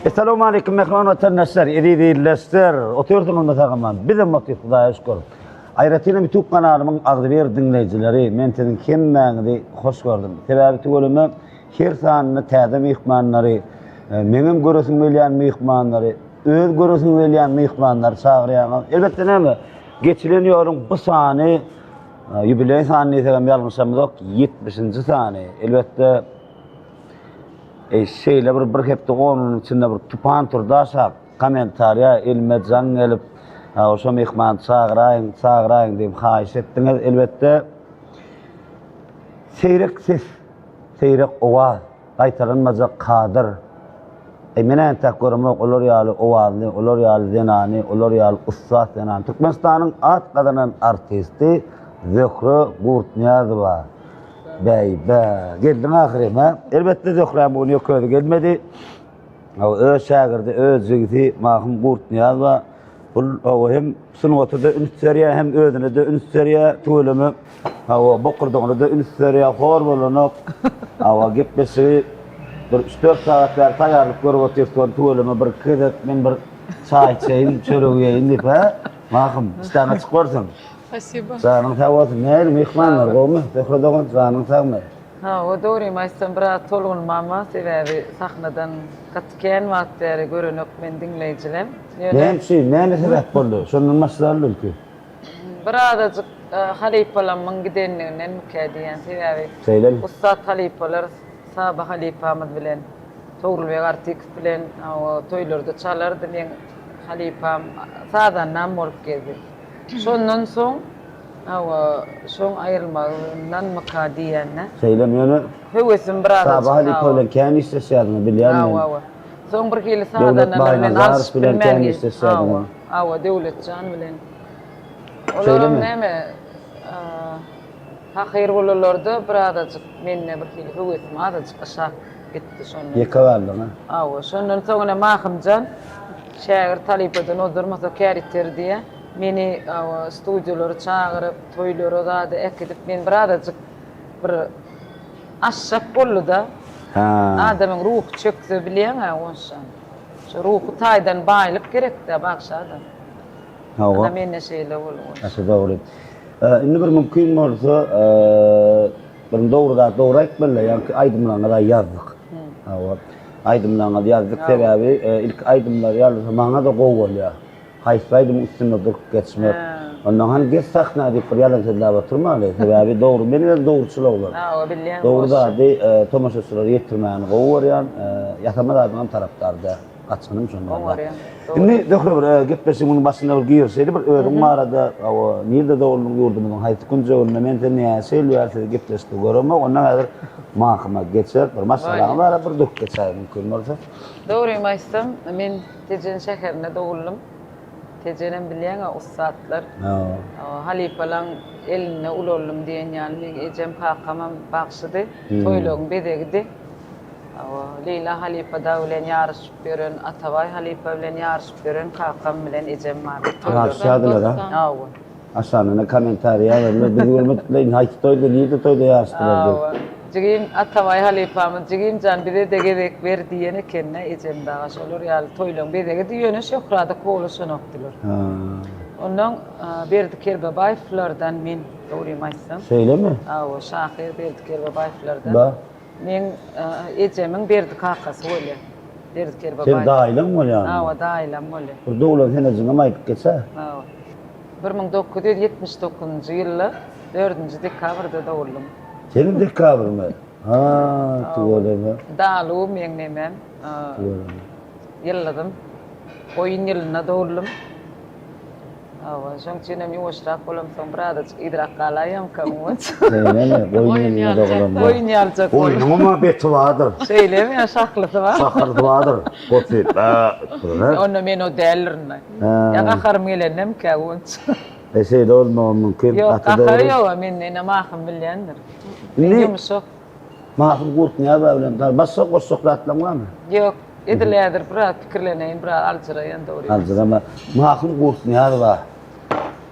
Essalawmaleýkim mähriban watandaşlar, eziz ildeşler. Otyrsyňyzmy sag-aman? Bizem otyrys Hudaýa şükür. Aýratynam YouTube kanalymyň agzybir diňleýjileri, men siziň hemmäňizi hoş gördüm. Sebäbi tüweleme her sanynda täze myhmanlary, e, meňem göresim gelýän myhmanlary, öz göresim gelýän myhmanlary çagyrýaňyz. Elbetde näme, geçilen ýoluň bu sany e, ýubileý sany diýsegem ýalňyşamyzok, 70-nji sany. Elbetde Eý şeýle bir bir hepde on günüň içinde bir tupan turdy aşak kommentariýa elime jaň gelip şo myhmany çagyraýyň çagyraýyň diýip haýyş etdiňiz elbetde seýrek ses seýrek owaz gaýtalanmajak kadyr Eý men entäk göremok olar ýaly owazly olar ýaly zenany olar ýaly ussat zenany Türkmenistanyň at gazanan artisti Zöhre Gurtnyýazowa Bäý-bä, geldiň ahyryn, hä? Elbetde Zöhräň bu gün ýeke özi gelmedi. Öz şägirdi, öz jigisi Mahym Gurtnyýaz bar. Bul hawa hem sungata-da üns berýär, hem özüne-de üns berýär. Tüweleme, hawa, bokurdagyna-da üns berýär, hor bolanok. Hawa, gepleşigi bir üç-dört sagat bäri taýýarlyk görüp otyrys, tüweleme bir-iki gezek men bir çaý içeýin, çörek iýeýin diýip, hä? Mahym, işdäň açyk bolsun. Spasibo. Janyň sag bolsun. Nähili myhmanlar, gowumy? Zöhre dogan, janyň sagmy? Hawa, dogrymy aýtsam, biraz tolgunmam bar, sebäbi sahnadan gaty kän wagt bäri görenok men diňleýjilem. Ýöne Näme üçin? Näme sebäp boldy? Şondan başlaly belki. Birazajyk halypalamyň gidenligindenmikä diýýän, sebäbi Şeýlemi? ussat halypalar Saba halypamyz bilen, Togrulbeg Artykow bilen hawa toýlarda çalardy, meň halypam sazandam bolup gezdi. Şondan soň, hawa, şoň aýrylmagyndanmyka diýýän-dä. Şeýlemi ýöne? Höwesim birazajyk, hawa. Saba halypa bilen kän işleşýärdiňiz, bilýän men. Hawa, hawa. Soň bir hili sazandalar bilen alşyp bilen bilmän kän geldi. işleşýärdiňiz. Hawa, hawa, Döwletjan bilen. Olaram Şeýlemi? näme, pahyr bolalarda birazajyk mende bir hili höwesim azajyk aşak gitdi şondan. Ýeke galdyň, a? Hawa, şondan soň ine Mahymjan şägirt halypadan ozdurmasa kär iter diýýär. Meni studiýalara çagyryp, toýlara zada äkidip, men birazajyk bir aşjak boldy-da. Adamyň ruhy çökse bilýäň-ä onşan. Şo ruhy taýdan baýlyk gerek-dä bagşa adam. Hawa. Ana mende şeýle boldy. Gaty dogry. Indi bir mümkin bolsa, bir dogry zat dogry aýtmaly-da, ýaňky aýdymlaryňyzy ýazdyk. Hawa. Aýdymlaryňyzy ýazdyk, sebäbi ilki aýdymlar ýazylsa maňa-da gowy bolýar. Haýsy aýdymyň üstünde durup geçmek. Ondan hany geç sahna diýip bir ýalan sözläp oturmaly. Sebäbi dogry, men öz dogruçyl oglan. Hawa, bilýän. Dogry zady tomaşaçylara ýetirmäni gowy görýän, ýasama zadyňam tarapdary däl. Gaçgynym şondan. Oňarýan. Indi Zöhre bir gepleşigimiziň başynda bir girişeýli bir özüň barada, hawa, nirde doguldyň, ýurdumyzyň haýsy künjeginde, men seni näçe ýyl bäri sizi gepleşikde göremok. Ondan häzir Mahyma geçer, bir maşgalaňyz barada bir durup geçäý mümkin bolsa. Dogrymy aýtsam, men Tejen şäherinde doguldym. Tejenem bilýäň-ä ussatlar. Halypalaň elinde ulaldym diýen ýaly meň ejem kakamam bagşydy. Toýlaryň bezegidi. Leýla halypa dagy bilen ýaryşyp ýören, Atabaý halypa bilen ýaryşyp ýören kakam bilen ejem bardy. Ýaryşýardylar-a? Hawa. Aşagynda kommentariý ýazarlar, biz görmedik-le, indi haýsy toýda, nirde toýda ýaryşdylar diýip. Hawa. Jigim Atabaý halypamyz, Jigim jan, bize-de gezek ber diýen eken-dä ejem daga. Şolar ýaly toýlaň bezegidi, ýöne şöhrada kowalaşanokdylar. Onnoň Berdi Kerbabaýewlerden men, dogrymy aýtsam. Şeýlemi? Hawa, şahyr Berdi Kerbabaýewlerden. Ba. Meň ejemiň Berdi kakasy bolýar. Berdi Kerbabaýew. Seň daýylaň bolýarmy? Hawa, daýylam bolýar. Bir doglan senejiňem aýdyp geç-ä. Hawa. 1979-njy ýylda dördünji dekabrda doguldym. Seniň dekabrmy? Ha, tüweleme. Daluw meň nemem. Tüweleme. Ýyldyzym. Goýun ýylynda doguldym. Hawa, şoň üçin hem ýuwaşrak bolamsoň birazajyk yzrak galaýamkam onça. Şeýlemi? Goýun ýylynda dogulanlar. Goýun ýalyjak bolup. Goýnuňam-a beti bardyr. Şeýlemi ýa şahlysy bar? Şahlysy bardyr. Goçy. Onda men o däldirin-aý. Ýa gaharym gelendemikä onça. E şeýle bolmagam mümkin. Ýok, gahar ýog-a mende, ine Mahym bilýändir. Men ýumşak. Mahym Gurtnyýazowa bilen tanyş. Başga goşjak zatlaň barmy? Ýok, edil häzir biraz pikirleneýin, biraz aljyraýan dogry. Aljyrama. Mahym Gurtnyýazowa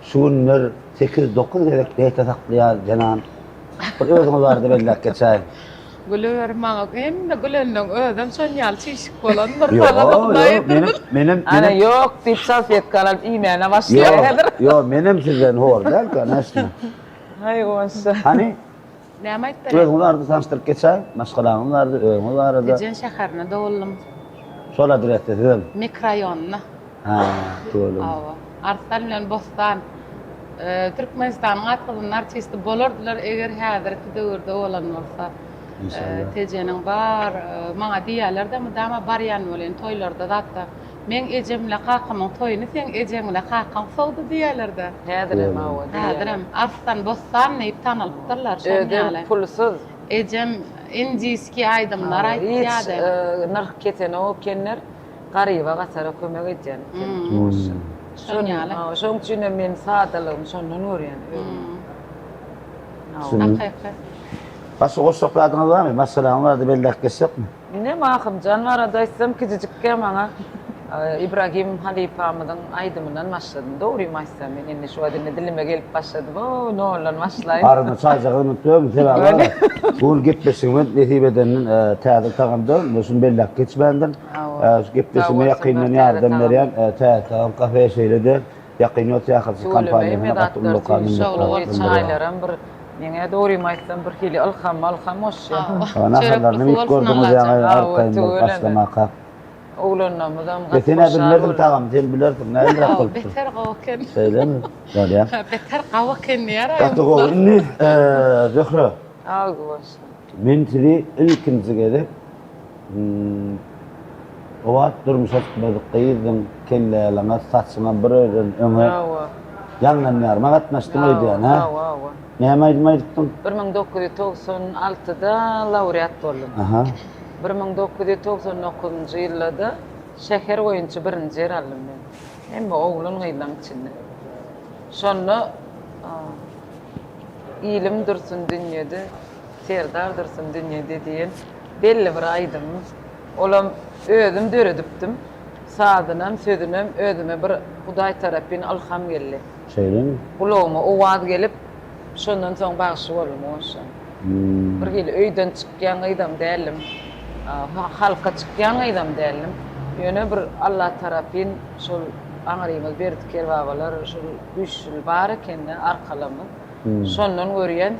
şu günler sekiz-dokuz gezek dieta saklaýar zenan. Bir özüňiz barada belläp geçäýiň. Gülüber maňa hemme gülenleň özem şon ýaly çişik bolandyr. Ýok, ýok, menem, menem, Ana ýok diýip salfetka alyp iýmäne başlaýar häzir. Ýok, ýok, menem sizden hor däl, kanyşna. Haý goňşy. Hany? Näme aýtdyr? Özüňiz barada tanyşdyryp geçäý, maşgalaňyz barada, özüňiz barada. Tejen şäherinde doguldym. Şol adresde sizem? Mikroraýonynda. Ha, tüweleme. Hawa. Arslan bilen Bossan Türkmenistanyň at gazanan artisti bolardylar, eger häzirki döwürde bolan bolsa. Inşallah. Tejeniň bar, maňa diýýärler-de mydama barýan welin toýlarda zatda, meň ejem bilen kakamyň toýuny seň ejeň bilen kakaň sowdy diýýärler-de. Häzirem hawa diýýärler. Häzirem Arslan Bossan diýip tanalypdyrlar şoň Özem ýaly. pulsuz. Ejem indiski aýdymlar Hiç aýtýardy. nyrh kesenok ekenler. Garyba gatara kömek edýän eken. Şoň ýaly. Şoň üçin hem men sadalygymy şondan görýän özüm. Hakyky. Başga goşjak zadyňyz barmy? Maşgalaňyz barada belläp geçjekmi? Indi Mahymjan barada aýtsam kiçijikkä maňa Ibragim halypamyzyň aýdymyndan başladym. Dogrymy aýtsam men indi şu wagt indi dilime gelip başlady. Bu noldan başlaýyn. Arada çaýjagazy unutýaryn sebäbi bar. Bu gün gepleşigimiz nesip edenden täze tagamda indi şuny belläp geçmändim. Şu gepleşigime ýakyndan ýardam berýän Täze tagam kafe şeýle-de Ýakyn ýol syýahatçylyk kompaniýasyna gaty uly lokal minnetdarlyk bildirýär. Çaýlaram bir meňä dogrymy aýtsam bir hili ylham ylham goşýar. Naharlaryny iýip gördüňiz ýaňy arkaýyn bolup başlamaka. Oglanlarymyzam gaty Sen-ä bilmerdiň tagamy, sen bilersiň, nähiliräk bolupdyr? Beter gowy eken. Şeýlemi? Bolýar. Beter gawy eken diýer. Gaty gowy. Indi Zöhre. Agzy bolsun. Men sizi ilkinji gezek o wagt durmuşa çykmadyk gyzdyň, kelleýalaňaç, saçyňam bir öýden öňe Ýaňlanýarma gatnaşdym öýdýän, hä? Hawa, hawa. Näme aýdym aýdypdyň? 1996-da laureat boldum. Aha. 1999-njy ýylda-da şäher boýunça birinji ýer aldym men. Hemme oglan-gyzlaň içinde. Şonda Ilim dursun dünýede, Serdar dursun dünýede diýen belli bir aýdymym. Olam özüm döredipdim. Sazynam, sözünem özüme bir Hudaý tarapyn ylham geldi. Şeýlemi? Gulagyma owaz gelip, şondan soň bagşy boldum goşa. Bir hili öýden çykýan gyzam däldim. Halka çykýan gyzam däldim. Ýöne bir Alla tarapyn şol aňrymyz Berdi Kerbabalar şol güýçli bar ekende arkalamyz. Şondan görýän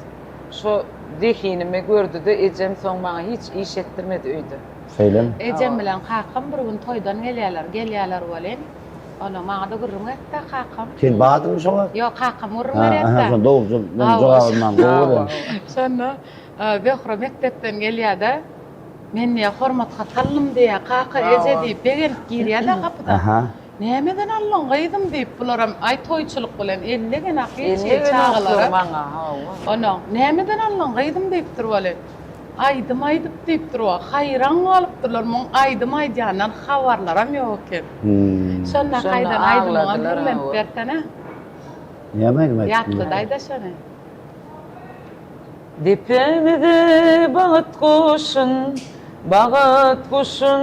şo zehinimi gördüde ejem soň maňa hiç iş etdirmedi öýde. Şeýlemi? Ejem bilen kakam bir gün toýdan gelýärler. Gelýärler welin, onda maňa-da gürrüň beripdi kakam. Sen bardyňmy şo wagt? Ýok, kakam gürrüň berýärdi. Hä, şo dogry, men jogabyny maňa gowy görýän. Şonda Zöhre mekdepden gelýär-de, Men diýýär, hormat hat aldym diýýär, kaka, eje diýip, begenip girýär-de gapydan. Nämeden aldyň gyzym diýip, bularam aý toýçulyk bilen ellegenak hiç hili çagalara. Onuň, Nämeden aldyň gyzym diýipdir welin, Aýdym aýdyp diýipdir o. Haýran galypdyrlar, muň aýdym aýdýandan habarlaram ýok eken. Şondaky aýdan aýdymyňam hiňlenip bersene. Näme aýdym aýtdym? Ýatladaýda şony. Depämize bagt guşun, bagat guşun,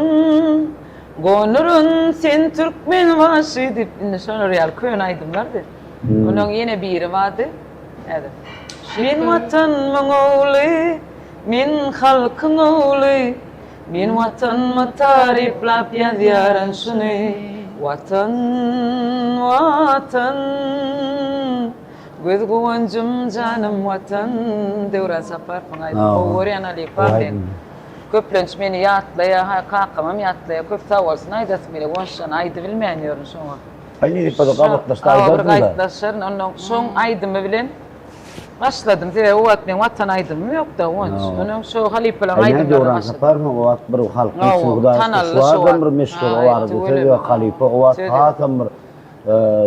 Gonuryn sen Türkmenbaşy diýip, indi şolar ýaly köne aýdymlardy. Onuň ýene biri bardy. Häzir. Men Watanymyň ogly, men halkyň ogly, Men Watanymy taryplap ýazýaryn şuny. Watan, Watan, göz guwanjym, janym Watan. Döwran Saparowyň aýdymy. Gowy görýän halypam men. Köplenç meni ýatlaýar, ha kakamam ýatlaýar. Köp sag bolsun aýdasym gelýär. Goňşujan aýdybilmän ýörün şoňa. Aý nirip bolsa gabatlaşsa Awa bir aýdarsyň-da. gaýtlaşaryn. Onnoň şoň aýdymy bilen başladym. Sebäbi o wagt meň Watan aýdymym ýokdy Guwanç. Onnoň şo halypalaryň Aý näme aýdymlaryna Döwran başladym. Saparowyň o wagt bir halkyň Hawa, içinde Hudaýa şükür tanaldy şu şo wagtam wagt. bir meşhur o Aý, barada söz tüweleme. ýok halypa o wagt Söz ýok. hasam bir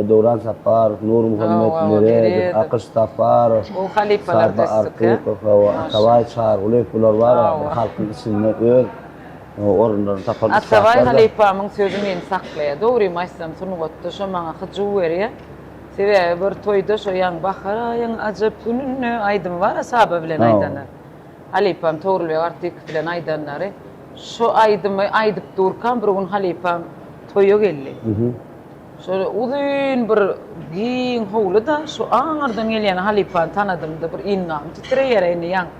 Döwran Saparow, Nurmuhammet Hawa, Meredow, Meredow. Akyş Saparow, O halypalar Sapa düzdük, hä? Artykow, hawa, Atabaý Çarygulyýew bular bar Hawa. bir halkyň içinde öz orunlaryny tapan Atabaý ussatlar-da. halypamyň sözi meni saklaýar. Dogrymy aýtsam, sungatda şo maňa hyjuw berýär. Sebäbi bir toýda şo ýaňy Bahar aýyň ajap gününde aýdymy bar-a Saba bilen aýdany. Halypam Togrulbeg Artykow bilen aýdanlary. Şo aýdymy aýdyp durkam bir gün halypam toýa geldi. Şo uzyn bir giň howly-da, şo aňyrdan gelýän halypany tanadym-da, bir endamym titreýär indi ýaňy.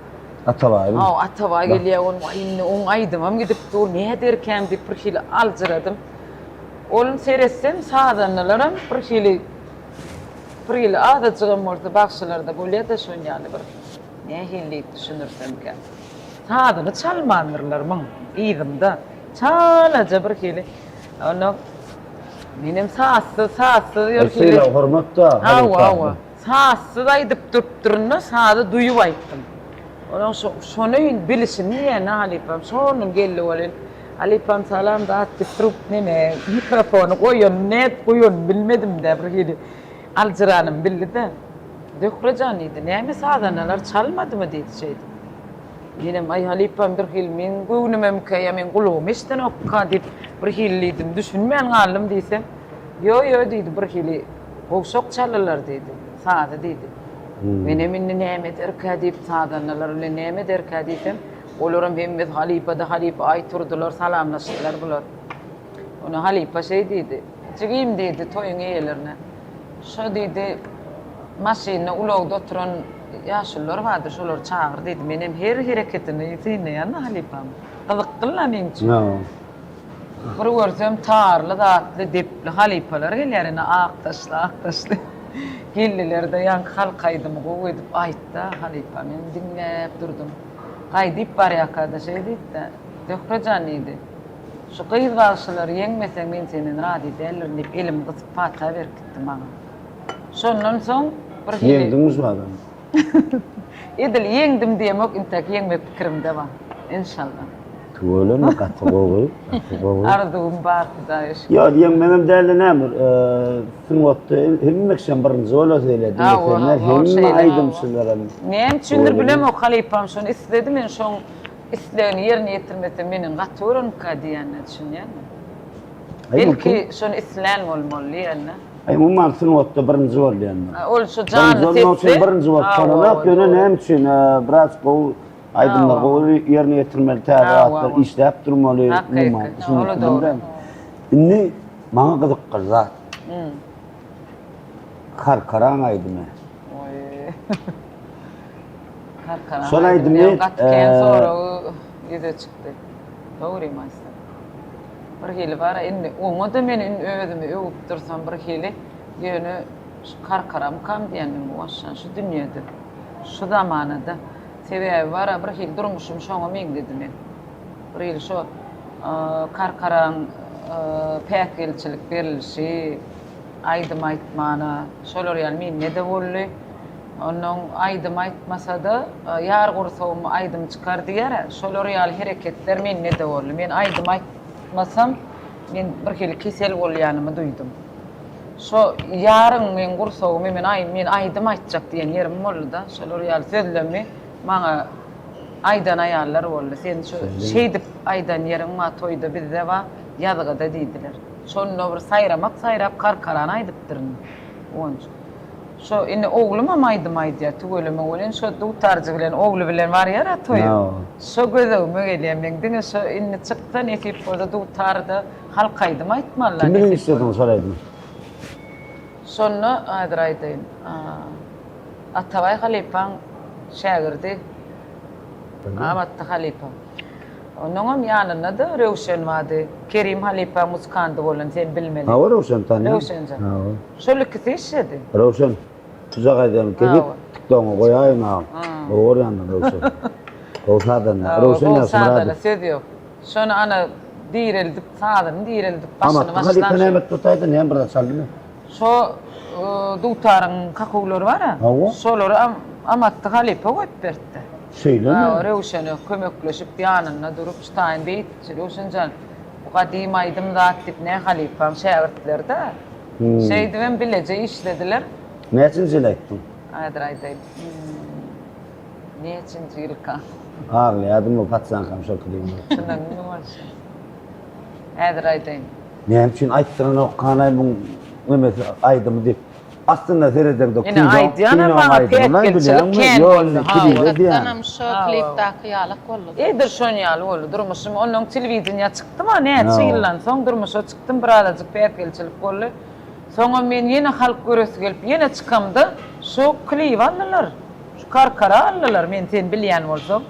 Atabaý. Hawa, Atabaý gelýär, ol waý indi oň aýdymam gidip dur, näderkäm diýip bir hili aljyradym. Ol seretsem sazandalaram bir hili bir hili azajygam bolsa bagşylarda bolýa-da şon ýaly bir nähili diýip düşündirsemkä. Sazyny çalmandyrlar muň yzymda. Çalaja bir hili. Onda menem sazsyz, sazsyz bir hili. Sylag hormat-da. Hawa, hawa. Sazsyz aýdyp durupdyryn-da, sazy duýup aýtdym. Onuň şo, şony bilişini diýýän-dä halypam. Şondan geldi welin, halypam salam zat diýip durup neme, mikrofony goýanyny nädip goýanyny bilmedim-dä, bir hili aljyranymy bildi-de. Zöhre jan diýdi, näme sazandalar çalmadymy diýdi şeýdip. Menem aý halypam bir hili meň göwnümemkä ýa meň gulagym eşidenokka diýip bir hili diýdim, düşünmän galdym diýsem, ýo ýo diýdi bir hili gowşak çaldylar diýdi, sazy diýdi. Menem indi näme ederkä diýip sazandalar bilen näme ederkä diýsem, olaram hemmesi halypa-da halypa aý turdular salamlaşdylar bular. Onda halypa şeý diýdi, Jigim diýdi toýuň eýelerine, şo diýdi, maşynda, ulagda oturan ýaşulular bardyr, şolary çagyr diýdi. Menem her hereketini synlaýan-da halypamyň. Gyzykly-la meň üçin. Bir görsem tarly zatly, depli halypalar gelýär ine, ak saçly, ak saçly. Geldiler-de, ýaňky halk aýdymy gowy edip aýtdy-a halypa. Men diňläp durdum. Gaýdyp barýarka-da şeý diýdi-de, Zöhre jan diýdi. Şu gyz bagşylary ýeňmeseň men senden razy däldirin diýip elimi gysyp pata berip gitdi maňa. Şondan soň bir hili. Ýeňdiňmi şu adamy? Edil ýeňdim diýemok intäk ýeňmek pikirimde bar. Enşalla. Tüweleme gaty gowy, gaty gowy. Arzuwym bar Hudaýa şükür. Ýok ýeňmegem dälde näme bir sungatda hemme kişem birinji bolasy gelýär diňleseňler hemme aýdymçylaram. Näme üçindir bilemok halypam şony isledi men şoň Islegini ýerine ýetirmese menden gaty görermikä diýýänine düşünýärmi? Belki şony islän bolmaly diýende. Aý umuman sungatda birinji bol diýende. Ol şu janly sesli. Birinji bolup bolanok ýöne näme üçin biraz gowy aýdymlar gowy ýerine ýetirmeli täze zatlar işläp durmaly umuman. Ola dogry. Indi maňa gyzykly zat. Karkaraň aýdymy. Karkaraň Şol aýdymy gaty kän soragy ýüze çykdy. Dogrymy aýtsam. Bir hili bar-a indi oňa-da men indi özümi öwüp dursam bir hili ýöne şu karkaramkam diýýän men guwançjan şu dünýede şu zamanada sebäbi bar-a bir hili durmuşym şoňa meňzedi meň. Bir hili şo karkaraň päsgelçilik berilişi aýdym aýtmana şolar ýaly mende-de boldy. Onnoň aýdym aýtmasada ýar gursagym aýdym çykar diýýär-ä, şolar ýaly hereketler mende-de boldy. Men aýdym aýtmasam, men bir hili kesel bolýanymy duýdum. Şo ýaryň meň gursagymy men aý men aýdym aýtjak diýen ýerim boldy-da, şolar ýaly sözlemi maňa aýdan aýallar boldy. Sen şu şeýdip aýdan ýeriň bar toýda bizde bar, ýazgyda diýdiler. Şonda bir saýramak saýrap karkarany aýdypdyryn. Guwanç. Şo indi oglumam aýdym aýdýar tüweleme welin şo dutarjy bilen ogly bilen barýara toýa. Şo gözegime gelýär meň diňe şo indi çyksa nesip bolsa dutarda halk aýdym aýtmalylar Kim bilen işlediň şol aýdymy? Şonda häzir aýdaýyn. Atabaý halypaň şägirdi Amatdy halypa. Onuňam ýanynda-da Röwşen bardy. Kerim halypaň muzykandy bolan sen bilmeli. Hawa Röwşen tanýan. Röwşenjan. Hawa. Şol ikisi işledi. Röwşen, tuzak aýdýan kesip tiktogyňa goýaýyn agam. Gowy görýändir Röwşen. Gowy sazanda. Röwşen Gowy sazanda Ýagşymyradow. söz ýok. Şony ana direldip sazyny direldip başyny Amatly başlan halypa şol. näme etdi otaýda näme bir zat çaldymy? Şo dutaryň kakuwlary bar-a. Hawa. Şolary Amatly halypa goýup beripdi. Şeýlemi? Hawa, Röwşene kömekleşip ýanynda durup şu taýyn beýt Röwşen jan bu gadym aýdym zat diýip ne halypaň şägirtleri-dä. Şeýdibem bileje işlediler. Näçinji ýyl aýtdyň? Häzir aýdaýyn. Näçinji ýylka? Aglaýardym bu paçankam şol klibi. Çynyňmy bolşy? Häzir aýdaýyn. Näme üçin aýtdyranok kanaý muň nemesi aýdymy diýip. Aslynda seredeňde Ine aýdýanam maňa päsgelçilik kän boldy. Hakykatdanam şo klipdaky ýalak boldy. Edil şon ýaly boldy durmuşym. Onnoň telewideniýä çykdym-a näçe ýyldan soň durmuşa çykdym birazajyk päsgelçilik boldy. Soňam men ýene halk göresi gelip ýene çykamda şo klibi aldylar. Şu. Karkara aldylar, men sen bilýän bolsaň.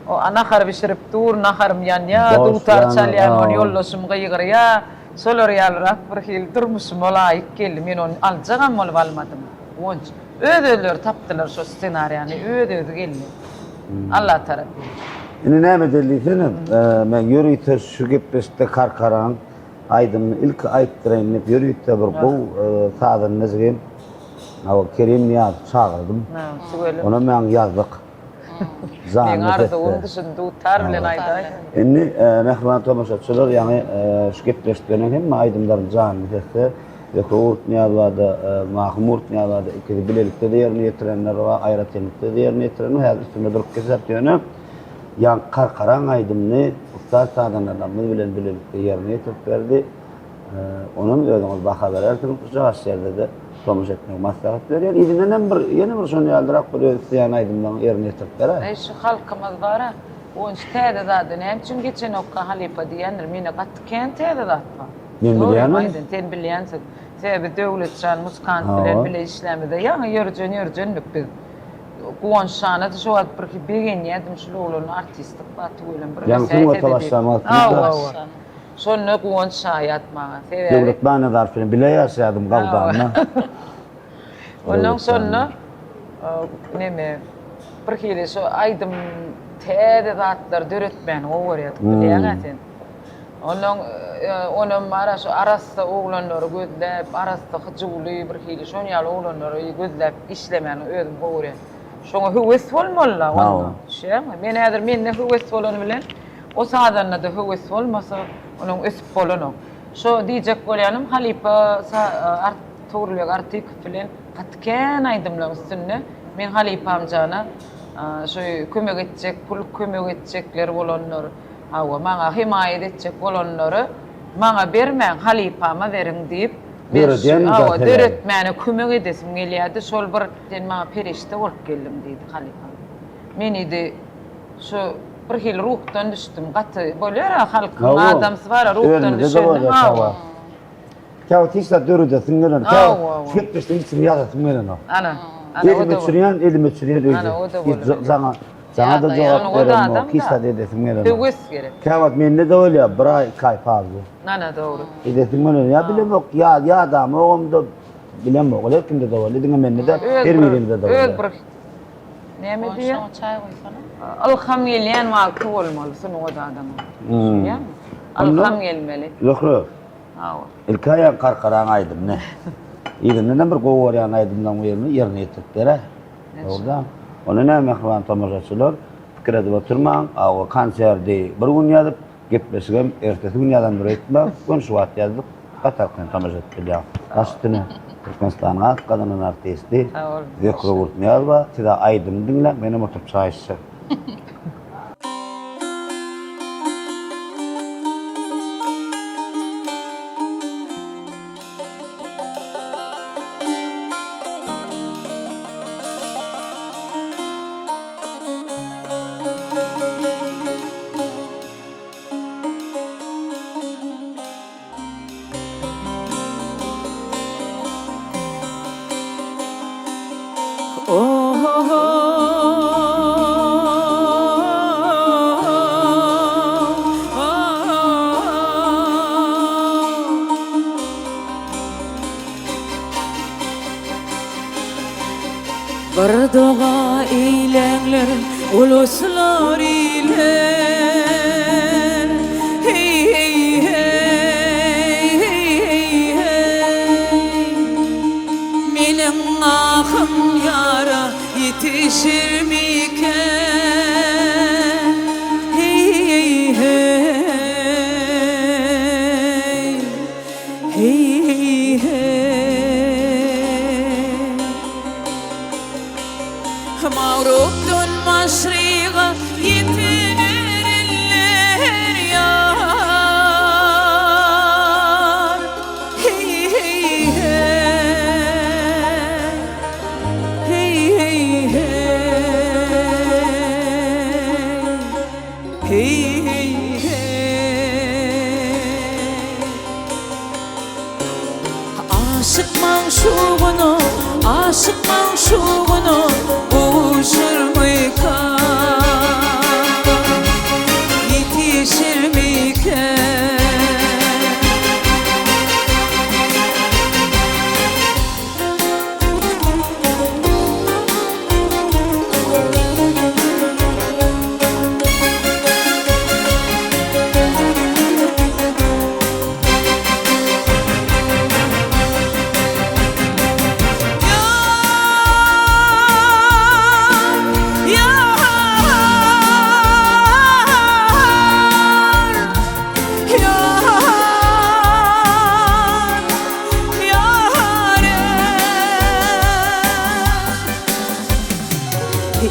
O nahar bişirip dur, naharym ýanýa, dutar çalýan, ony ýoldaşym gygyrýa. Şolar ýalyrak bir hili durmuşyma laýyk geldi. Men ony aljagam bolup almadym. Guwanç. Öz-özleri tapdylar şo ssenariýany, öz-özi geldi. Alla tarapyn. Indi näme edeli diýsene, men ýörite şu gepleşikde Karkaraň aýdymyny ilki aýtdyraýyn diýip ýörite bir gowy sazanda jigim Kerim Nyýazowy çagyrdym. Onam ýaňy ýazdyk. Meň arzuwym düşün dutar bilen aýdaý. Indi mähriban tomaşaçylar ýaňy şu gepleşikden hemme aýdymlaryny janly sesde Zöhre Gurtnyýaz barada, Mahym Gurtnyýaz barada ikisi bilelikde-de ýerine ýetirenler bar, aýratynlykda-da ýerine ýetirenler häzir üstünde durup geçeris ýöne ýaňky Karkaraň aýdymyny ussat sazandalarymyz bilen bilelikde ýerine ýetirip berdi. Onam özüňiz baha berersiňiz. Şu jaş ýerde-de tomaşa etmegi maslahat berýän. Yzyndan hem bir ýene bir şon ýalyrak bir öz isleýän aýdymlaryňy ýerine ýetirip beräý. Eý şu halkymyz bara guwanç täze zada näme üçin geçenokka halypa diýendir mende gaty kän täze zat bar. Men bilýän ony. Sen bilýänsiň. Sebäbi Döwletjan muzkant bilen bile işlämizde ýaňy ýörjen ýörjendik biz. Guwanç jana-da şo wagt birki begenýädim şul oglanda artistlik bar tüweleme bir Ýaňy sungata başlan wagtymyzda. Şonda Guwanç şaýat maňa. Sebäbi. Döwlet Banazarow bilen bile ýaşaýardym Gawdanda. Ondan şonda neme bir hili şo aýdym täze zatlar döretmäni gowy görýärdik bilýäň-ä sen. Ondan onam bar-a şo arassa oglanlary gözläp, arassa hyjuwly bir hili şon ýaly oglanlary gözläp işlemäni özüm gowy görýän. Şoňa höwes bolmaly-la onda. Düşýäňmi? Men häzir mende höwes bolany bilen O sazanda-da höwes bolmasa, onuň ösüp bolanok. Şo diýjek bolýanym, halypa Togrulbeg Artykow bilen gaty kän aýdymlaryň üstünde men halypamjana şu kömek etjek, pul kömek etjekler bolanlar, hawa, maňa hemaýat etjek bolanlary maňa bermäň, halypama beriň diýip, men şu, hawa, döretmäne kömek edesim gelýärdi. Şol bir sen maňa perişde bolup geldiň diýdi halypam. Men idi Şu bir hili ruhdan düşdüm. Gaty bolýar-a halkyň adamsy bar-a ruhdan düşende. Hawa. Käwagt hiç zat döredesiň gelenok. Käwagt gepleşseň hiç kim ýazasyň gelenok. Ana. Elimi öçürýän, elimi öçürýän öýde. Jaňa, jaňa-da jogap beremok, hiç zat edesim gelenok. Höwes gerek. Käwagt mende-de bolýar, bir aý, iki aý fazla. Ana, dogry. Edesim gelenok. Ýa bilemok, ýa ýadamogam-da bilemok. Ol her kimde-de bolýar, diňe mende däl, her birimizde-de bolýar. Öz bir Näme diýýär? Şoňa çaý guýsana. Ylham gelýän wagty bolmaly sungat adama. Düşünýäňmi? Ylham gelmeli. Zöhre. Hawa. Ilki aýan Karkaraň aýdymyny. Yzyndanam bir gowy görýän aýdymlaryň birini ýerine ýetirip beräý. Dogrudan. Onda näme mähriban tomaşaçylar, pikir edip oturmaň. Hawa, konserdi bir gün ýazyp, Gepleşigem ertesi gün ýazandyr öýtmäň, göni şu wagt ýazdyk, gaty arkaýyn tomaşa edip bilýäň. Baş üstüne Türkmenistanyň at gazanan artisti Zöhre Gurtnyýazowa size aýdym diňläň, menem oturyp çaý içjek. Bir doga eýläňler uluslar ile Heý heý heý heý heý heý Meniň ahym ýara ýetişirmikä Heý heý heý Heý heý heý Magrupdan maşryga ýetiber eller ýar Heý heý heý Heý heý heý Heý heý heý Aşyk magşugyna, aşyk magşugyna. Gowuşurmyka? Ýetişirmikä?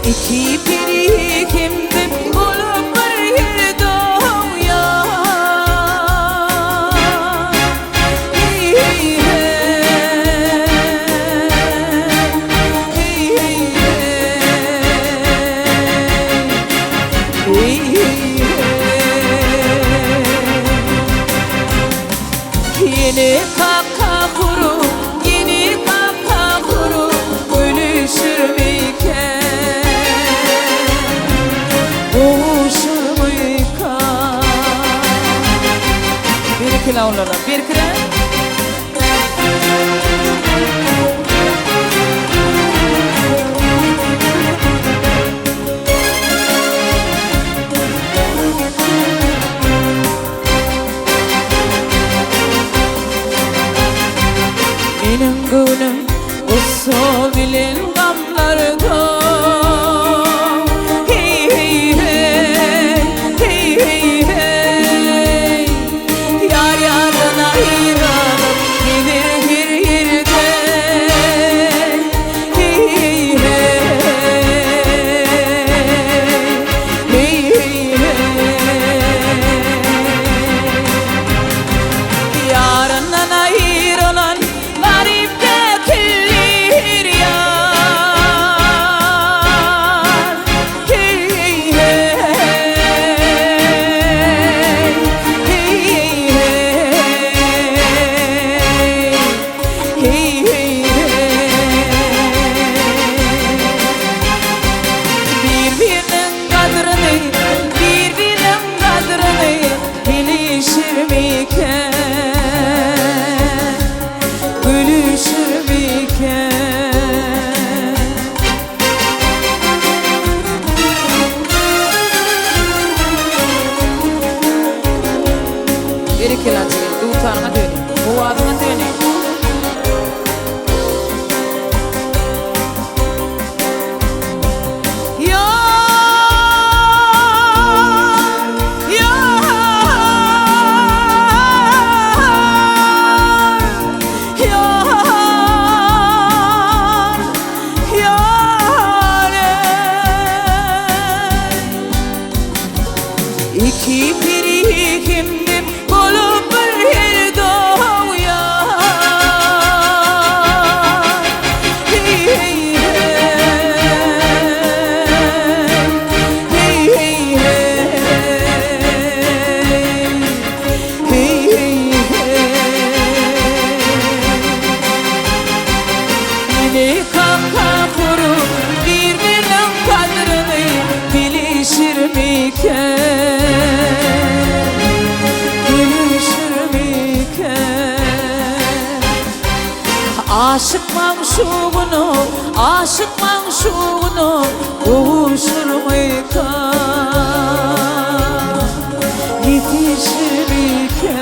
Iki peri hemdem bolup bir ýerde ýar. Hey hey hey. Hey hey hey. Hey hey hey. Ýene kaka gurup, ýene kaka gurup gülüşürmikä? Gowuşurmyka? Berekella olara, berkire. Meniň göwnüm gussa bilen gamlarda Heý heý heý, heý heý heý Ýar ýardan aýralyp gezer her ýerde Heý heý heý, heý heý heý Ýaryndan aýrylan garyp däkillir ýar. Heý heý heý, heý heý heý, heý heý heý. Bir-biriniň gadryny, bir-biriniň gadryny bilişirmikä? Gülüşürmikä? Berekella jigim, dutaryňa döneýin, owazyňa döneýin. Ýar, ýar, ýar, ýar, ey. Iki peri hemdem bolup bir ýerde ýar. Heý heý hey, hey hey hey, hey hey Ýene kaka gurup bir-biriniň gadryny bilişirmikä? Gülüşürmikä? Aşyk magşugyna, aşyk magşugyna gowuşurmyka? Ýetişirmikä?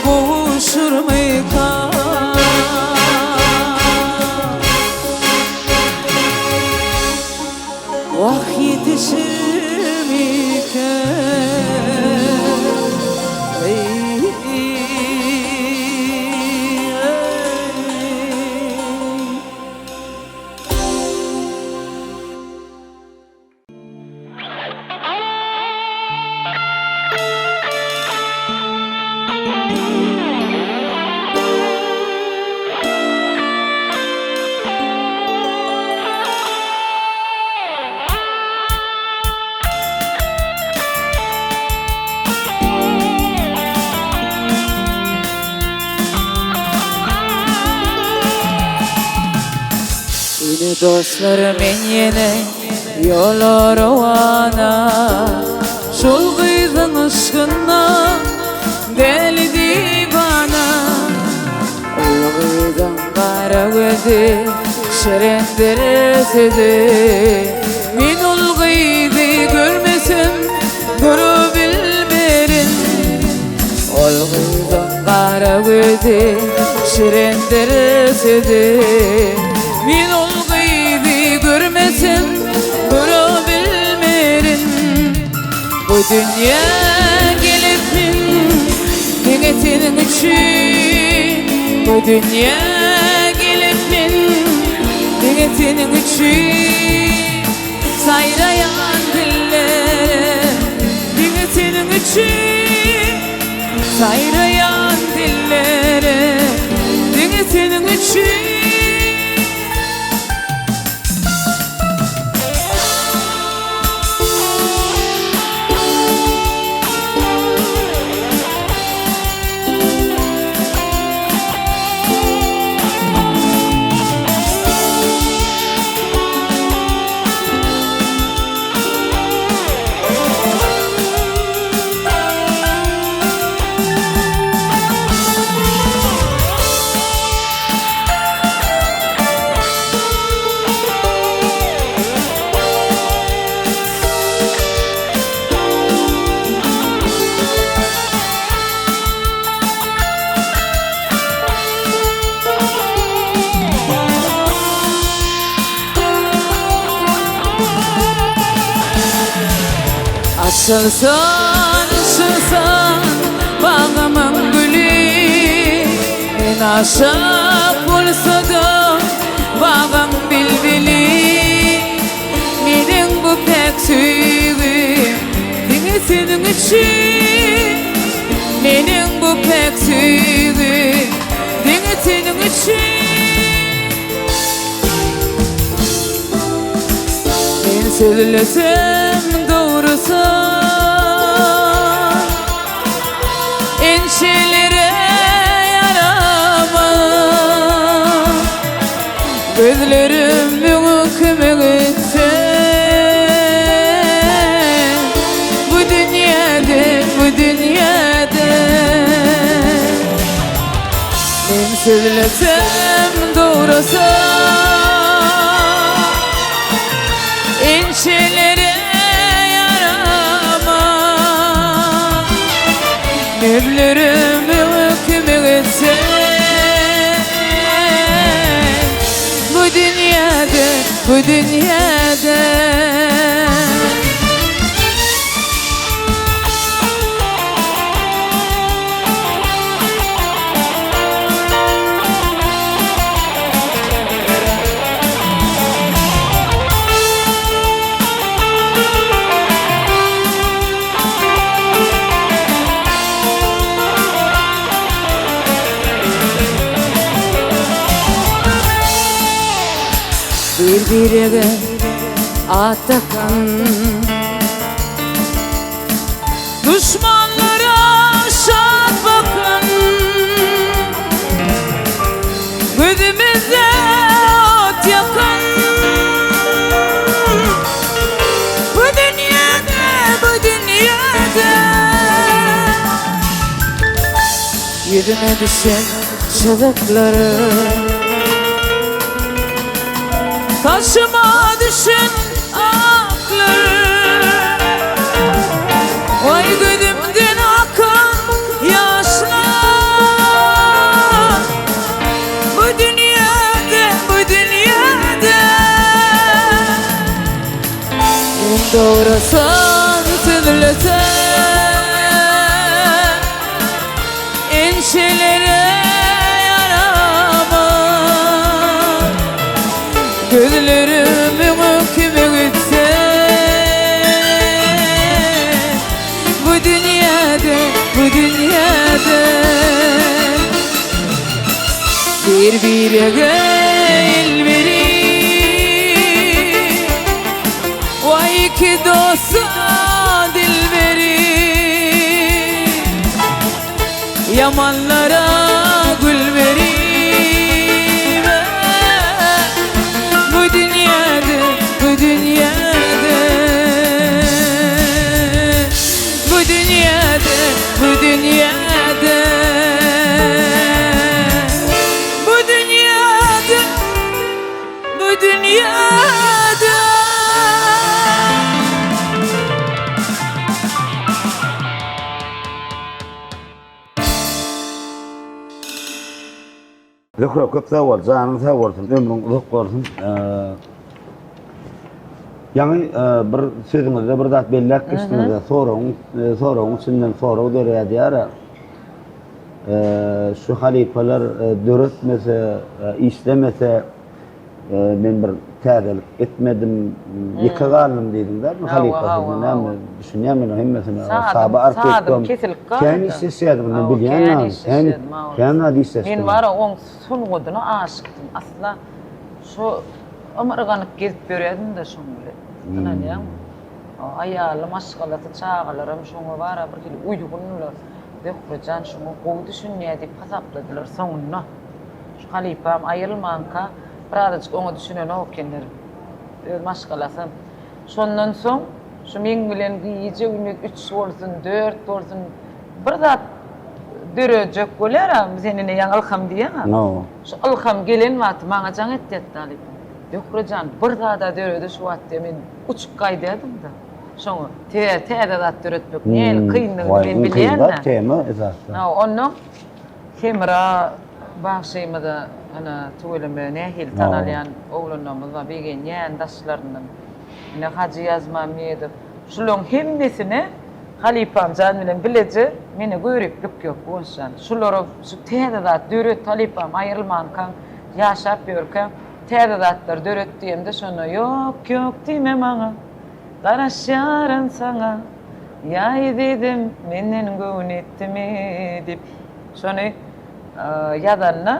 Gowuşurmyka? Wah ýetişirmikä? Eý, eý. Dostlar men ýene ýola rowana Şol gyzyň yşkynda däli diwana Ol gyzyň gara gözi şirindir sözi Men ol gyzy görmesem durubilmerin Ol gyzyň gara gözi şirindir sözi Men ol gyzy görmesem durabilmerin Bu dünýä gelipmin diňe seniň üçin Bu dünýä gelipmin diňe seniň üçin Saýraýan dillere diňe seniň üçin Saýraýan dillere diňe seniň üçin. Açylsyn, açylsyn bagymyň güli, Men aşyk bolsadym bagyň bilbili. Meniň bu päk söýgim diňe seniň üçin, Meniň bu päk söýgim diňe seniň üçin. Men sözlesem dogrusy Ençelere ýaramaz Gözlerim müňe kömek etse Bu dünýäde, bu dünýäde Men sözlesem dogrusy Ençelere ýaramaz Mevlerim kömek etse Bu dünýäde, bu dünýäde. Bir-birege at dakan Duşmanlara şat bakan Gözümize ot ýakan Bu dünýäde, bu dünýäde Ýüzüme düşen çyzyklary Saçyma düşen aklar Vay gözümden akan yaşlar Bu dünýäde, bu dünýäde Men dogrusan sözlesem Ençelere ýaramaz Gözlerim öňe kime gitse Bu dünýäde, bu dünýäde Bir-birege el berip Waý iki dosta dil berip Ýamanlara gül berip Bu dünýäde. Zöhre köp sag bol, janyň sag bolsun, ömrüň uzak bolsun. Ýaňy bir sözüňizde bir zat belläp geçdiňiz, soragyň soragyň içinden sorag döreýär diýýär. Şu halypalar döretmese, işlemese Men bir täzelik etmedim, ýeke galdym diýdiň däl mi halypa siz näme düşünýän men hemmesine Saba artistkom kän işleşýärdim men bilýän kän kän zat işleşdim. Men bara oň sungadyna aşykdym asla şo ymyrganyp gezip ýörerdim-de şoň bilen ynanýaňmy aýaly maşgalasy çagalaram şoňa bara bir hili uýgundylar Zöhrejan şoňa gowy düşünýär diýip hasapladylar soňunda. Şu halypam aýrylmanka birazajyk oňa düşünenok ekenler. Öz maşgalasam. Şondan soň şu meň bilen gije-gündiz üç bolsun, dört bolsun bir zat dörejek bolýar-a, sen ine ýaňy ylham diýýäň-ä. Şu ylham gelen wagty maňa jaň etýärdi halypam. Zöhre jan, bir zad-a döredi şu wagt diýýär, men uçup gaýdýardym-da. Şoňa sebäbi täze zat döretmek nähili kyndygyny men bilýän-dä. Kyn zat tema esasy. Onnoň Hemra bagşymyza ana tüweleme nähili tanalýan oglanlarymyz bar begenýän daşlaryndan. Ine Hajy Ýazmammedow. Şulaň hemmesine halypamjan bilen bileje mene göriplik ýok Guwançjan. Şulara şu täze zat döret halypam aýrylmankaň ýaşap ýörkäň täze zatlar döret diýemde şonda ýok ýok diýme maňa garaşýaryn saňa ýa ezizim menden göwün etdimi diýip Şony ýazanda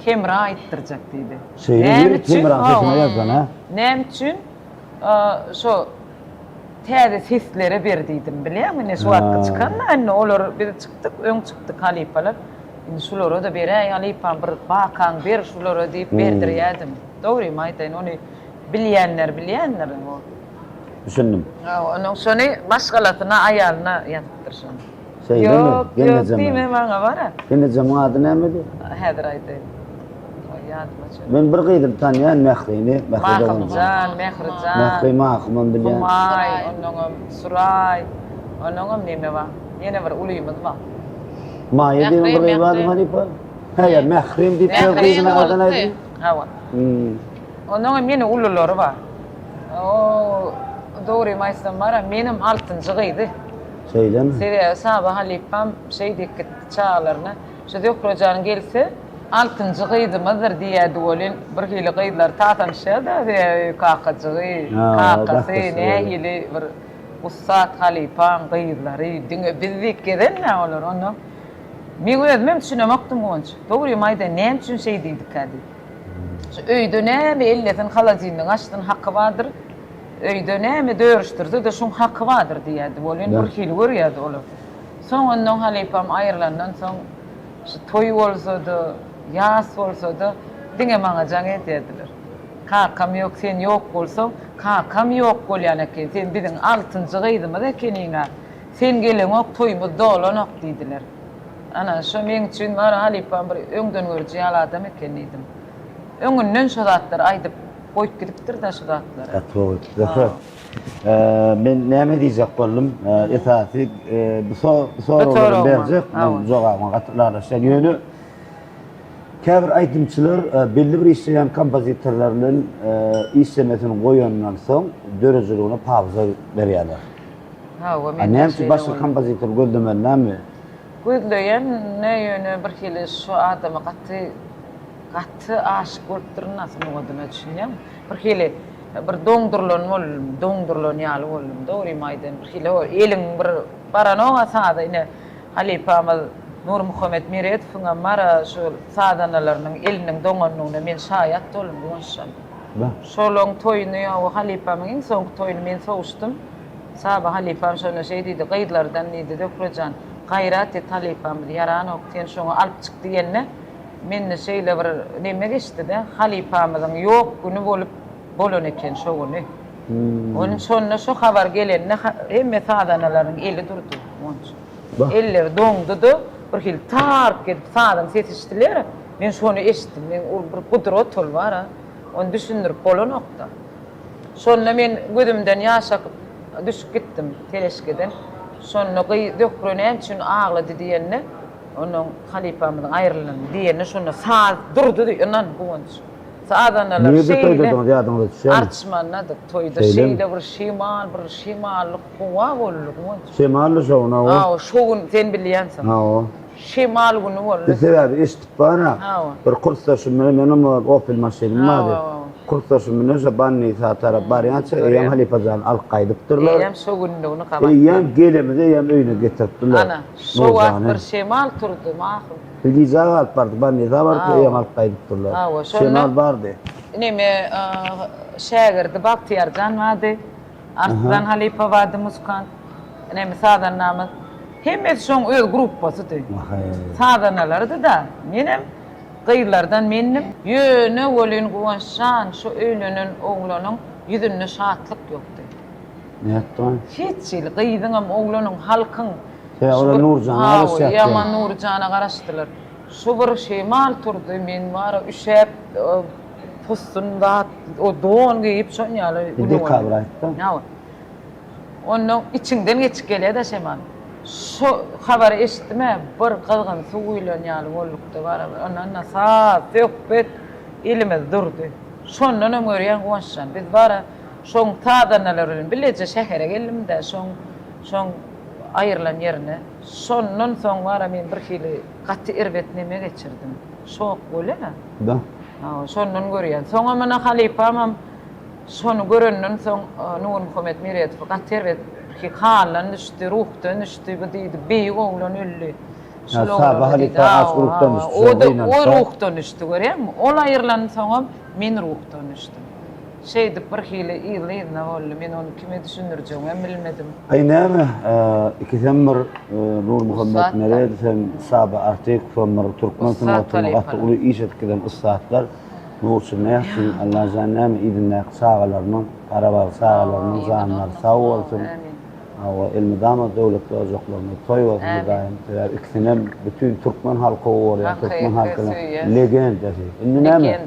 Hemra aýtdyrjak diýdi. Şeýle diýip Hemraň sesine ýazdan ha? Näme üçin şo täze seslere ber diýdim bilýäňmi ine şu wagtky çykan-da indi olar biz çykdyk öň çykdyk halypalar indi şulara-da beräý halypam bir bakaň ber şulara diýip berdirýädim. Dogrymy aýdaýyn ony bilýänler bilýändir. Düşündim. Onuň şony maşgalasyna aýalyna ýazypdyr şony. Şeýlemi? Ýok, ýok Gelnejemiň. diýme maňa bar-a. Gelnejemiň ady nämedi? Häzir aýdaýyn. Oý, ýadyma düşenok. Men bir gyzyny tanýan, Mährini, Mähri doganymyň. Mahymjan, Mährijan. Mähri Mahymam bilýän. Humaý, onnoňam Suraý, onnoňam neme bar? Ýene bir ulymyz bar. Maýa diýen bir gyz bardy halypa. Hä, ýa Mährim diýip öz gyzyna adyny aýdyň. Hawa. Onnoňam ýene ululary bar. O, dogrymy aýtsam bar-a, menem altynjy gyzy. Şeýlemi? Sebäbi Saba halypam şeý diýip gitdi çagalaryna, Şu Zöhre jan gelse, altynjy gyzymyzdyr diýýärdi welin, birhili gyzlar tasanyşýar-da, sebäbi kakajygy, kakasy nähili bir ussat halypaň gyzlary, diňe biz diýip gezen-dä olar. Onda meň özümem düşünemokdym Guwanç. Dogrymy aýdaýyn, näme üçin şeý diýdikä diýip. Şu öýde näme ellesin, holodilnik açsyn, haky bardyr. Öýde näme dörüşdirse-de şuň haky bardyr diýýärdi welin bir hili görýärdi olar. Soň ondan halypam aýrylandan soň şu toý bolsa-da, ýas bolsa-da diňe maňa jaň edýärdiler. Kakam ýok, sen ýok bolsaň, kakam ýok bolýan eken, sen biziň altynjy gyzymyz ekeniň-ä, sen geleňok toýumyz dolanok diýdiler. Ana, şo meň üçin bar halypam bir öňdengörüji ýaly adam eken diýdim. Öňünden şo zatlary aýdyp goýup gidipdir-dä şu zatlary. Gaty gowy. Zöhre, men näme diýjek boldum? Esasy bu soraglary berjek, men jogabyňa gaty ylalaşýan. Ýöne käbir aýdymçylar belli bir işleýän kompozitorlar bilen işlemesini goýandan soň döredijiligine pauza berýärler. Hawa, men Näme üçin başga kompozitor gözlemeli näme? Gözleýän, ýöne birhili şu adama gaty Gaty aşyk bolupdyryn-a sungatyna düşünýäňmi? Bir hili bir doňdurylan boldum, doňdurylan ýaly boldum, dogrymy aýdaýyn. Bir hili o eliň bir baranok-a saza ine halypamyz Nurmuhammet Meredowyňam bar-a şol sazandalarynyň eliniň doňandygyna men şaýat boldum Guwançjan. Şolaň toýuny o halypamyň iň soňky toýuny men sowuşdym. Saba halypam şonda şeý diýdi, Gyzlardan diýdi, Zöhre jan, gaýrat et halypamyz ýaranok, sen şoňa alyp çyk diýende, Mende şeýle bir neme geçdi-de, halypamyzyň ýok güni bolup bolan eken şo güni. Onuň şonda şo habar gelende hemme sazanalaryň eli durdy, Guwanç. Elleri doňdy-da, bir hili tark edip sazyň sesi eşidilýär. Men şony eşitdim. Men ol bir gudrat ol bar-a. Ony düşündirip bolanok-da. Şonda men gözümden ýaş akyp düşüp gitdim teleşkeden. Şonda gyz Zöhre näme üçin aglady diýende. Onuň halypamyzyň aýrylanyny diýende şonda saz durdy diý, ynan Guwanç. Sazandalar Nirde şeýle toýdadyňyz ýadyňyza düşýärmi? Arçmandadyk toýda Şeýlemi? şeýle bir şemal bir şemallyk howa boldy Guwanç. Şemally şo gün hawa. Hawa şo gün sen bilýänsiň. Hawa. Şemal güni boldy. Bir sebäbi eşidip bar-a. Hawa. Bir kursdaşym bilen menem o Opel maşynym bardy. Hawa. Kursdaşym bilen şo Bannisa tarap barýança eýýäm halypajany alyp gaýdypdyrlar. Eýýäm şo günlügini gabat Eýýäm gelemize eýýäm öýüne getiripdirler. Ana, şo wagt bir şemal turdy, makul. Bir gijä galyp bardy, Bannisa baryp eýýäm alyp gaýdypdyrlar. Hawa, şonda Şemal bardy. Neme, şägirdi Bagtyýarjan bardy. Arslan halypa bardy muzykant. Neme sazandamyz. Hemmesi şoň öz gruppasydy. Sazandalarydy-da. Menem gyzlardan mendim. Ýöne welin Guwançjan şu öýlenen oglanyň ýüzünde şatlyk ýokdy. Nätdi ol? Hiç hili gyzyňam, oglanyň, halkyň. Sebäbi olar Nurjana garaşýardy. Ýaman Nurjana garaşdylar. Şu bir şemal turdy, men bar-a üşäp, possun zat, o don geýip şon ýaly Bir dekabr aýtda. Hawa. Onnoň içiňden geçip gelýär-de şemal. Şo habary eşitdim-ä, bir gyzgyn suw guýlan ýaly bolduk-da barybir. Ondan-da saz, söhbet elimiz durdy. Şondanam görýän Guwançjan, biz bar-a şoň sazandalar bilen bileje şähere geldim-de, şoň, şoň aýrylan ýerine. Şondan soň bar-a men birhili gaty erbet neme geçirdim. Şok bolýa. Da. Hawa, şondan görýän. Soňam ine halypamam şony görenden soň Nurmuhammet Meredowy gaty erbet birhili haldan düşdi, ruhdan düşdi. Bu diýdi, beýik oglan öldi. Şol oglan Saba halypa aç ruhdan düşdi. O-da o ruhdan düşdi, görýäňmi? Ol aýrylansoňam men ruhdan düşdüm. Şeýdip birhili yzly-yzyna boldy. Men ony kime düşündirjegimem bilmedim. Aý näme, ikisem bir Nurmuhammet Meredow hem Saba Artykow hem bir türkmen sungatynda gaty uly iş edip giden ussatlar. Nurçy nätsin, Allajan näme yzyndaky çagalarynyň, garabag çagalarynyň janlary sag bolsun. Hawa, elmydama döwletli ojaklarynda toý bolsun Hudaýym. Sebäbi ikisinem bütin türkmen halky gowy görýär, türkmen halkynyň legendasy. Indi näme?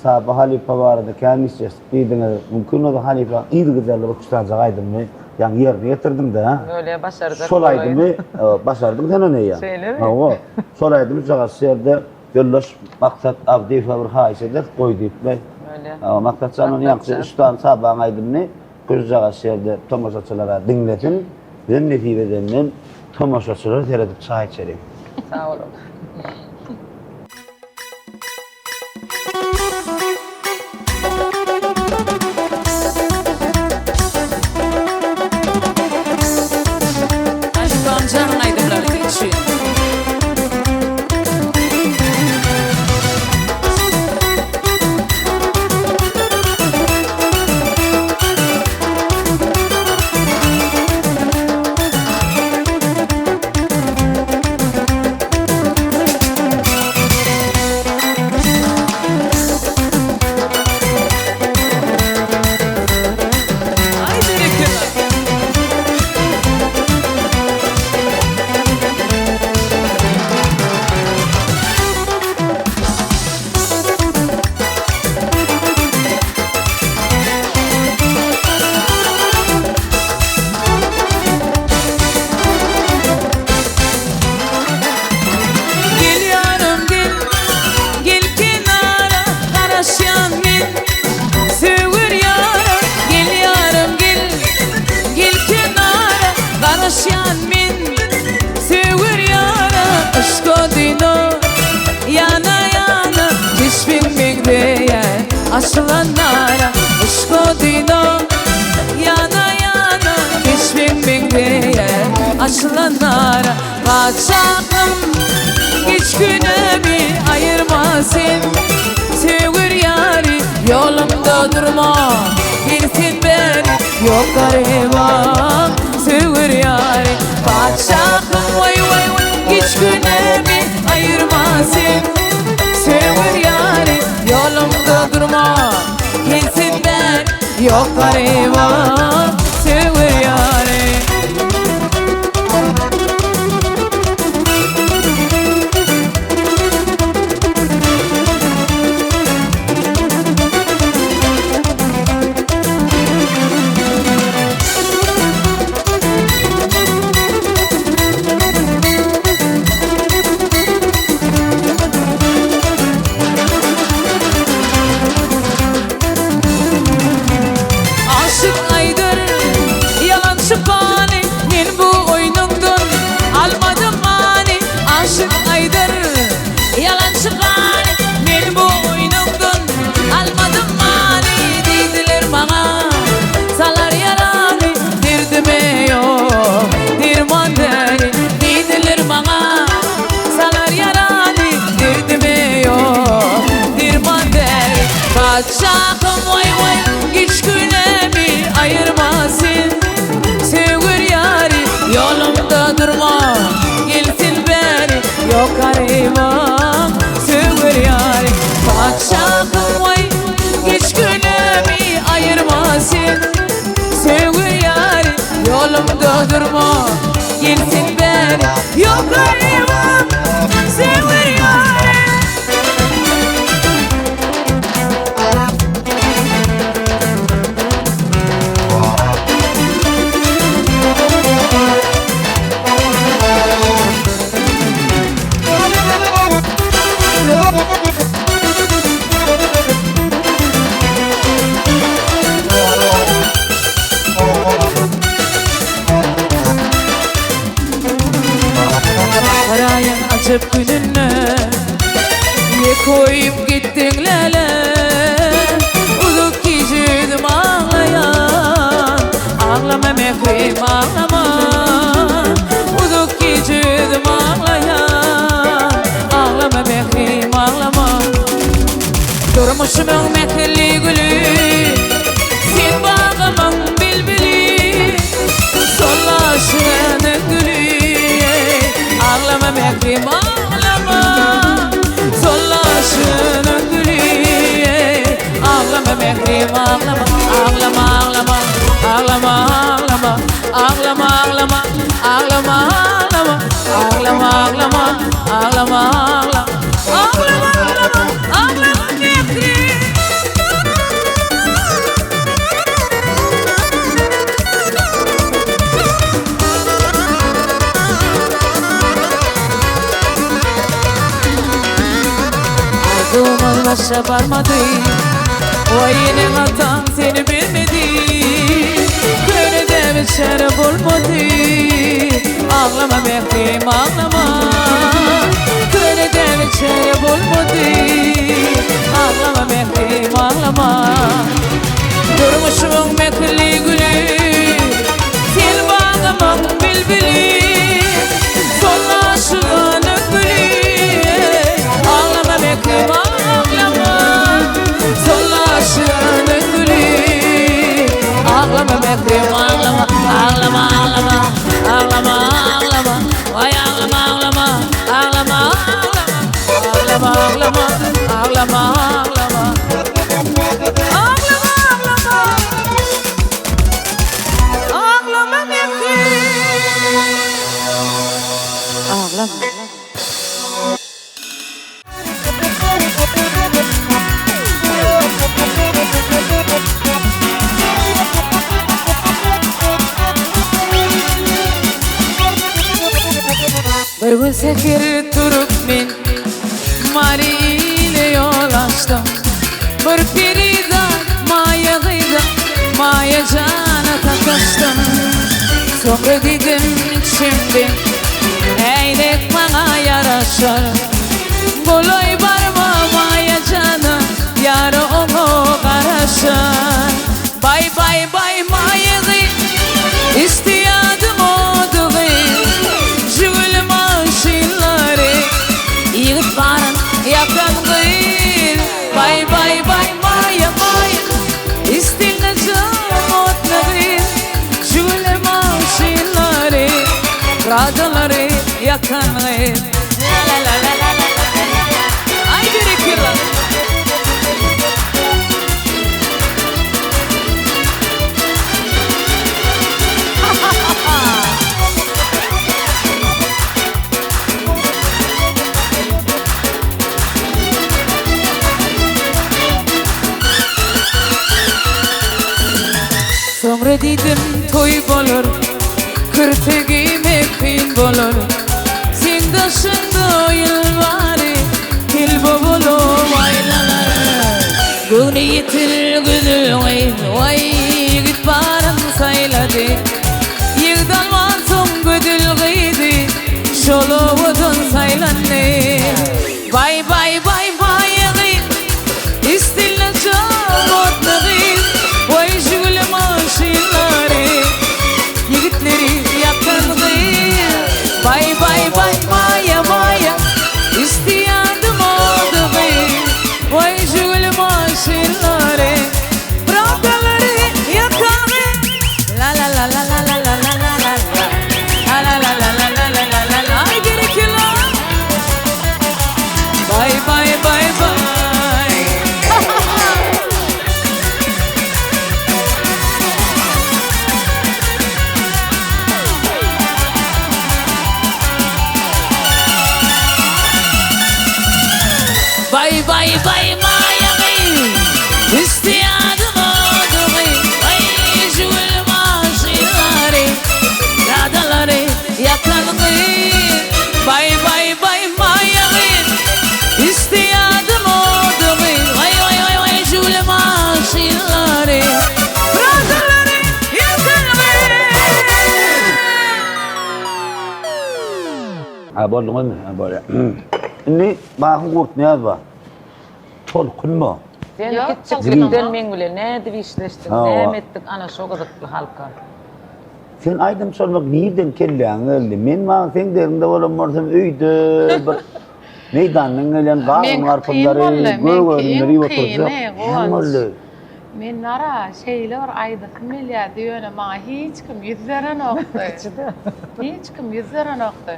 Saba halypa barada kän işleşdik diýdiňiz. Mümkin bolsa halypaň yzygiderli bir üç sanjak aýdymyny ýaňy ýerine ýetirdiň-dä. Bolýa, başarjak Şol aýdymy başardyň sen ony eýýäm. Şeýlemi? Hawa. Şol aýdymy jogap şu ýerde ýoldaş Maksat Abdyýewe bir haýyş ederis, goý diýip. Bolýa. Hawa, Maksat jan ony ýaňky üç sany Sabaň aýdymyny Gyzjagaz şu ýerde tomaşaçylara diňlesin, bizem nesip edenden tomaşaçylara seredip çaý içeliň. Sag boluň. Halypam janyň aýdymlary siz üçin. Aý berekella. Gel ýarym gel, gel kenara Garaşýan men söwer ýara Gel ýarym gel, gel kenara Garaşýan men söwer ýara Yşk odyna ýana ýana Keşbiň meňzeýär açylan nara Yşk odyna ýana ýana Keşbiň meňzeýär açylan nara Patyşahym hiç günämi aýyrma sen Söwer ýary ýolumda durma Gel sen bäri ýok garyban Söwer ýary Patyşahym waý waý hiç günämi aýyrma sen Söwer ýary ýolumda durma Gel sen bäri ýok garyban Söwer ýary. Garybam söwer ýary Patyşahym waý Geç günämi aýyrma sen Söwer ýary Ýolumda durma Gel sen bäri Ýok garybam Söwer ýary. Garaýaň ajap gününe Ne koýup gitdiň läle Uzuk gije özüm aglaýan Aglama mährim aglama Uzuk gije özüm aglaýan Aglama mährim aglama Durmuşymyň mähirli güli Sen bagymyň bilbili Sollaşýanyň güli Aglama mährim aglama Sollaşýanyň güli Aglama mährim aglama Aglama aglama Aglama aglama Aglama aglama Aglama aglama Aglama aglama Aglama aglama Aglama aglama Aglama mährim. Arzuwymyz başa barmady Waý eneň ataň seni bermedi Köne däbe çäre bolmady Aglama mährim aglama Köne däbe çäre bolmady Aglama mährim aglama Durmuşymyň mähirli güli Sen bagymyň bilbili Sollaşygynyň güli Aglama mährim aglama Sollaşygynyň güli Aglama mährim aglama Aglama aglama Aglama aglama Waý aglama aglama Aglama aglama Aglama aglama Aglama aglama Aglama aglama Aglama mährim Aglama. Bir gün säher turup men Mary ile ýol açdym. Bir perizat maýa gyza Maýa jana sataşdym. Soňra diýdim içimden Äýnek maňa ýaraşar. Golaý barma Maýa jana Ýary oňa garaşar. Baý baý baý Maýa gyz Isdiýadym odugy Jiguli maşynlary Ýigit baryn ýakan gyz Baý baý baý Maýa Maýa Istilne jam otly gyz Jiguli maşynlary Pradalary ýakan gyz La-la-la-la-la-la-la-la Aý berekella. Soňra diýdim toý bolar, Kürte geýmek kyn bolar. Seň daşyňda ýyl bary, Telbe bolup aýlanar. Göwni ýetir gözel gyz, Waý, ýigit baryn saýlady. Ýigit almansoň gözel gyzy, Şol owadan saýlandy. Baý, baý, baý, baý gyz, Istilne jan otly gyz, Waý, Žiguli maşynlary, Ýigitleri ýakan gyz. Baý, baý, baý, maýa, maýa, Üsti ýadym oldy gyz. Ha bolduňyzmy? Ha bolýar. Indi Mahym Gurtnyýaz bar. Tolkun bar. Sen Ýok, kiçijiklikden tolkunam. meň bilen nädip işleşdiň, Hawa. näme etdik, ana şo gyzykly halka. Sen aýdym çalmak nirden kelläňe geldi? Men maňa seň deriňde bolan bolsam öýde bir meýdandan gelen gawun Meňki kyn garpyzlary, boldy, gök meňki önümleri iň iýip oturjak. kyny, Näme Guwanç. boldy? Men wara şeýle bir aýdasym gelýärdi, ýöne maňa hiç kim ýüz berenokdy. Hiç kim ýüz berenokdy.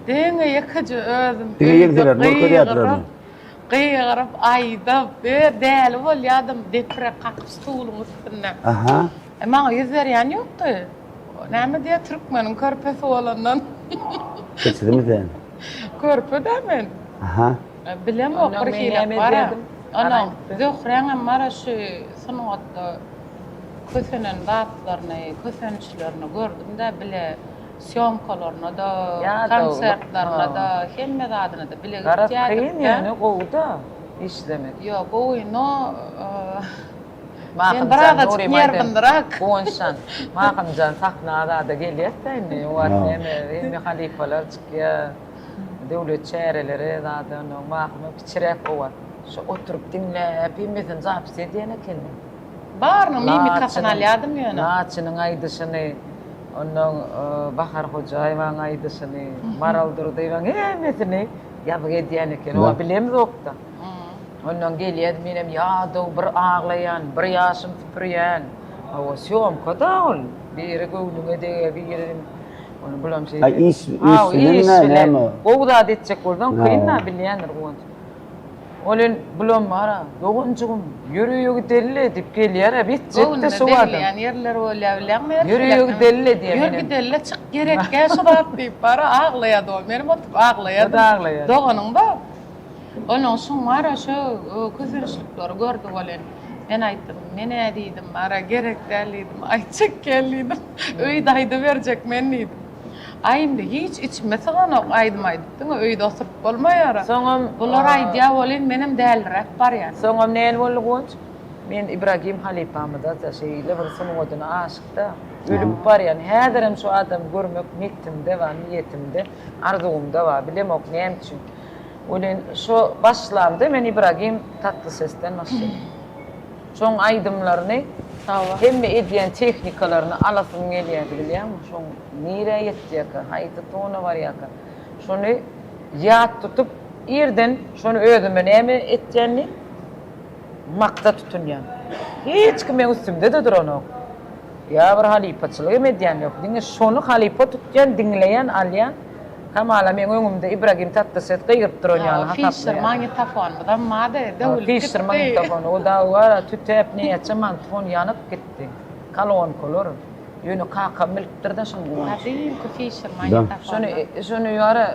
Diňe ýekeje özüm Diňe öýde ýeňselerini görkezýärdilermi? gygyryp, gygyryp aýdyp, e, däli bolýardym, deprek kakyp stuluň üstünde. Aha. E, maňa ýüz berýän ýokdy. Näme diýýär, türkmeniň körpesi bolandan. Kiçisimi sen? Körpe-dä men. Aha. Bilemok Ondan bir men hili näme bar-a. edýärdim? Onuň Zöhräňem bar-a şu sungatda kösenen zatlaryny, kösençlerini gördüm-dä bile sýomkalaryna-da, konsertlerine-de, hemme zadyna-da bile Garaz kyn gitýärdik-dä. ýöne gowy-da işlemek. Ýok, gowy, no men Mahymjan birazajyk Nurymy aýdan nerwindirak. Guwançjan, Mahymjan sahna zada gelýäs-dä indi, o wagt näme, hemme halypalar çykýar. Döwlet çäreleri zady onnoň Mahymam kiçiräk o wagt. Şo oturyp diňläp hemmesini zapis edýän ekeni. Barynyň mimikasyny alýadym ýöne. Laçynyň aýdyşyny, onnoň Bahar Hojaýewaň aýdyşyny, Maral Durdyýewaň hemmesini ýazgy edýän ekeni. O wagt bilemzok-da. Onnoň gelýärdi menem ýadaw bir aglaýan, bir ýaşym süpürýän. Hawa sýomka-da ol. Biri göwnüňe degýär, biri Ony bulam şeýle. Aý iş iş bilen näme? Gowy zat etjek bolsaň kyn-da bilýändir Guwanç. Ol el bulam bar-a, doganjygym, ýör öýe gideli diýip gelýär-ä, bitjek-de şu adam. Göwnüne degilýän ýerler bolýar bilýäňmi? Ýör öýe gideli diýýär. Ýör gideli, çyk gerekgä şu zat diýip bar-a aglaýardy ol. Menem oturyp aglaýardym. O-da aglaýar. Doganyň-da. Onuň şuň bar-a şu kösençlikleri gördi welin, men aýtdym, men-ä diýdim, bar-a gerek däl diýdim, aýtjak gel diýdim. Öýde aýdyberjek men diýdim. Aý indi hiç içime syganok aýdym aýdyp diňe öýde oturyp bolmaýara. Soňam Bular aýdýa welin menem däliräp barýan. Soňam näl boldy Guwanç? Men Ibragim halypamyza-da şeýle bir sungatyna aşykda, ölüp barýan. Häzirem şu adamy görmek netimde bar, niýetimde, arzuwymda bar. Bilemok näme üçin. Welin şo başlamda men Ibragim Tatlysesden başladym. Şoň aýdymlaryny hemme edýän tehnikalaryny alasym gelýärdi bilýäňmi? Şoň nirä ýetýärkä, haýsy tona barýarka. Şony ýat tutup, irden şony özüme näme etýän diýip, maksat tutunýan. Hiç kim meň üstümde-de duranok. Ýa bir halypaçylyk hem edýän ýok. Diňe şony halypa tutýan, diňleýän, alýan. Hamala meň öňümde Ibragim Tatlyses gygyryp duran ýaly hasaplaýar. Fişer magnitofonymyzam bardy, döwülip gitdi. Fişer magnitofony, o dagy bar-a, tütäp näçe magnitofon ýanyp gitdi. Kolonkalar. Ýöne kakam bilipdir-de şuny Guwanç. Gadymky Fişer magnitofony. Şony, şony bar-a,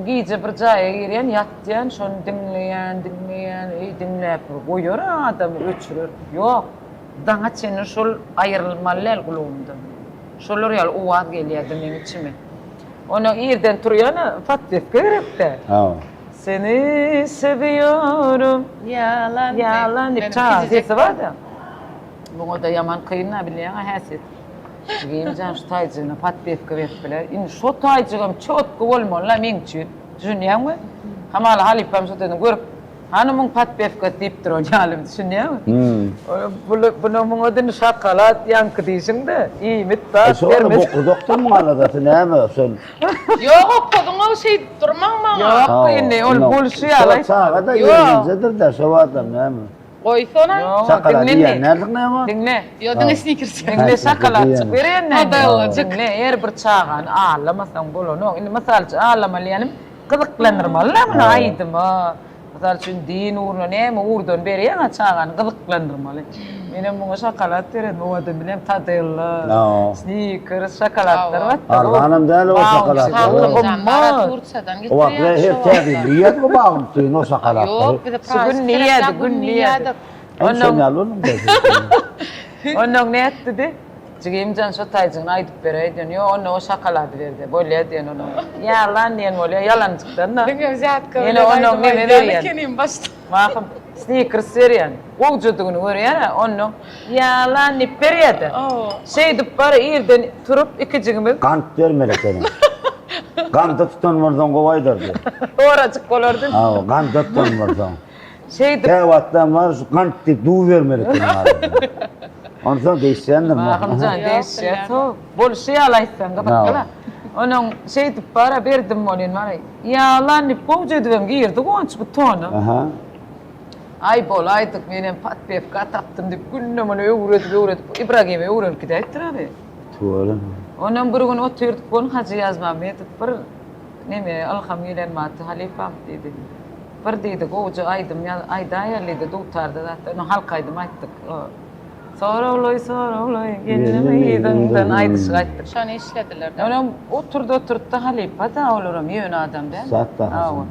gije bir jaýa girýän, ýatýan, şony diňleýän, diňleýän, eý, diňläp bir goýar-a adamy, öçürer. Ýok, daňa çenli şol aýrylmaly däl gulagymdan. Şolar ýaly owaz gelýärdi meň içime. Ondan irden turýana podpewka gerekdä. Hawa. Seni sewiyorum. Ýalan. Ýalan diýip çaga sesi barda. Muňa-da ýaman kyn-a bilýäň-ä häsiýet. Jigimjan şu taýjygyna podpewka berip biler. Indi şo taýjygam çotky bolmaly-la meň üçin. Düşünýäňmi? Hamala halypam şo taýdan görüp Hany muň podpewkasy diýip duran ýaly düşünýäňmi? Buna muňa dini şokolad ýaňky diýşiň-de, iýmit zat Şo bermez. bokurdakdan muň aladasy näme şol? Ýok okadyňow şeýdip durmaň maňa. Ýok indi ol bolşy ýaly aýtdy. Çaga-da ýerlijedir-dä şo adam näme? Goýsana. Şokolad iýen nädip näme? Diňle. Ýok diňe snikers. Diňle şokoladjyk bereýin näme? Diňle her bir çagany aldamasaň bolanok. Indi mysal üçin aldamaly diýenim Gyzyklandyrmaly-da muny aýdyma, mysal üçin din ugruna näme ugurdan berýäň-ä çagany gyzyklandyrmaly. Menem muňa şokolad beredim, owadan bilen Tadella, Snickers şokoladlar bar. Arzanam däl o şokoladlar. Kakamjan bara Tursiýadan O wagtlar her täze iýýärdik o bagyň o şokoladlary. Ýok, bize Şu gün iýýärdik, gün iýýärdik. Ondan ýaly bolduň. Ondan nätdi-de? Jigimjan şo taýjygyny aýdyp beräý diýen. Ýok, onda o şokolady ber diýen. Bolýa diýen onuň. Ýalan diýen bolýa, ýalanjykdan-da. Diňe wzýatka Ýene bilen onuň aýdym neme aýdýan berýän. ekenim başda. Mahym, snikers berýän. Gowjadygyny görýän-ä, onnoň ýalan diýip berýä-de. Hawa. Şeýdip bar irden turup ikijigimiz. Gant bermeli ekeniň. Ganda tutan bolsaň gowy aýdardy. Orajyk bolardy. Hawa, ganda tutan bolsaň. Şeýdip. Kä wagtdan bar şu gant diýip duw bermeli eken arasynda. Onsoň degişýändir. Mahymjan degişýär. So, bolşy ýaly aýtsaň gyzykly-la. Onuň şeýdip bara berdim welin bara ýalan diýip gowja edibem girdi Guwanç bu tona. Aha. Aý bolaýdyk menem podpewka tapdym diýip günde muny öwredip öwredip Ibragime öwrenip gidäýipdir abi. Tüweleme. Ondan bir gün otyrdyk welin Hajy Ýazmämmedow bir neme ylham gelen wagty halypam diýdi. Bir diýdi gowja aýdym ýaz aýdaýaly diýdi dutarda zatda ony halk aýdymy aýtdyk. Soraglaý soraglaý geldim yzyňdan aýdyşyk aýtdyk. Şony işlediler-de. Onam oturdy oturtdy halypa-da olaram ýöne adam däl. Ussat-da Hajy.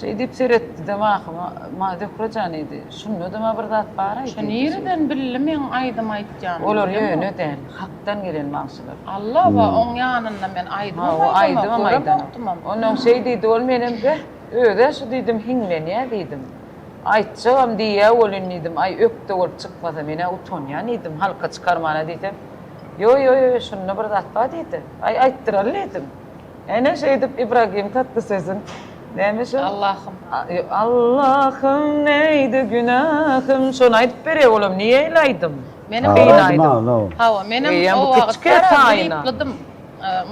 Şeý diýip seretdi-de Mahyma, Ma Zöhre jan diýdi, şunda-da bir zat bar-aý Şu diýdi. nireden bildi meň aýdym aýtýanymy? Olar ýöne däl, hakdan gelen bagşylar. Alla ba, oň ýanynda men aýdymam Hawa, aýdamok, aýdymam aýdanok. göremokdymam. Onnoň şeý diýdi ol, menem beh, öz-ä şu diýdim, hiňlenýä diýdim. Aýtjagam diýýä welin diýdim, aý ökde bolup çykmasa men-ä utanýan diýdim, halka çykarmana diýsem, Ýo, ýo, ýo, şunda bir zat bar diýdi. Aý, aýtdyraly diýdim. Ene şeýdip Ibragim Tatlysesiň näme şo? Allahym. Allahym neýdi günahym şony aýdyp berýär olam niýeýle aýdym. Menem Kyn aýdym. Hawa menem o wagt griplydim.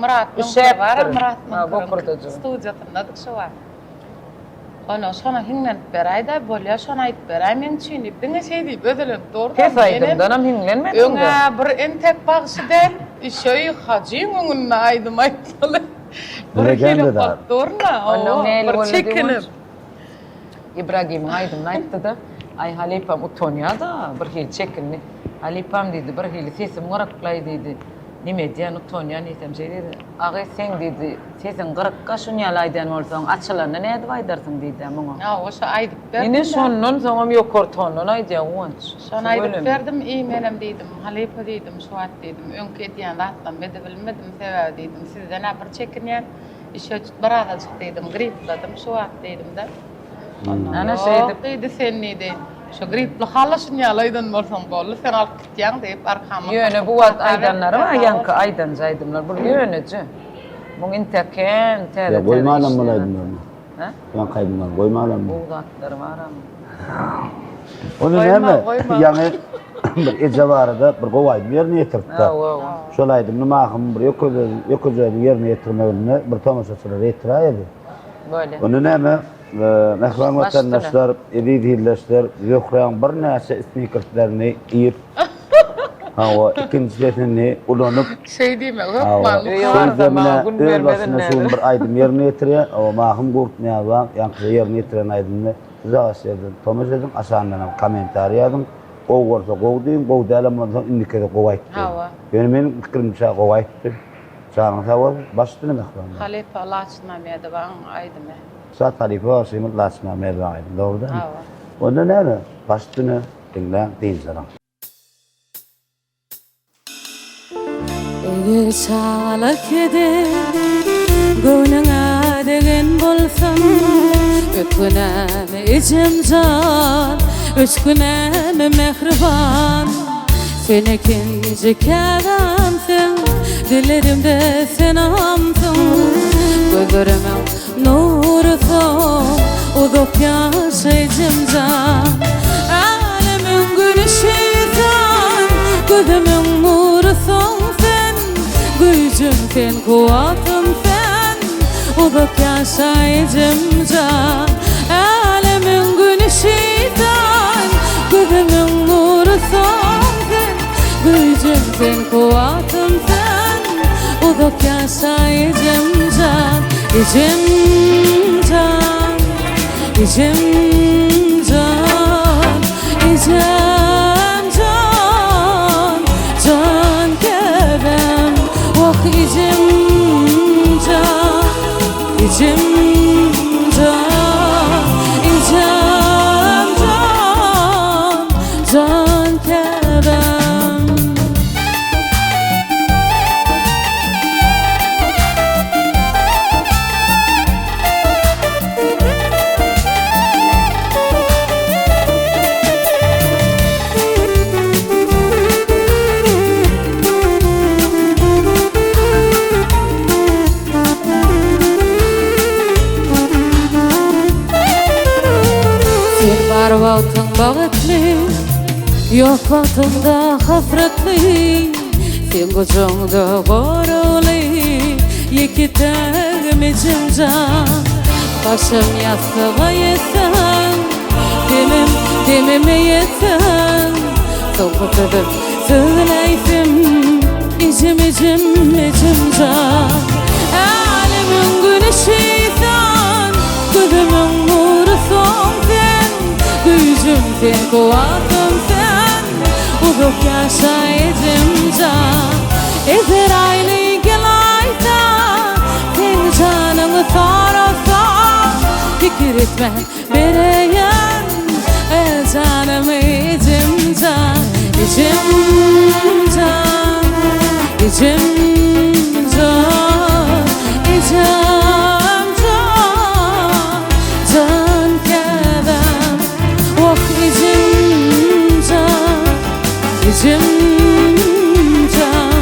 Myrat Müňkür bar Myrat Müňküriň studiýasyndadyk şo wagt. Ondan şona hiňlenip beräýdä bolýa şony aýdyp beräý meň üçin diýip diňe şeý diýip özelenip durdy. Pes aýdymdanam hiňlenmediňdä. Öň-ä bir entek bagşy däl, şeý Hajyň öňünde aýdym aýtmaly. Bir hili bolup durna, bir çekinip. Ibragimiň aýdymyny aýtdy-da, Aý halypam utanýa-da, bir hili çekindi. Halypam diýdi, bir hili sesim gyryklaý diýdi. Neme edýän, utanýan diýsem şeý diýdi. Agy seň diýdi, sesiň gyrykka şun ýaly aýdýan bolsaň, açylanda nädip aýdarsyň diýdä muňa. Hawa, şo aýdyp berdim-dä. Ine şondan soňam ýokary tondan aýdýa Guwanç. Şony aýdyp berdim, i menem diýdim, halypa diýdim, şu wagt diýdim, öňki edýän zatlarymy edibilmedim, sebäbi diýdim, sizden-ä bir çekinýän, işe birazajyk diýdim, gripledim şu wagt diýdim-de. Ondan Ana ýok şeýdip. diýdi, sen diýdi, şu gripli hala şun ýaly aýdan bolsaň boldy, sen alyp gitýäň diýip, arkama Ýöne bu wagt aýdanlary bar, ýaňky aýdanja aýdymlar. Bul ýöneje. Muň intäk kän täze Ýa täze goýmalam bul işleri. aýdymlaryny. Hä? Ýaňky aýdymlaryny goýmalam. Gowy zatlary baram. Ony Goýma, näme? goýma. Ýaňy bir eje barada bir gowy aýdym ýerine ýetiripdi. Hawa, hawa. Şol aýdymyny Mahym bir ýökeje ýökejäniň ýerine ýetirmeginde bir tomaşaçylara ýetiräýeli. Bolýa. Onda näme, mähriban watandaşlar, eziz ildeşler, Zöhräň birnäçe snikrslerini iýip, hawa, ikinji sesini ulanyp, Şeý diýme, hökman şeýdip mine öz başyna şu gün bir aýdym ýerine ýetirýär. Hawa, Mahym Gurtnyýazowaň ýaňkyja ýerine ýetiren aýdymyny siz agaç ýerden tomaşa ediň, aşagyndanam kommentariý ýazyň. Gowy bolsa gowy diýiň, gowy dälem bolsa indiki gezek gowy aýt diýiň. Hawa. Ýöne meniň pikirimçe gowy aýtdy. Janyň sag bolsun, baş üstüne mähribanlar. Halypa Laçyn Mamedowaň aýdymy. Ussat halypa bagşymyz Laçyn Mamedowaň aýdymy, dogry dälmi? Hawa. Onda näme, baş üstüne, diňläň, dynç alyň. Eger çagalyk edip göwnüňe degen bolsam, Öt günämi ejem jan, öç günämi mähriban. Sen ikinji käbämsiň, Dillerimde senamsyň, Gözlerimiň nurusyň, Uzak ýaşa ejemjan. Älemiň güneşi sen, Gözümiň nurusyň sen, Güýjüm sen, kuwwatym sen, Uzak ýaşa ejemjan. Älemiň güneşi sen, Gözümiň nurusyň sen, Güýjüm sen, kuwwatym sen, Uzak ýaşa ejem jan, ejem jan, ejem jan, ejem jan, jan käbäm, wah ejem jan, ejem jan, ejem jan, jan käbäm. Ýok wagtyňda hasratly Seň gujagyňda goragly Ýeke-tägim ejem jan Başym ýassyga ýetseň Demim demime ýetseň Soňky sözüm sözläýsem Ejem ejem ejem jan Älemiň güneşi sen Gözümiň nury soň sen Güýjüm sen kuwwatym sen Uzak ýaşa ejem jan Ezraýyly gelaýsa Seň janyňy sorasa Pikir etmän bereýän Janymy ejem jan Ejem jan Ejem jan Ejem jan Jan käbäm Wah ejem jan Ejem jan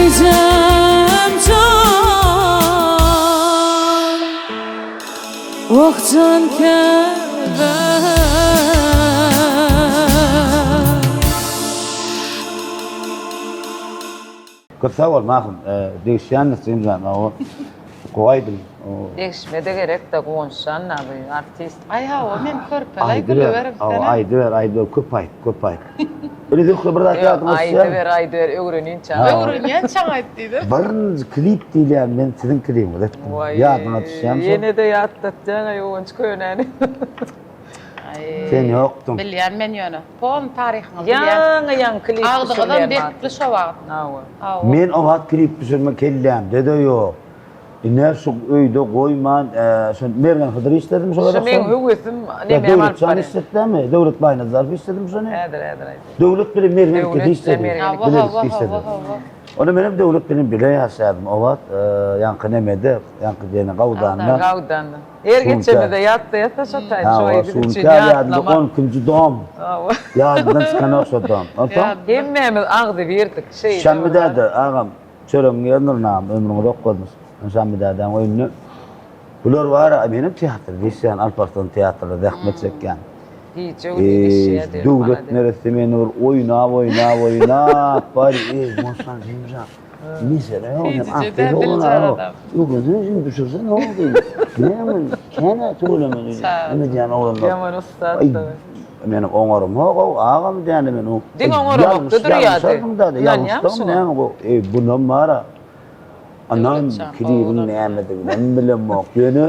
Ejem jan Wah jan käbäm. Köp sag bol Mahym. Degişýändir Jimjan. Gowy aýdym. Degişmede gerekde Guwançjan da bu artist. Aý hawa men körpelay gülüberipsene. Hawa aýdyber aýdyber köp aýt köp aýt. Indi Zöhre bir zat ýadyňa düşýärmi? Aýdyber aýdyber öwreninçä. Öwrenýänçäň aýt diýdi. Birinji klip diýilýän men siziň klibiňizi etdim. Ýadyňa düşýärmi şol? Ýene-de ýatlatýaň-aý Guwanç könäni. Sen ýokduň. Bilýän men ýöne. Polny taryhyňyzy bilýän. Ýaňy-ýaňy klip Agzyňyzam düşürýän bekli şo wagt. Hawa. Hawa. Men o wagt klip düşürme kellämde-de ýok. Ine şu öýde goýman, şo Mergen Hydyr işledim şo Şu meň höwesim nemem alyp Döwletjan barýan. işletdämi? Döwlet Baýnazarow işledim şony. Häzir häzir aýdýan. Döwlet bilen Mergen ikisi Döwlet bilen işledi. Mergen Hawa, Bilelikde hawa, işledi. hawa, hawa. Onda menem Döwlet bilen bile ýaşaýardym o wagt, ýaňky nemede, ýaňky diýeni Gawdanda. Gawdanda. Her geçemizde ýatda ýatda şo taýyn şo Hawa, öý biz üçin Şuňkar ýadynda ýatlama. on ikinji dom. Hawa. Ýadyndan çykanok şo dom. Onsoň Hemmämiz agzybirdik şeýle. Şammy däde, agam, Çöregiňi ýer Nurnagam, ömrüň uzak bolsun. Şammy dädäň öýünde bular bar, menem teatrda işleýän, Alparslan teatrda zähmet çekýän. Gije-gündiz işleýär diýip. Döwlet neresse meni bir oýnap, oýnap, oýnap, bar, eý, Moşan Jemjan, mesele ýok, sen artist oglan, öwrensene şuny, düşürsene oň diýip. Näme, kän-ä tüweleme diýip, neme diýýän oglanlar. Ýaman ussat. Meni oňarymok-ow, agam diýende men o. Diňe oňaramokda durýardy. Ýalňyşdym, näme bu? Eý, bunam bar-a. Anam klibiň nämediginem bilemok. Ýöne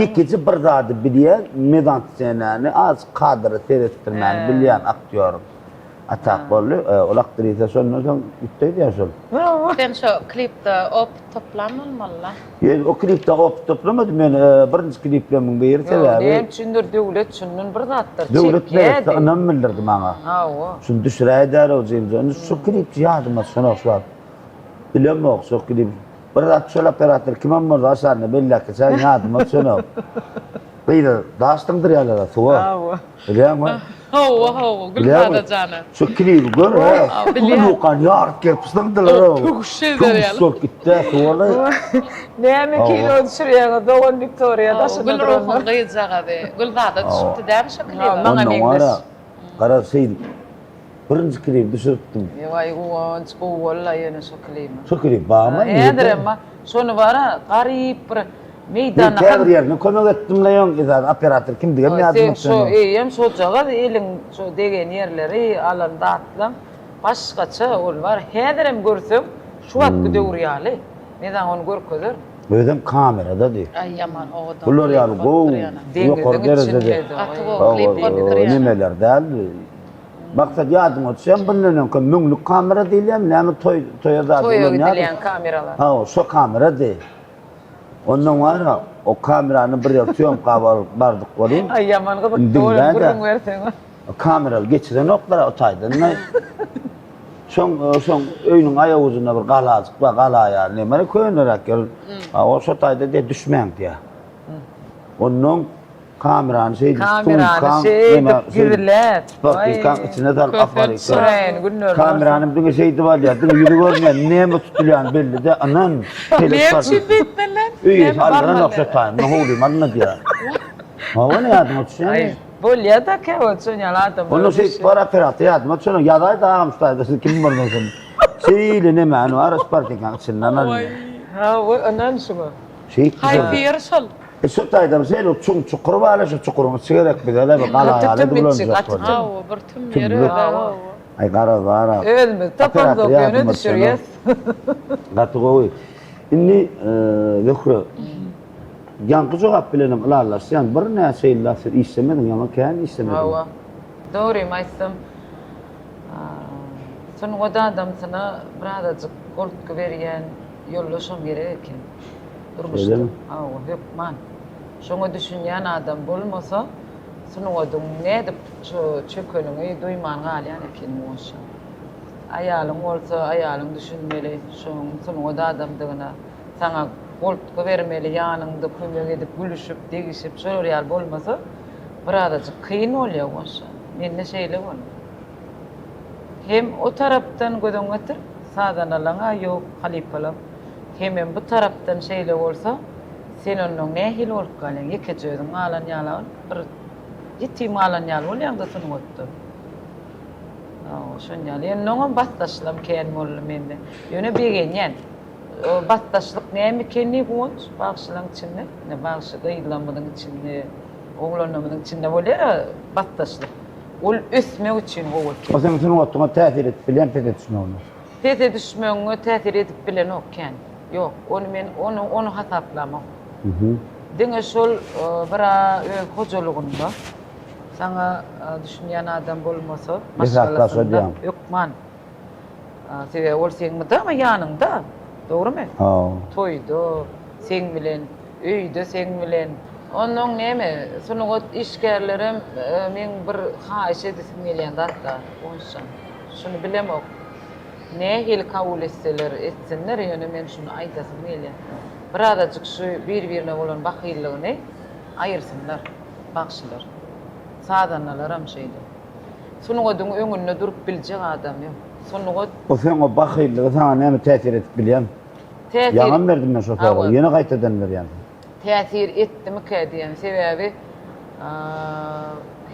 ýekeje bir zady bilýän, mizanssenany az kadra seretdirmäni bilýän aktýor. A tak boldy. Ol aktrisa şondan soň gitdi öýdýän şol. Sen şo klipde opyt toplan bolmaly-la. Ýöne o klipde opyt toplamadym men birinji kliplerimiň biri sebäbi. Näme üçindir Döwlet şundan bir zatlar çekýärdi. Döwlet Meretde ynam bildirdi maňa. Hawa. Şuny düşüräýdärow jigimjan. Indi şu klip ýadyma düşenok şu wagt. Bilemok şo klip. Bir zat şol operator kimem bolsa aşagyna belläp geçäýiň ýadyma düşenok. Gyza daş zyňdyrýarlar suwa. Hawa. Bilýäňmi? Hawa, hawa, Gülzada jana. Şu klibi gör, he. Bilýän. Uly ýaryk gelip zyňdylar. O pöküş eder ýaly. Pöküş bolup gitdi suwaly. Näme kino düşürýäňiz dogan Wiktoriýa daşynda duranlar. Gülruhyň gyzjagazy. Gülzada düşüpdi dämi şo klibe? Maňa meňzeş. Gara şeýdip birinji klibi düşüripdim. Waý Guwanç gowy boldy ýöne şo klibi. Şo klip barmy? Häzirem bar. Şony bara garyp bir Meýdanda. Men käbir ýerine kömek etdim-le ýoň, esasy operator kimdigem ýadymda Sen şo eýýäm şojagaz eliň şo degen ýerleri, alan zatlaň başgaça ol bar. Häzirem görseň şu wagtky döwür ýaly. Men saňa ony görkezerin. Özem kameradady. Aý ýaman owadan. Bular ýaly gowy ýokary derejede. Gaty gowy klip bolupdyr ýöne. Nemeler däldi. Maksat ýadyňa düşýän bundan öňki müňlük kamera diýilýärmi näme toý toýa zat Toýa gidilýän kameralar. Hawa şo kamerady. Ondan wara o kamerany bir ýer sýomka bardyk welin. Aý ýaman gyzykly bolup gürrüň berseň. Kamerany geçirenoklar o taýdan. Şoň şoň öýüniň aýagujynda bir galajyk bar, gala ýaly neme köneräk ýer. O şo taýda diýýär düşmäň diýýär. Ondan Kamerany şeýdip, Kamerany şeýdip gizläp. Sportiwkaň içine salyp aparyp. Göräýen günlerini. Kamerany diňe şeýdip alýar, diňe ýüzi görünýär, näme tutulýany belli däl, ynan. Näme üçin beýtmeli? Öýe aldyranok şo taýynda, howlyma alyndy diýýär. Hawa, ýadyňa düşýärmi? Bolýa-da käwagt şon ýaly adamlar. Onda şeýdip bar operator ýadyma düşenok. Ýazaý-da agam şu taýda siz kim bolmaň. Şeýle nemäni bar Spartakyň içinden alynýar. Hawa, ynan şuňa. Şeýtdi. Haýsy ýer şol? E şu taýda bir şeýle çuň çukur bar, şu çukuryň içi gerek bize-de bir gala Gaty ýaly tüm içi, duranjak gaty bolýar. tüm. Hawa, bir tüm ýeri Tümlük. özi hawa. Aý garaz bar-a. Özümiz tapamzok, Operator ýöne ýadyma düşürýäs. düşenok. Gaty gowy. Indi Zöhre, ýaňky jogap bilenem ylalaşýan, birnäçe ýyllap siz işlemediň, ýaňy kän işlemediň. Hawa. Dogrymy aýtsam, sungat adamsyna birazajyk goltgy berýän ýoldaşam gerek eken. Durmuşda. Hawa, hökman. Şoňa düşünýän adam bolmasa, sungatyň nädip şo çökeniňi duýman galýan ekeniň goşa. Aýalyň bolsa, aýalyň düşünmeli şoň sungat adamdygyna. Saňa goltgy bermeli, ýanyňda kömek edip, gülüşip, degişip, şolar ýaly bolmasa, birazajyk kyn bolýar goşa. Mende şeýle boldy. Hem o tarapdan göz öňüňe getir, sazanalaň-a ýok, halypalaň. Hemem bu tarapdan şeýle bolsa, sen onnoň nähili bolup galýaň, ýekeje özüň galan ýaly bir ýetim galan ýaly bolýaň-da sungatda. Hawa, şon ýaly. Ýöne oňam basdaşlygam kän boldy mende. Ýöne begenýän. O basdaşlyk näme ekeni Guwanç, bagşylaň içinde, ine bagşy gyzlarymyzyň içinde, oglanlarymyzyň içinde bolýar-a basdaşlyk. Ol ösmek üçin gowy eken. O seň sungatyňa täsir edip bilýän pese düşmegine. Pese düşmegiňe täsir edip bilenok kän. Ýok, ony men ony ony hasaplamok. Diňe şol bir-a öz hojalygynda saňa düşünýän adam bolmasa, maşgalasynda hökman. Sebäbi ol seň mydama ýanyňda, dogrumy? Toýda seň bilen, öýde seň bilen. Onnoň näme, sungat işgärlerem meň bir haýyş edesim gelýän zat bar, Guwançjan. Şuny bilemok. Nähili kabul etseler etsinler, ýöne men şuny aýdasym gelýär. Birazajyk şu bir-birine bolan bahyllygyny aýyrsynlar, bagşylar. Sazandalaram şeýle. Sungatyň öňünde durup biljek adam ýok. Sungat. O seň o bahyllygy saňa näme täsir edip bilýämi? Täsir. Ýaňam berdim men şo soragy, ýene gaýtadan berýän. Täsir etdimikä diýen, sebäbi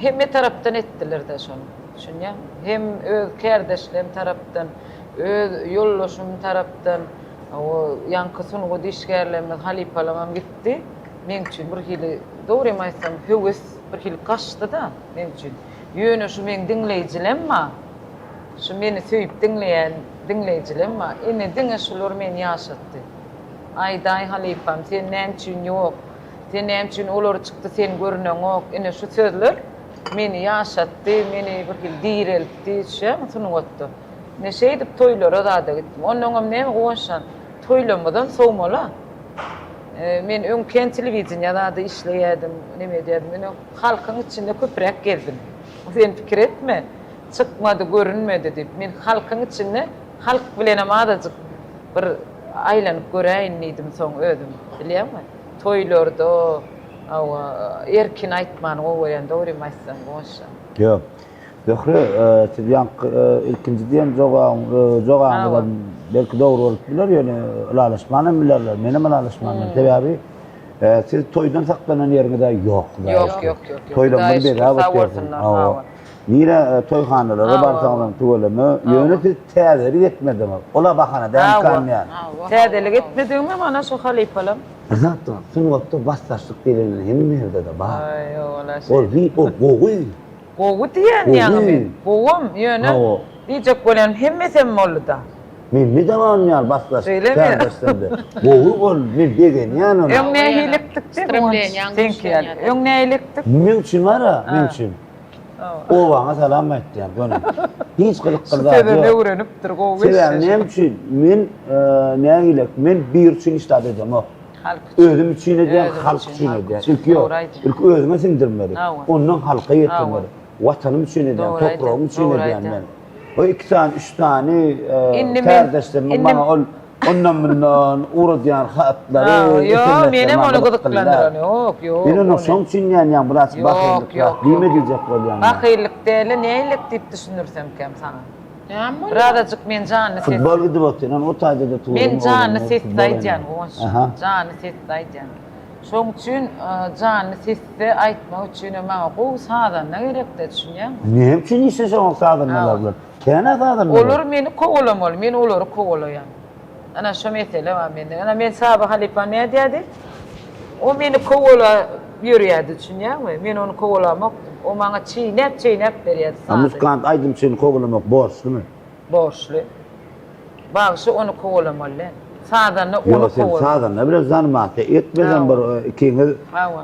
hemme tarapdan etdiler-dä şony. Düşünýäňmi? Hem öz kärdeşlerim tarapdan, öz ýoldaşym tarapdan, o ýaňky sungat işgärlerimiz, halypalarym gitdi. Meň üçin bir hili, dogrymy aýtsam, höwes bir hili gaçdy-da meň üçin. Ýöne şu meň diňleýjilem bar. Şu meni söýüp diňleýän diňleýjilem bar. Ine, diňe şular meni ýaşatdy. Aýdaý halypam, sen näme üçin ýok? Sen näme üçin olar çykdy, sen görüneňok? Ine, şu sözler meni ýaşatdy, meni bir hili direltdi, düşýäňmi, sungatda. Ine, şeýdip toýlara zada gitdim. Onnoňam näme, Guwançjan, toýlamyzam sowmaly-a. Men öň kän telewideniýe zada işleýärdim, neme edýärdim. Ine, halkyň içinde köpräk gezdim. Sen pikir etme, çykmady, görünmedi diýip. Men halkyň içinde, halk bilenem azajyk bir aýlanyp göräýin diýdim soň özüm, bilýäňmi? Toýlarda, hawa, erkin aýtmany gowy görýän, dogrymy aýtsam, Guwançjan. Ýok. Zöhre, siz ýaňky ilkinji diýen jogabyň, jogabyňyzam belki dogry bolup biler, ýöne ylalaşman hem bilerler, menem ylalaşman bilerin. Sebäbi siz toýdan saklanan ýeriňiz-ä ýok. Ýok, ýok, ýok. Toýdan bir bezäp otyrsyňyz. Hawa. Nirä toýhanalara barsaňyzam tüweleme, ýöne siz täzelik etmediňiz. Ol-a bahana dälmikan diýýän. Täzelik etmedigimem ana şu halypalam. Bir zat bar, sungatda basdaşlyk diýleni hemme ýerde-de bar. Aý, ýok, ol-a şeýle. Ol ol gowy. Gowy diýýän ýaňy men. Gowam, ýöne diýjek bolýanym hemmesem boldy-da. Men mydama onuň ýaly basdaşlyk kärdeşlerimde. Gowy ol, men begenýän ona. Öň nähiliekdik-de, Guwanç, seňki ýaly. Öň nähiliekdik? Meň üçin bar-a, meň üçin. Obaňa salam aýtýan, göni. Hiç gyzykly zat ýok. Şu sözem öwrenipdir, gowy geçdi. Sebäbi näme üçin? Men nägilek, men bir üçin hiç zat edemok. Halk üçin. Özüm üçin edýän, halk üçin edýän. Ilki ýok. Ilki özüňe siňdirmeli. Ondan halka ýetirmeli. Watanym üçin edýän, topragym üçin edýän men. O iki sany, üç sany kärdeşlerimiň maňa ol ondan-mundan ugradýan hatlary, Ýok, menem ony gyzyklandyran ýok, ýok. Men ony şoň üçin diýýän, ýa biraz bahyllyk zat diýme diýjek bolýan. Bahyllyk däl-de, nähilek diýip düşündirsemkäm saňa. Näme bolýar? Birazajyk men janly ses. Futbol gidip otyryn, o taýda-da turuň. Men janly sesli aýdýan, Guwanç. Janly sesli aýdýan. Şoň üçin janly sesde aýtmak üçinem maňa gowy sazanda gerekdä düşünýäňmi? Näme üçin işleşeňok sazandalar bilen? Kän-ä sazandalar. Olar meni kowalamaly, men olary kowalaýan. Ana şo mesele bar mende. Ana men Saba halypa nädýärdi? O meni kowalap ýörýärdi düşünýäňmi? Men ony kowalamokdym. O maňa çeýnäp-çeýnäp berýärdi A sazy. muzykant aýdymçyny kowalamak borçlumy? Borçly. Bagşy ony kowalamaly däl. Sazanda ony Ýok, sen kowalamaly. sazanda bilen zanymasiýa etmeseň bir ikiňiz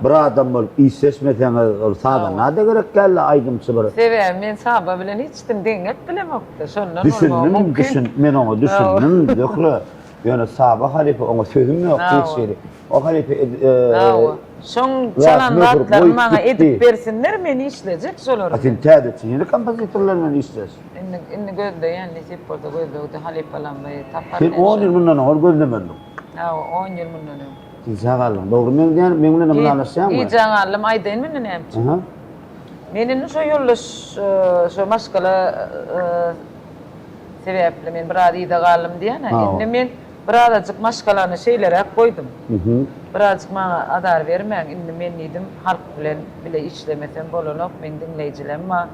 bir adam bolup işleşmeseňiz ol sazanda-da gerek däl-de aýdymçy bir. Sebäbi men Saba bilen hiç kim deňäp bilemokda, şondan bolmagy Düşündim, mümkin. düşün, men oňa düşündim, Zöhre. Ýöne Saba halypa oňa sözüm ýok hiç hili. O halypa Hawa. Şoň çalan zatlaryny maňa edip bersinler, men işlejek şolar A bilen. sen täzeçe ýene kompozitorlar bilen işleş. Indi indi gözleýän, nesip bolsa gözlegde halypalarmy tapar Sen on ýyl mundan owal gözlemelidiň. Hawa, on ýyl mundan öň. Gijä galdyň. Dogry meň diýýänim, meň bilenem ylalaşýaňmy? Gijä galdym, aýdaýynmy indi näme üçin? Aha. Men indi şo ýoldaş, şo maşgala sebäpli men biraz yza galdym diýýän-ä. Indi men birazajyk maşgalany şeýleräk goýdum. Birazajyk maňa azar bermäň, indi men diýdim, halk bilen bile işlemesem bolanok, meň diňleýjilem bar.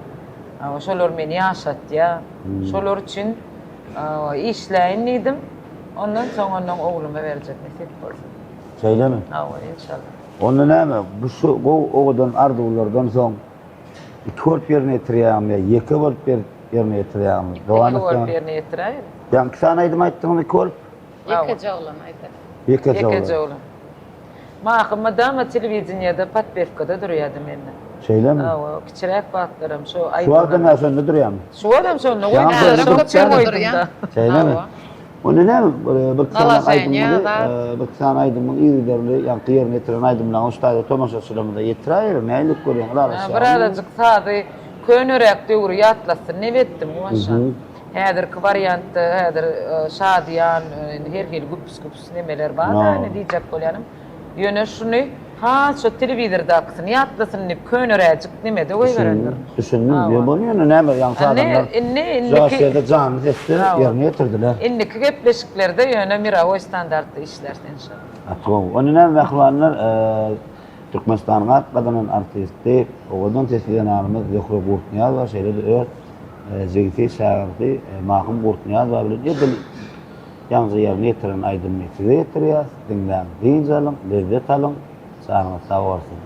Şolar meni ýaşatýar. Şolar üçin işläýin diýdim. Ondan soň ondan ogluma berjek nesip bolsa. Şeýlemi? Hawa, enşalla. Onda näme, bu şu gowy owadan arzuwlardan soň iki bolup ýerine ýetirýäňmi ýa ýeke bolup ýerine ýetirýäňmi? Dowam Ýeke bolup etseňiz. ýerine ýetiräýerin. Ýaňky iki sany aýdym aýtdyňyz iki bolup? Ýekeje oglan aýdar. Ýekeje oglan. Ýekeje oglan. Mahym mydama telewideniýede podpewkada durýardy mende. Şeýlemi? Hawa, kiçiräk wagtlaram şo aýdymlar. Şu wagtam ýa şonda durýarmy? Şu wagtam şonda Ýaňy goýdum. şonda Köpem durýarmy? goýdum-da. Şeýlemi? Onda näme, bir iki sany aýdymyňyzy, Nalaşeniýa, bir iki sany aýdymyň yzygiderli ýaňky ýerine ýetiren aýdymlaryňy şu taýda tomaşaçylarymyza ýetiräýeli, nähili görýäň, ylalaşýaňmy? Birazajyk sazy köneräk döwri ýatlatsyn diýip etdim, Guwanç jan. Häzirki wariantda häzir şadyýan her hili güpüs-güpüs nemeler bar-da, indi diýjek bolýanym. Ýöne şuny has şo telewizordakysyny ýatlasyn diýip köneräjik nemede goýberendir. Düşündim, düşündim. Ýa bolýa ýöne näme ýaňky adamlar şu ýerde janly sesde ýerine ýetirdiler. Indiki gepleşiklerde ýöne mirowoý standartda işläris enşalla. Gaty gowy. Onda näme mähribanlar Türkmenistanyň at gazanan artisti, owadan sesli zenanymyz Zöhre Gurtnyýazowa şeýle-de öz jigisi, şägirdi Mahym Gurtnyýazowa bilen edil Ýaňja ýerine ýetiren aýdymyny size ýetirýäs, diňläň, dynç alyň, lezzet alyň, janyňyz sag bolsun!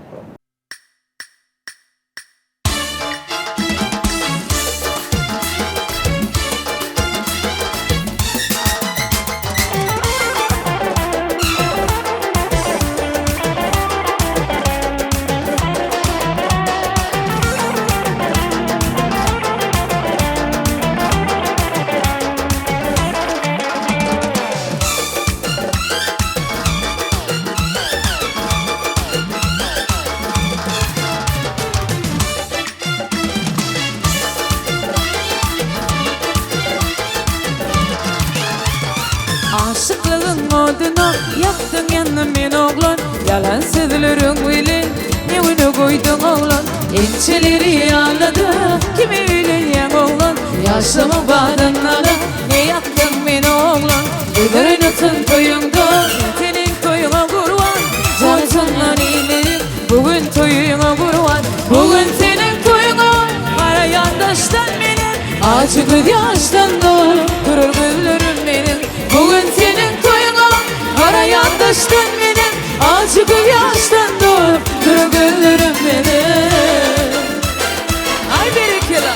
Aşyklygyň oduna ýakdyň ýandym men oglan Ýalan sözleriň bilen ne güne goýduň oglan Ençeleri ýanladyp kime öýlenýäň oglan Ýaşlygyň badyndan-a ne ýakdyň meni oglan Gözlerin öten toýuňda men seniň toýuňa gurban Jan-jandan iýmeýin bu gün toýuňa gurban Bu gün seniň toýuňa garaýan daşdan menem Ajy gözýaşdan dolup durur gözlerim meniň Bu gün seniň toýuňa garaýan daşdan menem Ajy gözýaşdan dolup durur gözlerim meniň Aý berekella.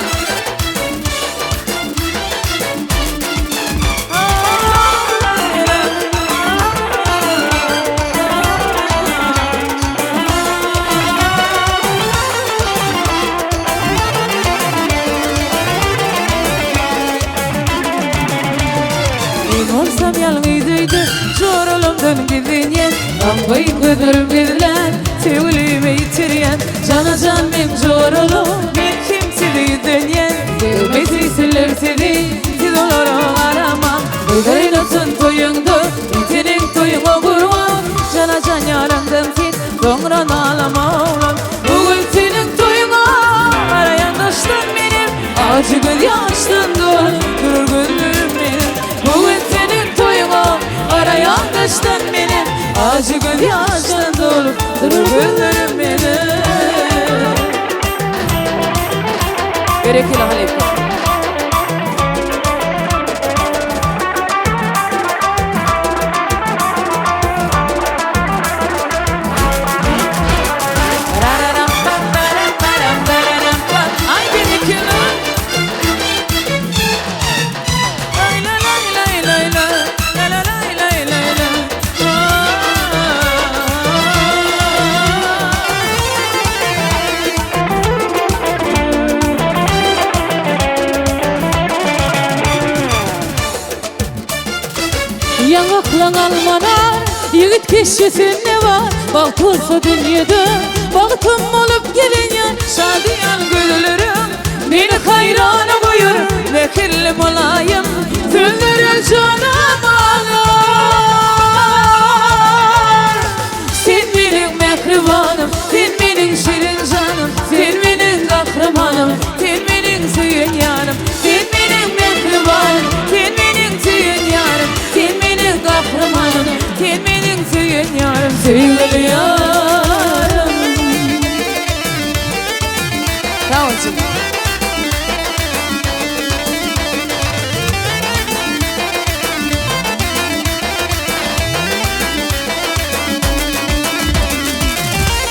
Men bolsam ýalňyz öýde, joralamdan gizlenýän, Gamgyn gözlerim gizlän, söýgülimi ýitirýän. Jana-jan meň joralam, men hem size ýüzlenýän. Degmeseýsinler sizi, siz olara garamaň. Gyzyl otun toýuňda, men seniň toýuňa gurban. Jana-jan ýarandan sen, soňra nalama oglan. Bu gün seniň toýuňa garaýan daşdan menem, Ajy göz ýaşdan dolup durur gözlerim meniň. Bu gün seniň toýuňa garaýan daşdan menem, Ajy göz ýaşdan dolup. Durur gözlerim meniň. Berekella halypa. Ay berekella. Lay lay lay lay lay lay lay lay lay lay lay. Ýaňaklaň almanar, ýigit keşbi sende bar, Bagt bolsa dünýede, bagtym bolup gelen ýar. Şadyýan gözleriň meni haýrana goýar, Mähirli mylaýym sözleriň janym alar. Sen meniň mähribanym, sen meniň şirin janym, Sen meniň gahrymanym, sen meniň söýen ýarym. Sen meniň mähribanym, sen meniň söýen ýarym, Sen meniň gahrymanym, sen meniň söýen ýarym, Söýgüli ýarym. Sag bol jigim.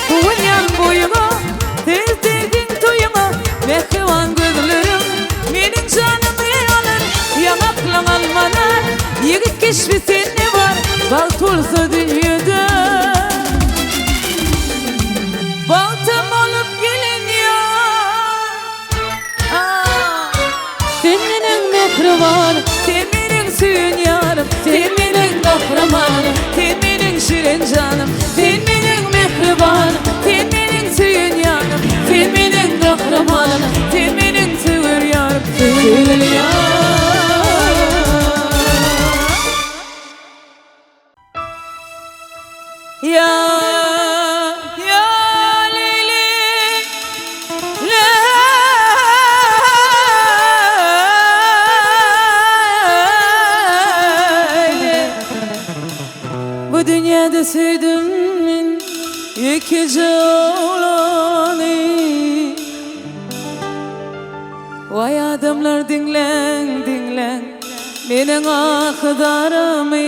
Guwanýan boýuňa, tez-tezin toýuňa, Mähriban gözleriň meniň janymy alar, Ýaňaklaň almanar, ýigit keşbi sende bar, Bagt bolsa dünýede, bagtym bolup gelen ýar. Sen meniň mähribanym, sen meniň söýen ýarym, Sen meniň gahrymanym, sen meniň şirin janym, Sen meniň mähribanym, sen meniň söýen ýarym, Sen meniň gahrymanym, sen meniň söwer ýarym, Söýgüli ýarym. Ýa, ýa, leý-leý, leý-leý. Bu dünýäde söýdüm men ýekeje oglany. Waý adamlar diňläň, diňläň meniň ahy-zarymy.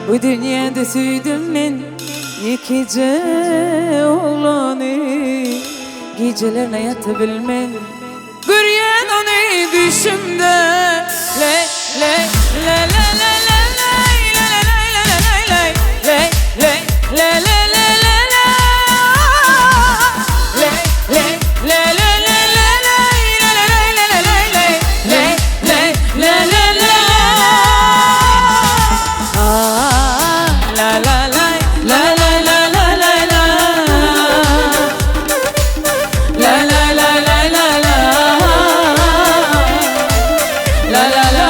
Bu dünýäde söýdüm men ýekeje oglany. Gijelerine ýatabilmen görýän ony düýşümde. Le le le le le le leý le le leý le le leý leý le le le le le le le Le le le le le le leý le le leý le le leý leý le le le le le Ah la la la la la la la la la La la la la la la La la la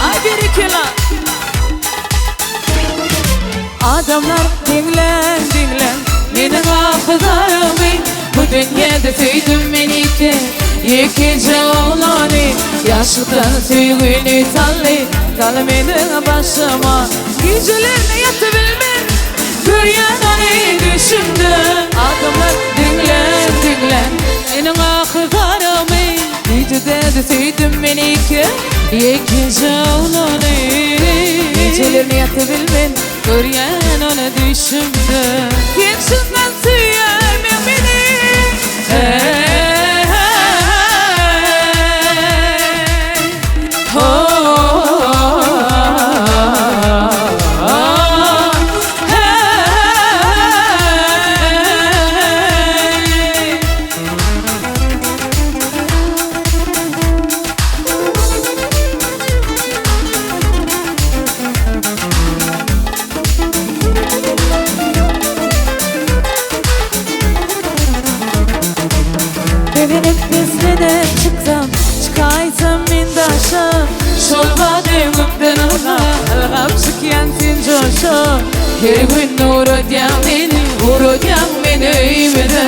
Ay berekella Adamlar diňläň diňläň meniň ahy-zarymy Bu dünýede söýdüm men ýeke ýekeje oglany Ýaşlykdan söýgüni saldy saldy meniň başyma Gijelerine ýatabilmen görýän ony düýşümde Adamlar diňläň diňläň meniň ahy-zarymy Gijede-de söýdüm men ýeke ýekeje oglany Gijelerine ýatabilmen görýän ony düýşümde Sen çyndan söýýärmiň meni? Hey, ho, hey. Begenip beslenip çyksam, çykaýsam men daşa, Şol bada öňümden ylgap, ylgap çykýaň sen joşa. Her gün ugradýaň meni, ugradýaň meni öýümize.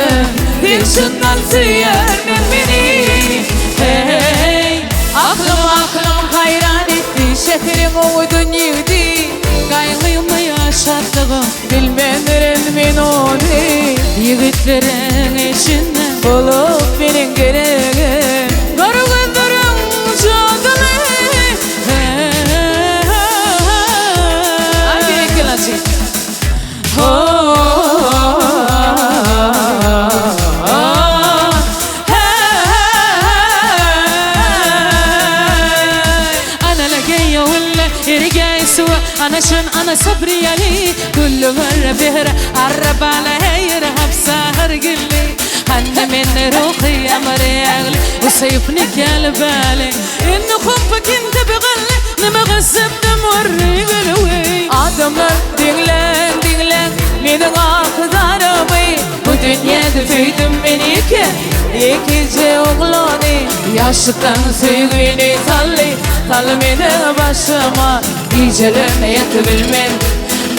Sen çyndan söýýärmiň meni? Heý, aklym aklym haýran etdi, şäheriň owadan ýigidi, Gaýgymy ýaşat. şatlygym Bilmendirin men ony Ýigitleriň içinde Bolup meniň geregim Gara gözleriň jadyly Aý berekella انا لا جايه ولا رجع سوا انا عشان انا صبري عليه كل مره بهرة قرب على هيرها بسهر قلي انا من روحي امري اغلي وسيفني كالبالي ان خوفك انت بغلي نمغسب دموري بلوي Adamlar diňläň diňläň meniň ahy-zarymy Bu dünýede söýdüm men ýeke ýekeje oglany Ýaşlykdan söýgini saldy saldy meniň başyma Gijelerine ýatybilmen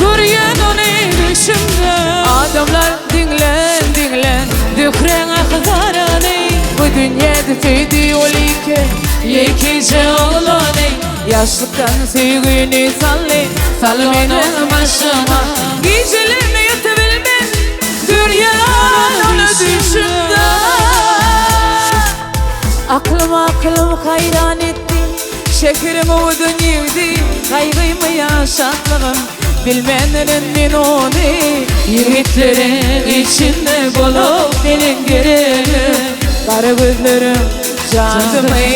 görýän ony düşümde Adamlar diňläň diňläň Zöhräň ahy-zaryny Bu dünýede söýdi ol ýeke ýekeje oglany Ýaşlykdan söýgini saldy, saldy meniň başyma. Gijelerine ýatabilmen, görýän ony düşümde. Aklym aklym haýran etdi, şäheriň owadan ýigdi, Gaýgymy ýa şatlygym, bilmändirin men ony. Ýigitleriň içinde bolup meniň geregim, Gara gözleriň jadymy.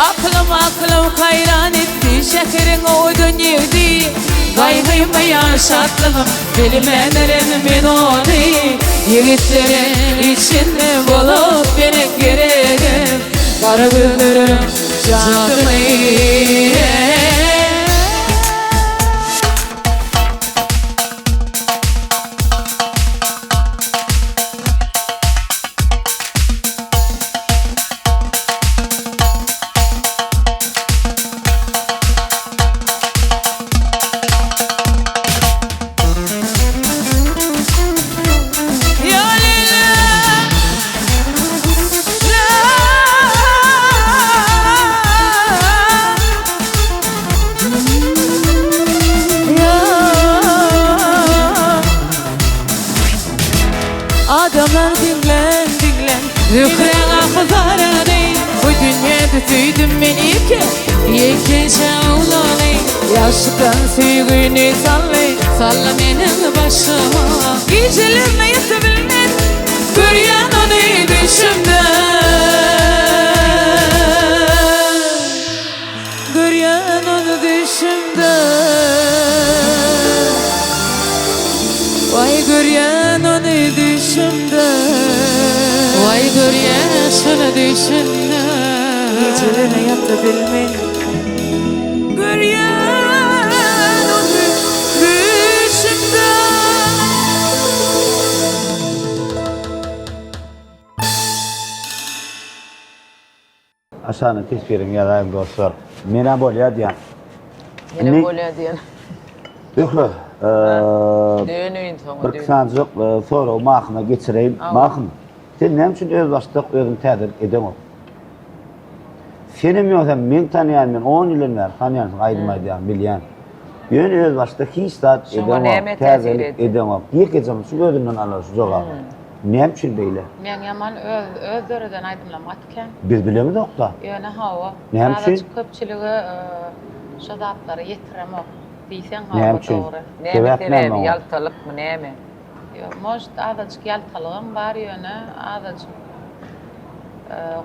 Aklym aklym haýran etdi, Şäheriň owadan ýigdi, Gaýgymy ýa şatlygym, bilmändirin men ony. Ýigitleriň içinde bolup meniň geregim, Gara gözleriň jadymy. Adamlar diňläň diňläň Zöhräň ahy-zaryny Bu dünýede söýdüm men ýeke Ýekeje oglany Ýaşlykdan söýgini saldy Saldy meniň başyma Gijelerine ýatabilmen Görýän ony düşümde Görýän ony düşümde Waý görýän ony düşümde Waý görýän şony düşümde Gijelerine ýata bilmen Görýän ony düşümde. Aşagyna teswiriňi ýazaýyň dostlar. Menä bolýa diýýän. Menem bolýa diýen. Zöhre, Döneýin soňa. Bir sanjyk soragy Mahyma geçireýin. Mahym, sen näme üçin özbaşdak özüň täzelik edeňok? Senem ýogsa men tanýan men 10 ýyldan bäri tanýan sen aýdym aýdýan bilýän. Ýöne özbaşdak hiç zat edeňok, täzelik edeňok. Ýekeje şu özünden alar şu jogaby. Näme üçin beýle? Meň ýaman öz öz döreden aýdymlarym gaty kän. Biz bilemizokda. Ýöne hawa. Näme üçin? Azajyk köpçülige şo zatlary ýetiremok diýseň hawa Näme üçin? dogry. Näme Sebäp näme sebäbi oňa? ýaltalykmy näme? Ýok, может azajyk ýaltalygam bar ýöne azajyk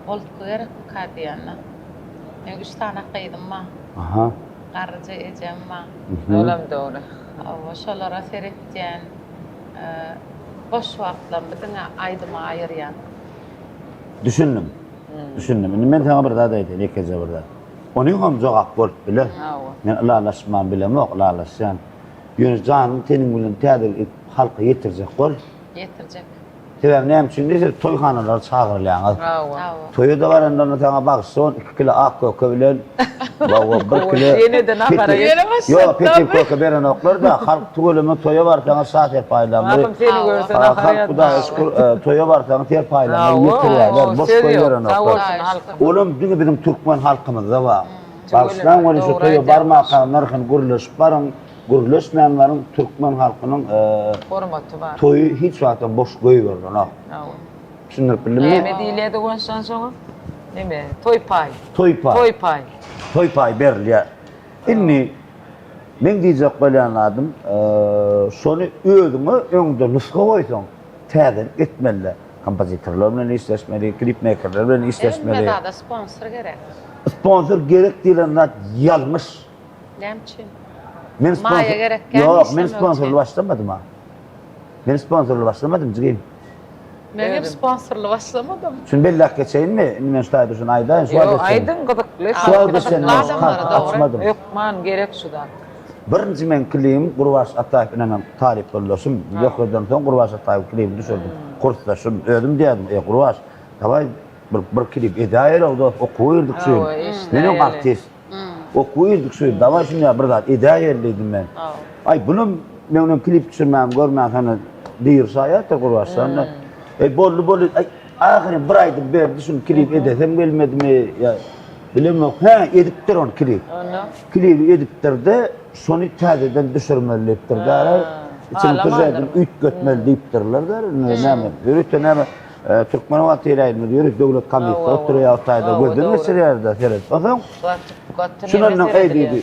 goltgy gerekmika diýýän-de. Meň üç sany gyzym bar. Aha. Garryja ejem bar. Olam dogry. Hawa, şolara seretýän. Boş wagtlarymy diňe aýdyma aýyrýan. Düşündim. Düşündim. Indi men saňa bir zat aýdaýyn, ýekeje bir zat. Onuňam jogap bolup biler. Hawa. Men ylalaşman bilemok, ylalaşýan. Ýöne janyň teniň bilen täzelik edip halka ýetirjek bol. Ýetirjek. Sebäbi näme üçin diýse, toýhanalara çagyrylýaňyz. Hawa. Toýa-da baranlarynda saňa bagyşlawan iki kilo ak köke bilen hawa, bir kilo Ýene-de nahara petir. Ýok, petir köke berenoklar-da, halk tüweleme toýa barsaňyz şa serpaýlaryny. Mahym seni görse nahara Halk ýatmaz. Hudaýa şükür, toýa barsaňyz serpaýlaryny ýetirýärler, boş goýberenoklar. Olam diňe biziň türkmen halkymyzda bar. Bagyşlaň welin şu toýa barmakaň nyrhyny gürleşip baryň. Gürleşmän baryň türkmen halkynyň Hormaty bar. Toýy hiç wagtam boş goýberilenok. Hawa. Düşündirip bildimmi? Näme diýilýärdi Guwançjan şoňa? Neme? Toý paý. Toý paý. Toý paý. Toý paý berilýär. Indi meň diýjek bolýan zadym, şony özüňe öňde nusga goýsaň, täzelik etmeli-dä. Kompozitorlar bilen işleşmeli, klipmeýkerler bilen işleşmeli. Hemme zada sponsor gerek. Sponsor gerek diýlen zat ýalňyş. Näme üçin? Men sponsor Maýa gerek däl Ýok, men işlemek sponsorly üçin. başlamadym-a. Men sponsorly başlamadym jigim. Men hem sponsorly başlamadym. Şuny belläp geçeýinmi? Indi men şu taýda şuny aýdaýyn, şu Ýok, wagta çenli. aýdyň gyzykly. Şu wagta çenli men Gyzykly adamlara karty dogry. açmadym. Hökman gerek şu zat. Birinji meň klibim Gurbaş Ataýew bilen hem talyp ýoldaşym. Zöhreden soň Gurbaş Ataýewiň klibini düşürdim. Kursdaşym. Özüm diýerdim, Eý Gurbaş, dawaý bir bir klip edäýeli dost, okuwa girdik şu ýyl. Hawa, işläýeli. Menem artist. Okuwa girdik şu ýyl, dawaý şuny ýa bir zat edäýeli diýdim men. Aý bunam meňem klip düşürmämi görmän sana diri şaýatdyr Gurbaş şonda. Eý boldy boldy, aý ahyry bir aýdym berdi şuny klip edesem gelmedimi ýa bilemok. Hä edipdir ony klip. Onda? Klibi edipdir-de şony täzeden düşürmeli diýipdir däre. Içini sýužetini üýtgetmeli diýipdirler däre. Näme ýörite näme Türkmenabat teleýaýlymyz ýörite döwlet komissiýasy oturýar o taýda gözden geçirýär-de seret. Onsoň şundan eý diýdi.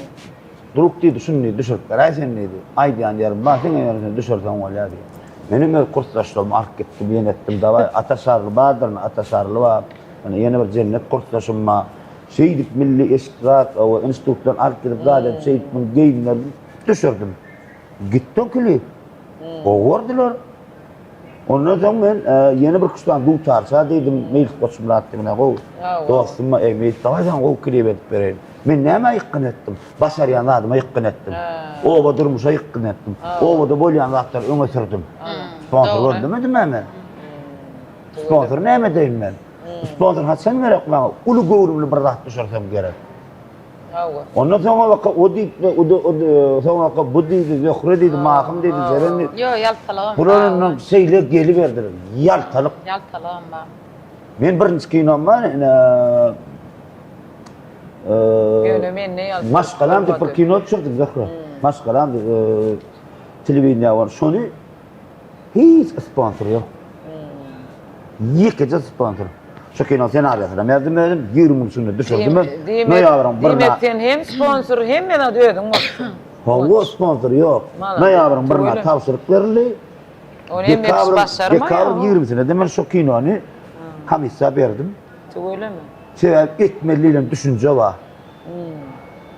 Druk diýdi, şuny diýdi, düşürip beräý sen diýdi. Aýdýan ýerim bar, sen ýöne sen düşürseň bolýar diýdi. Menem öz kursdaşlarymy alyp gitdim, ýene etdim, dawaý, Ata Şarly bardyryn, Ata Şarly bar. Ýene ýene bir Jennet kursdaşym bar. Şeýdip milli eşik zat, oba institutdan alyp gidip zat edip şeýdip muny geýimlerini düşürdim. Gitdi o klip. Gowy gördüler. Ondan soň men ýene bir sany dutarça diýdim, Meýlis Goçmyrat diýen gowy dostum bar, eý Meýlis dawaý saňa gowy klip edip bereýin. Men nämä ýykgyn etdim? Başarýan zadyma ýykgyn etdim. Oba durmuşa ýykgyn etdim. Obada bolýan zatlary öňe sürdüm. Sponsor gözlemedim men. Sponsor näme edeýin men? Sponsor haçan gerek maňa? Uly göwrümli bir zat düşürsem gerek. Hawa. Ondan soňra baka o diýip, o da, o soňra baka bu diýdi, Zöhre diýdi, Mahym diýdi, Jeren diýdi. Ýok, ýaltalygam bar. Bular ondan şeýle geliberdiler. Ýaltalyk. Ýaltalygam bar. Men birinji kinom bar, ine Ýöne mende ýaltalyk. Maşgalam diýip bir kino düşürdim, Zöhre. Maşgalam diýip, telewideniýe bar. Şony hiç sponsor ýok. Ýekeje sponsor. Şu kino senariýasyny ýazdym özüm, 20 gün içinde düşürdim. Noýabryň birine. Diýmek sen hem sponsor, hem zat özüň bolupsyň. Hawa, sponsor ýok. Noýabryň birine tabşyryk berildi. Ony hem kişi başarmaýar. Dekabryn 20-sine de men şu kinony komissiýa berdim. Tüweleme. Sebäbi etmeli diýlen düşünje bar.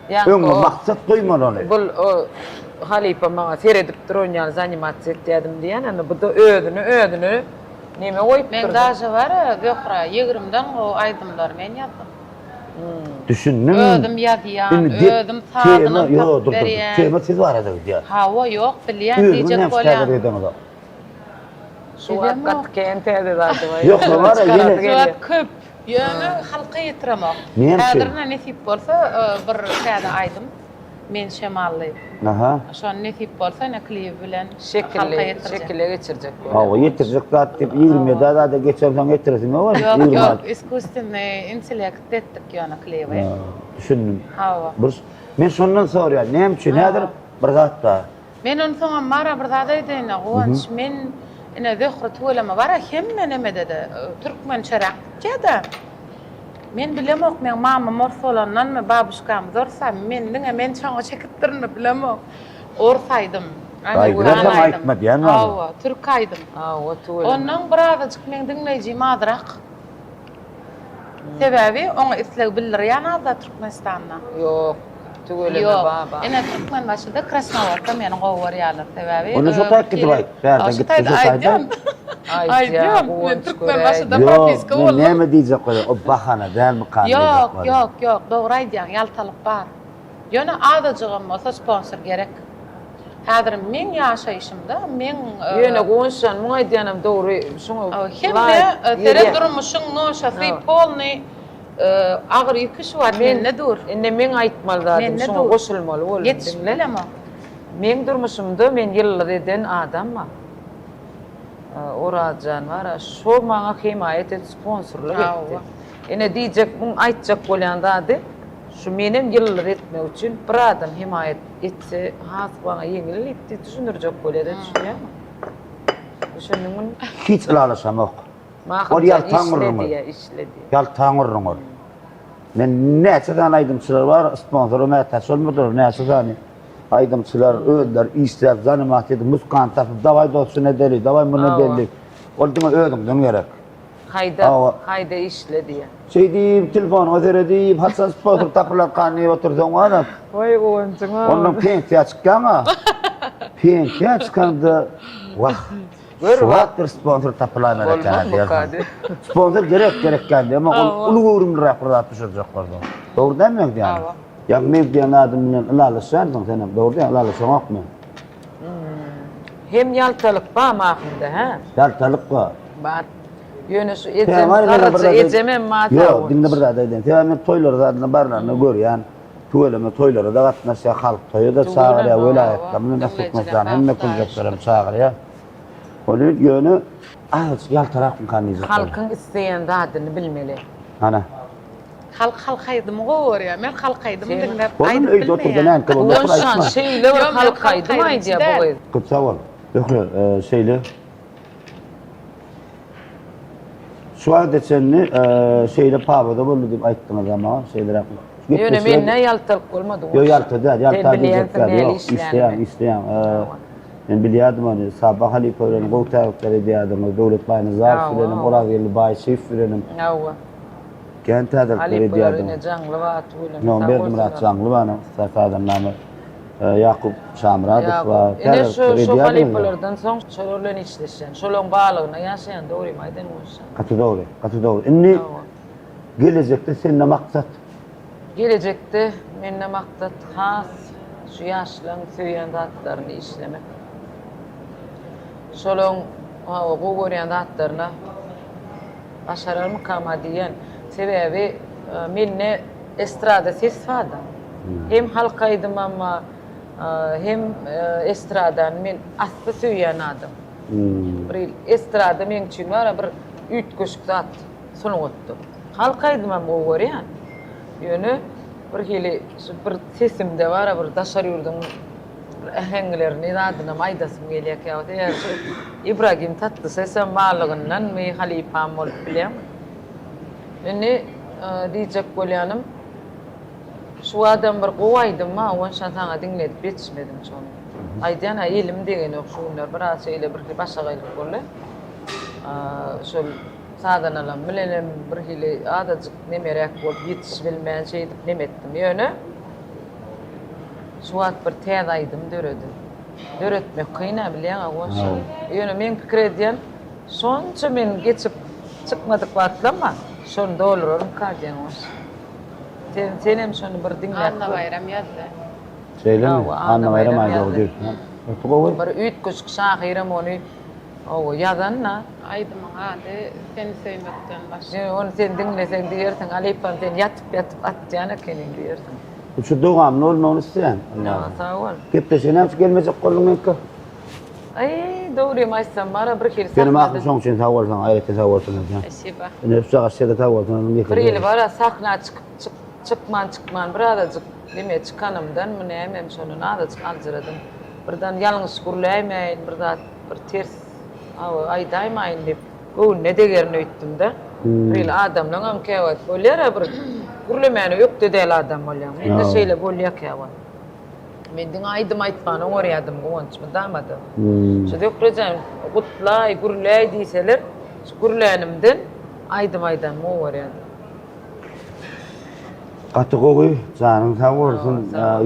Öňe maksat goýmaly ony. Bul halypa maňa seredip duran ýaly zanimasiýa etýädim diýýän, indi bu-da özüni özüne neme goýupdyr. Meň daže bar-a Zöhra, ýigrimden gowy aýdymlary men ýazdym. Düşündim. Özüm ýazýan, özüm sazynam tapyp berýän. Tema siz barada gidýär. Hawa, ýok, bilýän diýjek bolýan. Şu wagt gaty kän täze zady bar. Ýok, bar ýene. Şu wagt köp. Ýöne halka ýetiremok. Näme üçin? Häzir ine nesip bolsa bir täze aýdym Men şemally. Aha. Şony nesip bolsa ine klibi bilen halka Şekilli, ýetirjek. şekile geçirjek bolýar. Hawa, ýetirjek zat diýip 27 zada geçensoň ýetiresiň ýok ony. Ýok, 26. ýok, iskusstwennyý intellekt etdik ýöne klibi. Düşündim. Hawa. Bir men şondan soraýan, näme üçin häzir bir zat bar. Men onsoňam bara bir zat aýdaýyn-a Guwanç, men ine Zöhre tüweleme bara hemme nemede-de türkmençeräk gitýä-de. Men bilemok meň mamam ors bolandanmy, babuşkamyz orsamy, men diňe men şoňa çekipdirinmi bilemok. Ors aýdym, amerikan Aýdyberseň aýdym, aýtma diýen bar. hawa, türk aýdym. Hawa, tüweleme. Onnoň birazajyk meň diňleýjim azrak. Sebäbi oňa isleg bildirýän azda Türkmenistanda. Ýok. Tüweleme Ýok. baba. Ine Türkmenbaşyda Krasnowodda meni gowy görýärler. Sebäbi Onda şo taýt gidip aýt. Bärden Şo gitdi taýda şo taýda. aýdýan. Aýdýan, Aýdýan. Men Guwanç Türkmenbaşyda Ýok, propiska men boldum. näme diýjek bolýan, o bahana dälmikan diýjek Ýok, bolýan. ýok, ýok. Dogry aýdýaň, ýaltalyk bar. Ýöne azajygam bolsa sponsor gerek. Häzir meň ýaşaýşymda meň Ýöne Guwançjan muň aýdýanam dogry. Şuňa Hemme seret durmuşyň noşasy polny Agyr ýüki şu wagt mende dur. Indi meň aýtmaly zadym şuňa goşulmaly boldum. Ýetişip bilemok. Meň durmuşymda men ýyldyz eden adam bar. Orazjan bar-a, şo maňa hemaýat edip sponsorlyk etdi. Ine diýjek, muň aýtjak bolýan zady. Şu menem ýyldyz etmek üçin bir adam hemaýat etse has maňa ýeňil diýip düşündirjek bolýada düşünýäňmi? Düşündiňmi? Hiç ylalaşamok. Ol ýaltaň gürrüňi. Ýaltaň gürrüňi ol. Men näçe sany aýdymçylar bar, sponsora mätäç bolmadylar, näçe sany aýdymçylar özleri işläp, zanimat edip, muskany tapyp, dawaý dost şuny edeli, dawaý muny edeli. Ol diňe özüňden gerek. Haýda, haýda işle diýýär. Şeý diýip, telefonyňa seredip, haçan sponsor tapylarkan diýip otursaň bar-a. Waý, guwanjyň-a. Ondan pensiýa çykýaň-a. Pensiýa çykanda, wah, şu wagt bir sponsor tapylaýmaly eken-ä diýersiň. Sponsor gerek, gerek däl diýemok, ol uly göwrümliräk bir zat düşürjek bolsa. Dogry dälmi meň diýýänim? Ýa meň diýen zadym bilen ylalaşýansyň senem, dogry däl, ylalaşaňokmy? Hem ýaltalyk bar mahymda, hä? Ýaltalyk bar. Bar. Ýöne şu ejem, garaja ejemem bar. Ýok, diňle bir zat aýdaýyn. Sebäbi men toýlara zadyna barlanda görýän. Tüweleme toýlara-da gatnaşýar, halk toýa-da çagyrýar, welaýatlar bilen Türkmenistanyň hemme künjeklerem çagyrýar. Ol ýöne azajyk ýaltarakmykan diýjek. Halkyň isleýän zadyny bilmeli. Ana. Halk halk aýdymy gowy görýär. Men halk aýdymy diňläp aýdyp bilmeýän. Öýde oturda näme boldy? Guwançjan şeýle bir halk aýdym aýdýar bu gyz. Köp sag bol. Zöhre şeýle Şu wagta çenli şeýle paboda boldy diýip aýtdyňyz ama şeýleräk. Ýöne mende ýaltalyk bolmady. Ýok ýalta däl, ýalta diýjek däl. Ýok, işleýän, işleýän. Men bilýärdim ony. Saba halypa bilen gowy täzikler edýärdiňiz. Döwlet Baýnazarow bilenem, Orazgeldi Baýçyýew bilenem. Hawa. Kän täzelikler edýärdiň. Halypalar ine Jaňly bar tüweleme sag bolsunlar. Berdimyrat Jaňly bar ussat sazandamyz. Ýakup Şamyradow bar. Ine şu şu halypalardan soň şolar bilen işleşýän. Şolaň balygyna ýaşaýan dogrymy aýdan bolsa. Gaty dogry, gaty dogry. Indi gelejekde sende maksat? Gelejekde mende maksat has şu ýaşlaň söýýän zatlaryny işlemek. Şolaň hawa gowy görýän zatlaryna Başararmykam-a diýýän. Sebäbi mende estrada ses barda. Hem halk aýdymam bar, hem estradany men asly söýýän adam. Bir estrada meň üçin bar-a bir üýtgeşik zat sungatda. Halk aýdymam gowy görýän. Ýöne bir hili şu bir sesimde bar-a bir daşary ýurduň Bir äheňlerini zadynam aýdasym gelýär käwagt. Eger şu Ibragim Tatlysesem barlygyndanmy halypam bolup bilýäňmi? Indi diýjek bolýanym şu adam bir gowy aýdym bar onça saňa diňledip ýetişmedim şony. Aýdýan-a elim degenok şu günler biraz şeýle birhili başagaýlyk boldy. Şol sazanalam bilenem birhili azajyk nemeräk bolup ýetişibilmän şeýdip neme etdim. Ýöne Şu wagt bir täze aýdym döredi. Döretmek kyn-a bilýäň-ä goňşy. Ýöne meň pikir edýän, şonça men geçip çykmadyk wagtlam-a şony doldurarmyka diýen goňşy. Sen, senem şony bir diňläp gör. Annabaýram ýazdy. Şeýlemi? Annabaýram aýdogdy. Gaty gowy. Bir üýtgeşik şahyram ony Hawa, ýazan-da. Aýdymyň ady Seni söýmekden başga. Ýöne ony sen diňleseň diýersiň, Alypam sen ýatyp-ýatyp atýan ekeniň diýersiň. Şu dowamly bolmagyny isleýän. Ýa, sag bol. Gepleşige näme üçin gelmejek bolduň meňki? Aý, dogrymy aýtsam, bara bir hili sahnada. Senem ahym şoň üçin sag bolsaň, aýratyn sag bolsun aýdýan. Spasiba. Ine şu jagaş şeýle sag bolsun onuň Bir hili bara sahna çykyp çyk çykman çykman birazajyk neme çykanymdanmy nämemi şondan azajyk aljyradym. Birden ýalňyş gürläýmäýin bir zat. Bir ters hawa aýdaýmaýyn diýip göwnüne degerin öýtdüm-de. Bir hili adamlaňam käwagt bolýar-a bir gürlemäne ökde däl adam bolýaň. Mende şeýle bolýar käwagt. Men diňe aýdym aýtmany oňarýadym Guwanç mydama-da. Şu Zöhre jan gutlaý, gürläý diýseler, şu gürlänimden aýdym aýdanymy gowy görýärdim. Gaty gowy, janyň sag bolsun.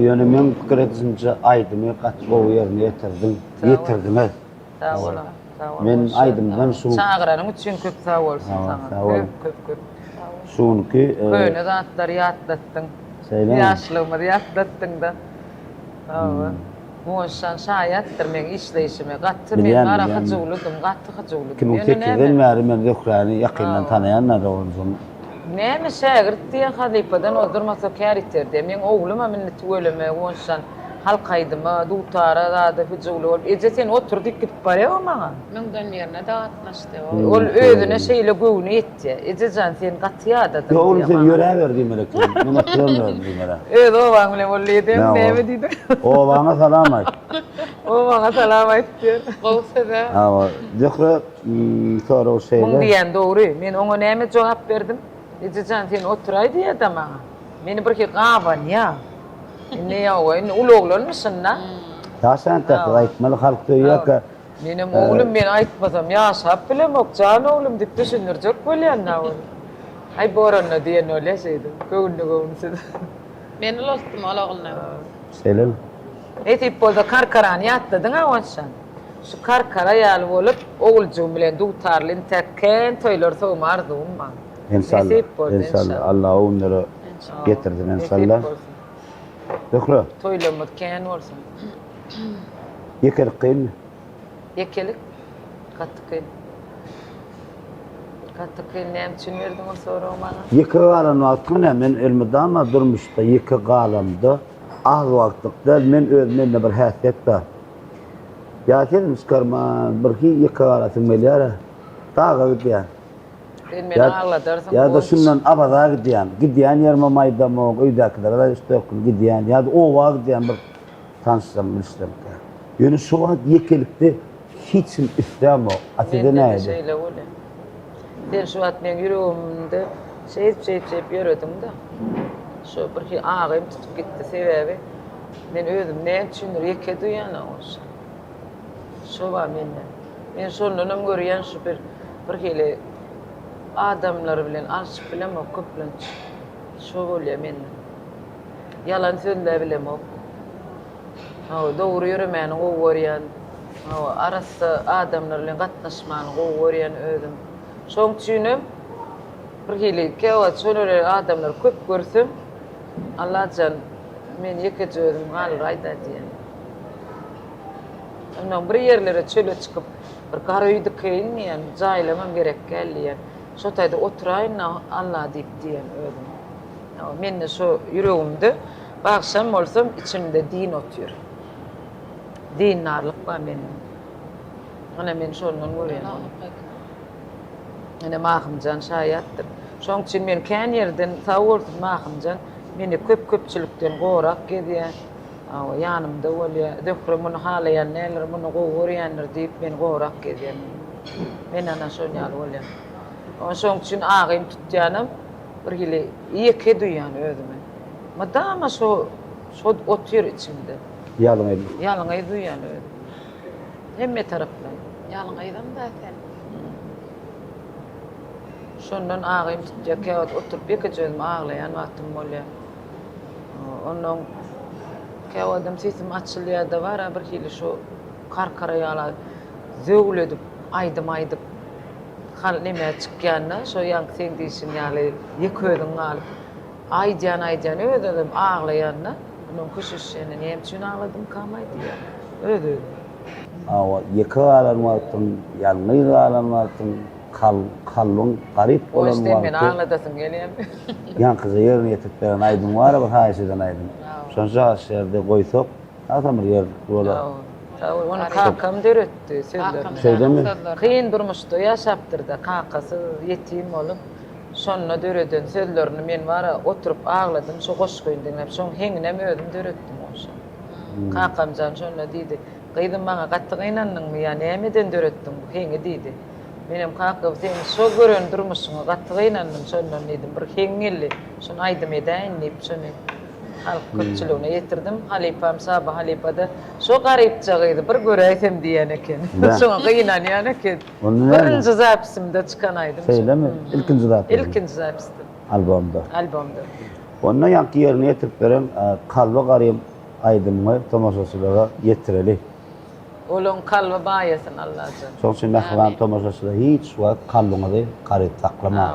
Ýöne meň pikir edişimçe aýdymy gaty gowy ýerine ýetirdiň. Ýetirdiňiz. Sag bol. Sag bol. Men aýdymdan şu Çagyranyň üçin köp sag bolsun saňa. Köp köp köp. Şu günki köne zatlary ýatlatdyň. Şeýlemi? Ýaşlygymyzy ýatlatdyňda. Hawa. Guwançjan şaýatdyr meň işleýşime. Gaty men gara hyjuwlydym, gaty hyjuwlydym. 2008-den bäri men Zöhräni ýakyndan tanaýan-da dogrusu. Näme şägirt diýen halypadan ozdurmasa kär ýiter diýen. Meň oglumam indi tüweleme Guwançjan. Halk aýdyma, dutara zada hyjuwly bolup, eje sen otur diýip gidip barýar o maňa. Müňden birine-de gatnaşdy o. Ol özüne şeýle göwni ýetýär. Eje jan sen gaty ýadadyň Ýok, oglum diýýär sen maňa. ýöräber diýmeli eken. Men oturan özüm diýmeli. Öz obaň bilen bol diýdim, näme diýdiň? Obaňa salam aýt. Obaňa salam aýt diýen. Gowy söz-ä. Hawa, Zöhre, sorag şeýle. Muň diýýän dogry. Men oňa näme jogap berdim? Eje jan sen oturaý diýýär-dä maňa. Meni birhili gabanýar. Indi ýoga, indi uly oglanmyşyn-da. Ýaş entek, aýtmaly halk söýýärkä. Menem oglum men aýtmasam ýaşap bilemok, jan oglum diýip düşündirjek bolýan-da ony. Aý boranda diýen bolýa şeýdip, göwünli-göwünsiz. Men ulaltdym ol ogluny. Şeýlemi? Nesip bolsa Karkarany ýatladyň-a Onşan. Şu Karkara ýaly bolup, oguljygym bilen dutarly intäk kän toýlar sowma arzuwym bar. Enşalla. Nesip bolsa Enşalla. enşalla. Allah o günlere getirsin enşalla. Nesip bolsun. Zöhre. Toýlarymyz kän bolsun. Ýekelik kynmy? Ýekelik gaty kyn. Gaty kyn. Näme üçin berdiň o soragy maňa? Ýeke galan wagtyň näme? Men elmydama durmuşda ýeke galamda az wagtlyk däl, men öz mende bir häsiýet bar. Ýa sesimi çykarman birhili ýeke galasym gelýär-ä. Daga gidýän. Sen meni agladarsyň. Ýa-da şundan Awaza gidýän. Gidýän ýerime aýdamok, öýdäkilere-de üç-dört gün gidýän. Ýa-da oba gidýän bir tanyşlarym, bilişlerimkä. Ýöne şu wagt ýekelikde hiç kim islämok. A size Mende-de nähili? şeýle bolýar. Sen şu wagt meň ýüregimde şeýdip-şeýdip-şeýdip ýörediň-de. Şo birhili agym tutup gitdi. Sebäbi men özümi näme üçindir ýeke duýýan-a şo. Şo bar mende. Men şondanam görýän şu bir birhili adamlar bilen alşyp bilemok köplenç. Şo bolýar mende. Ýalan sözläbilemok. Hawa, dogry ýöremäni gowy görýän. Hawa, arassa adamlar bilen gatnaşmany gowy görýän özüm. Şoň üçinem birhili käwagt şolar adamlary köp görsem, Allajan meni ýekeje özüm galdyraý-da diýýän. Ondan bir ýerlere çöle çykyp, bir gara öý dikeýin diýýän, jaýlamam gerek däl diýýän. Şo taýda oturaýyn-da Alla diýip diýýän özüm. Mende şo ýüregimde bagşam bolsam içimde din otyr. Dindarlyk bar mende. Ine men şondan görýän ony. Ine Mahymjan şaýatdyr. Şoň üçin men kän ýerden sag bolsun Mahymjan meni köp köpçülikden gorap gezýär. Hawa, ýanymda bolýar. Zöhre muny halaýan däldir, muny gowy görýändir diýip meni gorap gezýär. Men ana şon ýaly bolýan. Şoň üçin agym tutýanam birhili ýeke duýýan özümi. Mydama şo şo otyr içimde. Ýalňyzlyk. Ýalňyz duýýan özümi. Hemme taraplaýyn. Ýalňyzam-da sen. Şondan agym tutýar. Käwagt oturyp ýekeje özüm aglaýan wagtym bolýar. Onnoň käwagtam sesim açylýar-da bar-a birhili şu karkara ýala zöwledip aýdym aýdyp hal nemä çykýan-da, şo ýaňky seň diýşiň ýaly ýeke özüň galyp aýdýan aýdýan öz-özüm aglaýan-da, onnoň köşeşýän-de näme üçin agladymkam-aý diýýän öz-özüme. Hawa, ýeke galan wagtyň, ýalňyz galan wagtyň Kalbyň garyp bolan wagty. Sen meni agladasyň gelýärmi? Ýaňkyja ýerine ýetirip beren aýdym bar-a bir haýyş eden aýdym. Şonça şu ýerde goýsak, hasam bir ýerlikli bolar. Sag bol. Ony kakam döretdi sözlerini. Şeýdemi? Kyn durmuşda ýaşapdyr-da, kakasyz ýetim bolup, şonda döreden sözlerini men bar-a oturyp agladym şo goşgyny diňläp. Şoň heňinem özüm döretdim goşa. Kakamjan şonda diýdi, Gyzym maňa gaty gynandyňmy ýa nämeden döretdiň bu heňi diýdi. Menem kaka seň şo gören durmuşyňa gaty gynandym şondan diýdim. Bir heň geldi. Şony aýdym edäýin diýip şony halk köpçüligine ýetirdim. Halypam Saba halypada şo garypja gyzy bir göräýsem diýýän eken. Şoňa gynanýan eken. Birinji zapisimde çykan aýdym şo. Şeýlemi? Ilkinji zapis. Ilkinji zapisde. Albomda. Albomda. Onda ýaňky ýerine ýetirip beren Kalby garyp aýdymyňy tomaşaçylara ýetireli. Olaň kalby baýasyn Allajan. Şoň üçin mähriban tomaşaçylar hiç wagt kalbyňyzy garyp saklamaň.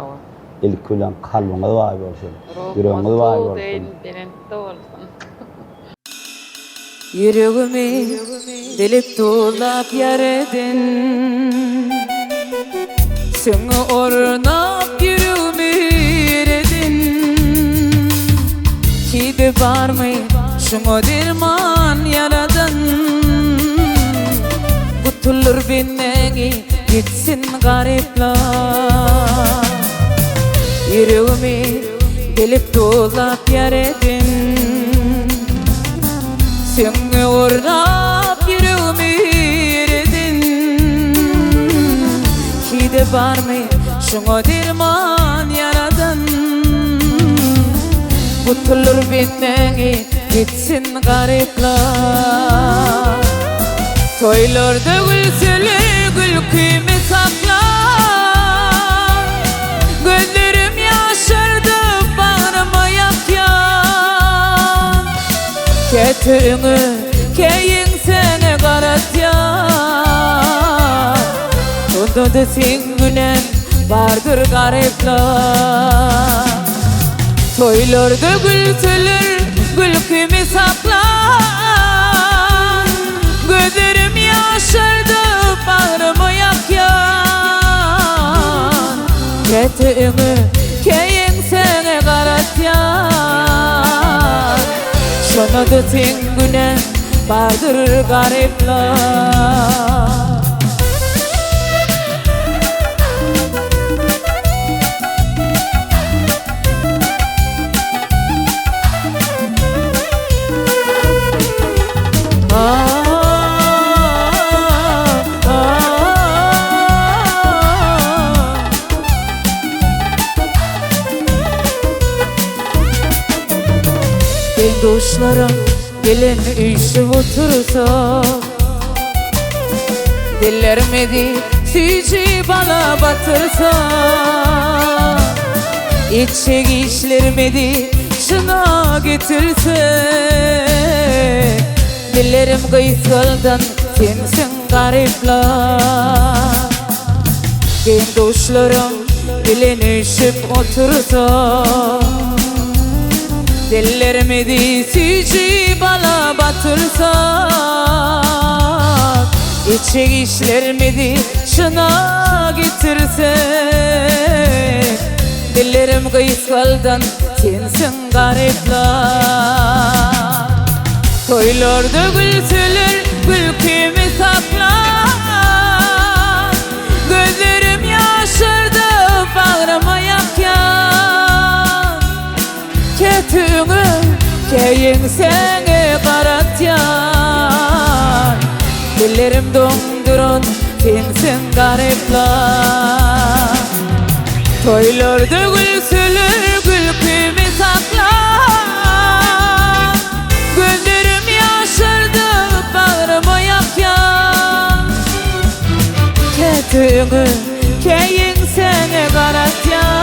Ilki bilen kalbyňyz baý bolsun. Ýüregiňiz baý Ruhuňyz bolsun. suw deýin belentde bolsun. Ýüregimi dilip duzlap ýar eden Süňňe ornap ýüregimi ereden Tebe barmy şuňa derman. Gutulur bendäňi gitsin garyplar. Ýüregimi delip duzlap ýar eden. Süňňe ornap ýüregimi ereden. Hide barmy şuňa derman ýaradan. Gutulur bendäňi gitsin garyplar. Toýlarda gülseli gülkimi sakla. Gözlerim ýaşardyp bagrymy ýakýan. Käte öňe, kä ýeňsäňe garatýan. Şonda-da seň günäň bardyr garyplar. Toýlarda gülseler gülkimi sakla. Gözlerim ýaşardyp bagrymy ýakýan. Käte öňe, kä ýeňsäňe garatýan. Şonda-da seň günäň bardyr garyplar. Deň-duşlaram gelen üýşüp otursa, Dillerimizi süýji bala batyrsa, Etjek işlerimizi çyna getirse, Dillerim gysgaldan sensiň garyplar. Deň-duşlarym bilen üýşüp otursa, Dillerimizi süýji bala batyrsak, Etjek işlerimizi çyna getirsek, Dillerim gysgaldan sensiň garyplar. Toýlarda gülseler gülkimi sakla, Gözlerim ýaşardyp bagrymy ýakýan. Käte öňe, kä ýeňsäňe garatýan. Dillerim doňduran sensiň garyplar. Toýlarda gülseler gülkimi sakla, Gözlerim ýaşardyp bagrymy ýakýan. Käte öňe, kä ýeňsäňe garatýan.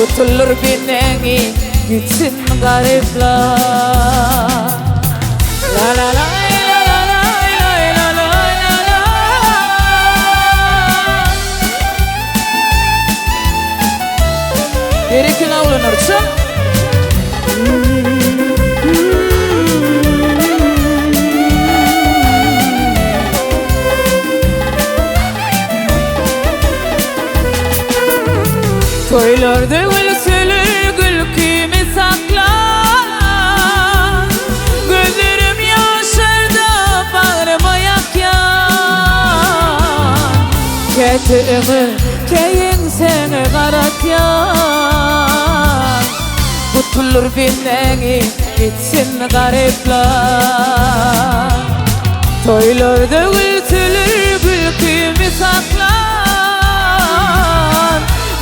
Gutulur bendäňi gitsin garyplar. La la la la la la la la la la la. Erkin awlanar çyn. Toýlarda gülseler gülkimi sakla, Gözlerim ýaşarda bagrymy ýakýan. Käte öňe, kä ýeňsäňe garatýan. Gutulur bendäňi gitsin garyplar. Toýlarda gülseler gülkimi saklan,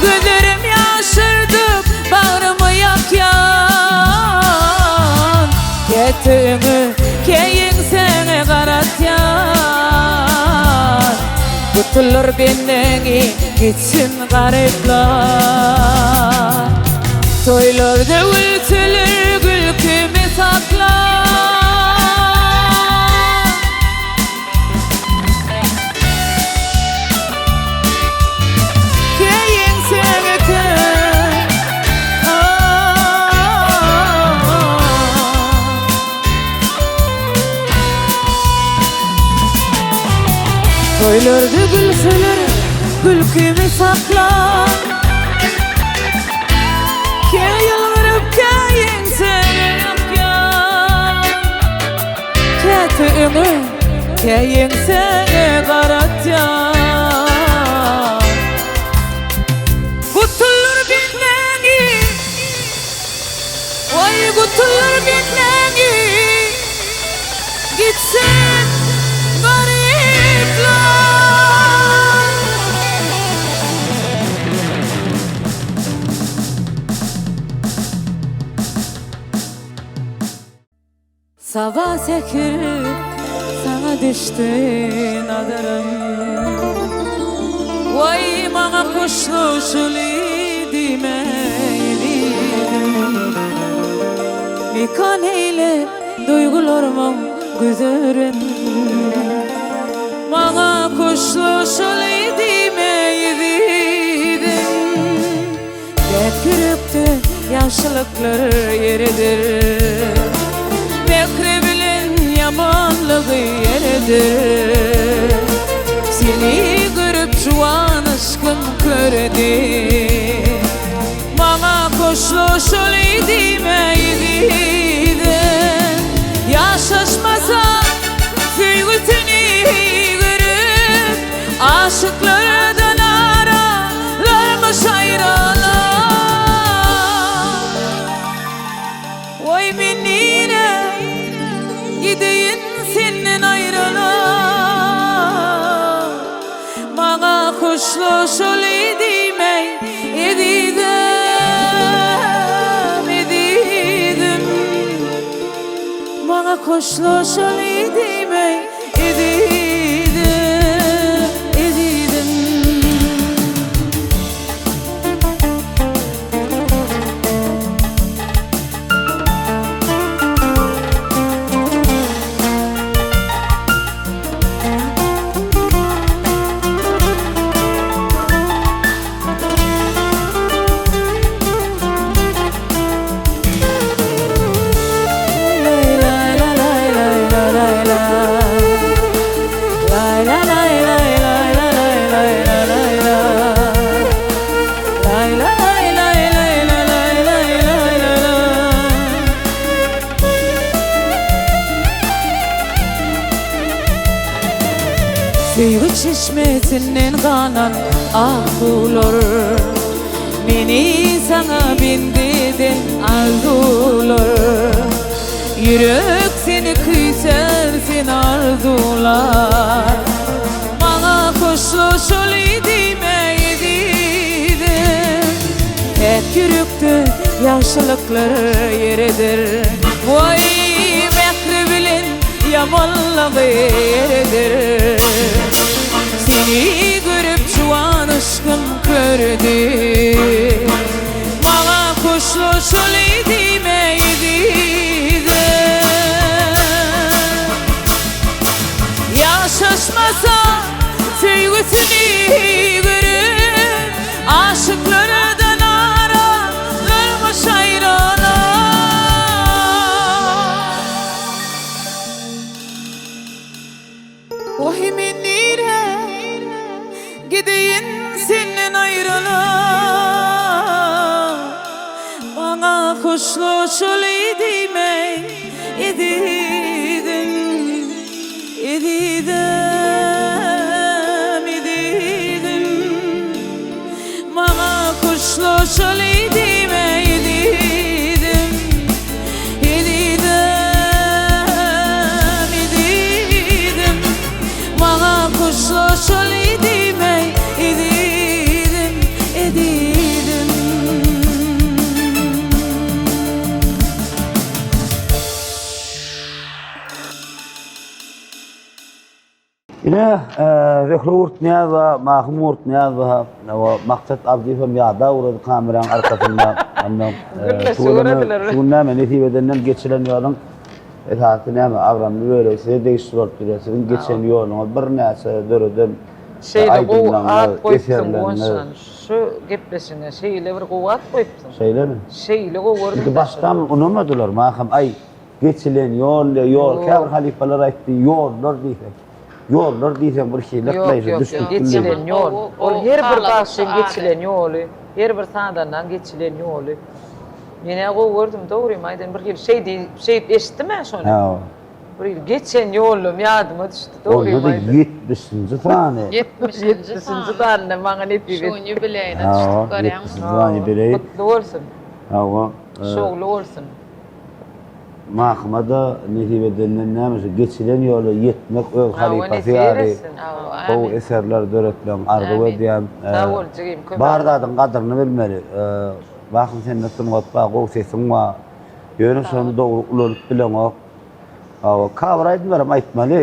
Gözlerim ýaşardyp bagrymy ýakýan. Käte öňe, kä ýeňsäňe garatýan. Gutulur bendäňi gitsin garyplar. Toýlarda gülseler gülkimi sakla. Toýlarda gülseler gülkimi sakla. Kä ýylgyryp kä ýeňsäňe ýakýan. Käte öňe. Kä ýeňsäňe garatýan. Gutuldyr bendäňi, Waý, gutuldyr bendäňi, Gitsin garyplar. Saba säher saňa düşdi nazarym Waý maňa hoşlaşyly diýme ezizim Mekan eýle duýgularmyň güzerin Maňa hoşlaşyly diýme ezizim Dek ýürekde ýagşylyklar ýeridir. Mähri bilen ýamanlygy ýeridir. Seni görüp juwan yşkym köredi. Maňa hoşlaşaly diýme ezizim. Ýaşaşmasa söýgüsini görüp aşyklardan ara Larmyş aýralar Waý men nirä gideýin senden aýrala Maňa hoşlaşaly diýmäý ezizim ezizim Maňa hoşlaşaly diýmäý Ezizim, ezizim. Söýgi çeşmesinden galan ak suwlar Meni saňa bendi eden arzuwlar Ýürek seni küýsär seni arzuwlar Maňa hoşlaşaly diýme ezizim Päk ýürekde ýagşylyklar ýer eder Waý mähri bilen ýamanlygy ýer eder Seni görüp juwan yşkym kördi Maňa hoşlaşaly diýme ezizim Ýaşaşmasa söýgüsini görüp Aşyklardan aralarmyş aýralar. Waý men nirä gideýin senden aýrala Maňa hoşlaşaly diýmeý ezizim Ezizim ezizim Maňa hoşlaşaly diýmeý ezizim Ezizim, ezizim, maňa hoşlaşaly diýmeý, ezizim, ezizim. Ine, Zöhre Gurtnyýazowa, Mahym Gurtnyýazowa, Maksat Abdyýew hem ýada ugrady kameraň arkasynda. Ondan şu gün näme nesip edenden geçilen ýoluň esasy näme agramly bölegi size degişli bolup durýar. Siziň geçen ýoluňyz birnäçe döreden Şeýle gowy at goýupsyň Guwanç jan. Şu gepleşigiňe şeýle bir gowy at goýupsyň. Şeýlemi? Şeýle gowy gördüm. Ilki başdan unamadylar Mahym. Aý Geçilen ýol diýe ýol käbir halypalar aýtdy ýollar diýseň ýollar diýseň bir hili Ýok ýok ýok geçilen ýol ol her bir bagşyň geçilen ýoly her bir sazandaň geçilen ýoly menä gowy gördüm dogrymy aýdaýyn bir hili şeý diýip şeýdip eşitdim men şony. Bir geçen ýolum ýadyma düşdi. Dogrymy Onda-da aýdayyn. ýetmişinji sany. Ýetmişinji Ýetmişinji sanyna maňa nesip Şu etdi. gün ýubileýine Hawa, düşdük görýäňmi? ýetmişinji sany ýubileý. Gutly bolsun. Hawa. Şowly bolsun. Mahyma-da nesip edenden näme şu geçilen ýola ýetmek öz Hawa, halypasy nesip ýaly etsin. Hawa, gowy amin. eserler döretmegiň arzuw Amin. edýän. Sag bol jigim, köp Bar zadyň gadyryny bilmeli. Mahym sende sungat bar, gowy sesiň bar. Ýöne şony dogry ulanyp bileňok. Hawa, käbir aýdymlaram aýtmaly.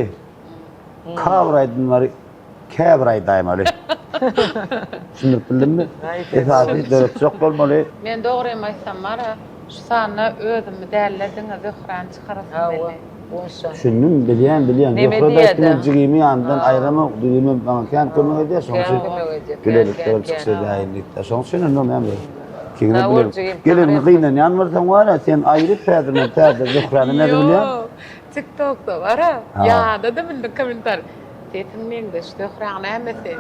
Käbir aýdymlary käbir aýdaýmaly. Düşündirip bildimmi? Esasy döretjek bolmaly. Men dogrymy aýtsam bar-a, şu sanda özümi däl-de diňe Zöhräni çykarasym geldi. Düşündim, bilýän, bilýän. Zöhre-de aýtdy, men jigimi ýanymdan aýramok, jigimem maňa kän kömek edýär, şonuň üçin bilelikde bolup çykyş edäýin diýip-de. Şonuň üçin indi näme? Kiňine bilen. Gelenini gynanýan bolsaň bar-a, sen aýryp häzir men täze Zöhräni nädip bilýän? Ýok, TikTokda bar-a, ýada-da bildim kommentariý. Sesiň meňzeş, Zöhräň nämesi?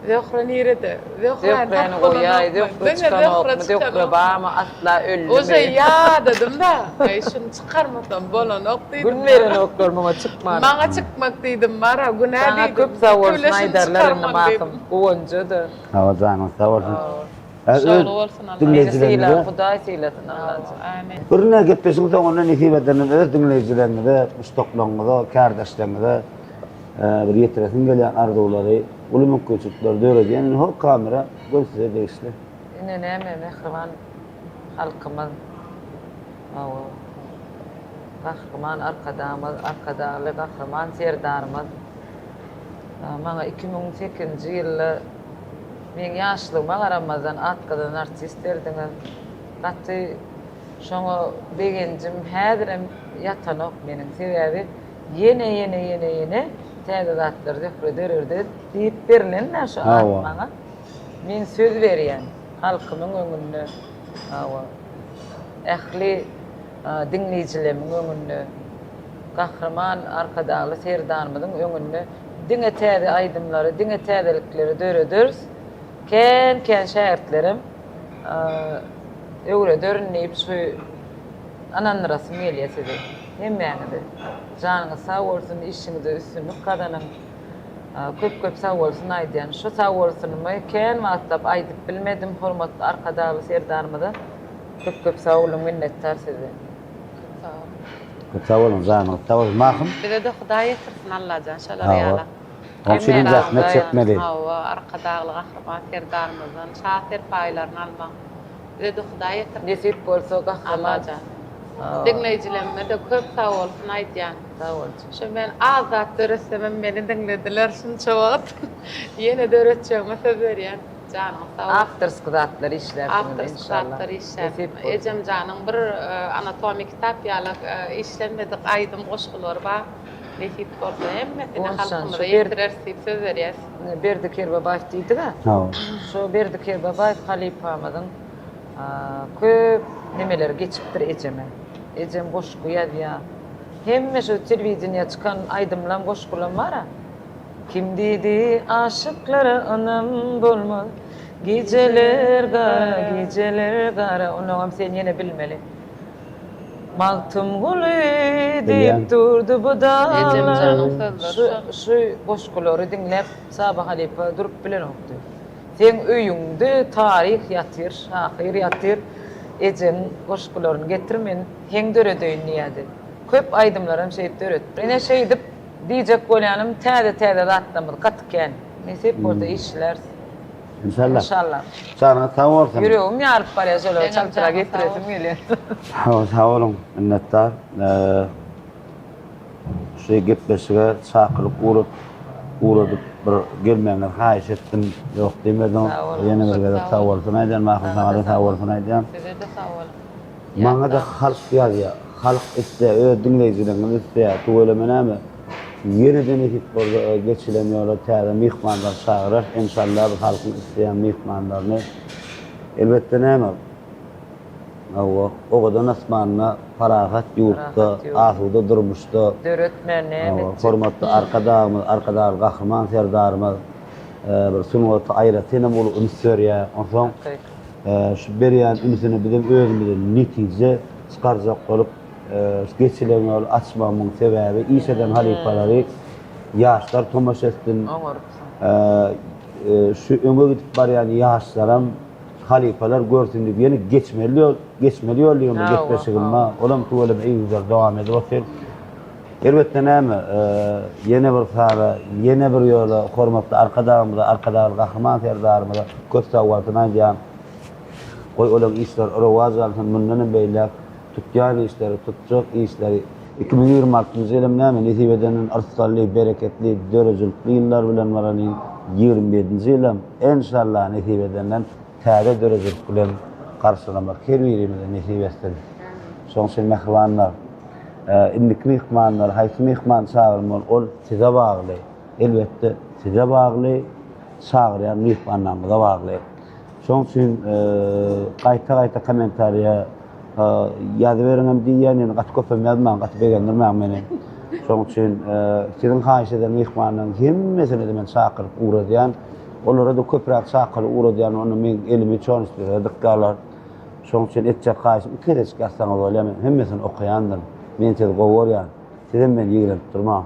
Zöhre nirede? Zöhräni Zöhräni tapyp goýaý, bolanokmy? Zöhre Diňe çykanokmy? Zöhre Zöhre çykanok. barmy, asla öldümi? Uje ýadadym-da. Aý, şuny çykarmasam bolanok diýdim. Gün berenoklar muňa çykmana. Maňa çykmak diýdim, bar-a, günä Saňa diýdim. köp sag bolsun Tüwle şuny aýdarlar indi çykarmaly Mahym. diýdim. Guwanja-da. Hawa, janyň sag bolsun. Şowly bolsun Allah. Seni sylan Hudaý sylasyn Allajan. Amin. Birine gepleşigiň soňunda nesip edenden öz diňleýjileriňize, muşdaklaryňyza, kärdeşleriňize bir ýetiresiň gelýän arzuwlary, uly mümkinçilikleri döredýän indi hol kamera göz size degişli. Ine näme mähriban halkymyz hawa Gahryman Arkadagymyz Arkadagly Gahryman Serdarymyz maňa 2008-nji ýylda Meň ýaşlygyma garamazdan at gazanan artist berdiňiz. Gaty şoňa begenjim häzirem ýatanok meniň. Sebäbi ýene ýene ýene ýene täze zatlar Zöhre dörerde diýip berlendä şu at maňa. Men söz berýän halkymyň öňünde hawa ähli diňleýjilerimiň öňünde Gahryman Arkadagly Serdarymyzyň öňünde Diňe täze aýdymlary, diňe täzelikleri dörederis. Kän-kän şägirtlerem öwrederin diýip şu ynandyrasym gelýär sizi. Hemmäňizi. Janyňyz sag bolsun, işiňizde üstünlik gazanyň. Köp-köp sag bolsun aýdýan. Şu sag bolsunymy kän wagtlap aýdyp bilmedim hormatly Arkadagly Serdarymyza. Köp-köp sag boluň, minnetdar sizden. Köp sag boluň. Köp sag boluň janyňyz sag bolsun Mahym. Bizede Hudaý ýetirsin Allajan şolar Hawa. ýala. Oň üçin hem zähmet çekmeli. Hawa Arkadagly Gahryman Serdarymyzdan şa serpaýlaryny almak bizede Hudaý ýetirsin. Nesip bolsa Gahryman. Allajan. Diňleýjilerime-de köp sag bolsun aýdýan. Sag bolsun. Şu men az zat döretsemem meni diňlediler şunça wagt. Ýene döretjegime söz berýän. Janyňyz sag bolsun. Awtorski zatlar işlärsiňiz Awtorski inşallah. zatlar işläp. Nesip bolsa. Ejemjanyň bir anatomiýa kitap ýaly işlenmedik aýdym goşgulary bar. Nesip bolsa hemmesini Guwançjan, halkymyza şu Ber- ýetireris diýip söz berýäs. Berdi Kerbabaýew diýdik-ä. Hawa. Şu Berdi Kerbabaýew halypamyzyň köp nemeleri geçipdir ejeme. Ejem goşgy ýazýar. Hemme şu telewideniýä çykan aýdymlam, goşgulam bar-a. Kim diýdi aşyklara ynam bolmaz Gijeler gara, gijeler gara Onnoňam sen ýene bilmeli. Magtymguly diýip durdy bu daglar Şu şu goşgulary diňläp Saba halypa durup bilenokdy. Seň öýüňde taryh ýatyr, şahyr ýatyr, ejeň goşgularyny getir men heň döredeýin diýýärdi. Köp aýdymlaram şeýdip döretdi. Ine şeýdip Diýjek bolýanym täze täze zatlarymyz gaty kän. Nesip bolsa işläris. Inşallah. Inşallah. Janyňyz sag bolsun. Ýüregim ýaryp barýar şolary Seňem çaltrak janyň sag getiresim bolsun. gelýär. Hawa sag boluň minnetdar. Şu gepleşige çakylyk urup ugradyp bir gelmegiňizi haýyş etdim. Ýok diýmediňiz. Sag boluň. Ýene bir gezek Sag sag bolsun aýdýan Mahym Saňa-da saňada sag bolsun aýdýan. Size-de sag boluň. Maňa-da halk ýazýar. Halk isleýär, öz diňleýjileriňiz isleýär. Tüweleme näme? Ýene-de nesip bolsa geçilen ýola täze myhmanlar çagyrarys. Enşalla bu halkyň isleýän myhmanlaryny. Elbetde näme? Hawa, owadan asmanda, parahat ýurtda, asuda durmuşda. Döretmän näme etjek? Hormatly Arkadagymyz, Arkadagly Gahryman Serdarymyz bir sungata aýratynam uly üns berýär. Onsoň Şu berýän ünsüne bizem özümize netije çykarjak bolup. şu geçilen ýoly açmagymyň sebäbi iş eden halypalary ýaşlar tomaşa etsin. Oňarypsyň. Şu öňe gidip barýan ýaşlaram halypalar görsün diýip ýene geçmeli ýol, geçmeli ýol diýen bir gepleşigim bar. Olam tüweleme yzygider dowam edip otyr. Elbetde näme, ýene bir sara, ýene bir ýola hormatly Arkadagymyza, Arkadagly Gahryman Serdarymyza köp sagbolsun aýdýan. Goý olaň işleri rowaç alsyn, mundan hem beýläk tutýan işleri, tutjak işleri 2026-njy ýylam näme, nesip edenden yrsgally, bereketli, döredijilikli ýyllar bilen baralyň, 27-nji ýylam enşalla nesip edenden täze döredijilik bilen garşylamak her birimize nesip etsin. Şonuň üçin mähribanlar, indiki myhmanlar, haýsy myhmany çagyrmaly, ol size bagly. Elbetde, size bagly, çagyrýan myhmanlaryňyza bagly. Şonuň üçin gaýta-gaýta kommentariýa ýazyberiňem diýýän, ýöne gaty köpem ýazmaň, gaty begendirmäň meni. Şonuň üçin siziň haýyş eden myhmanlaryň hemmesini-de men çakyryp ugradýan. Olara-da köpräk çakylyp ugradýan, onda meň elimi çon üstüne dykýarlar. Şonuň üçin etjek haýyşym iki gezejik ýazsaňyz bolýar, men hemmesini okaýandyryn. Men sizi gowy görýän. Sizem meni ýigrenip durmaň.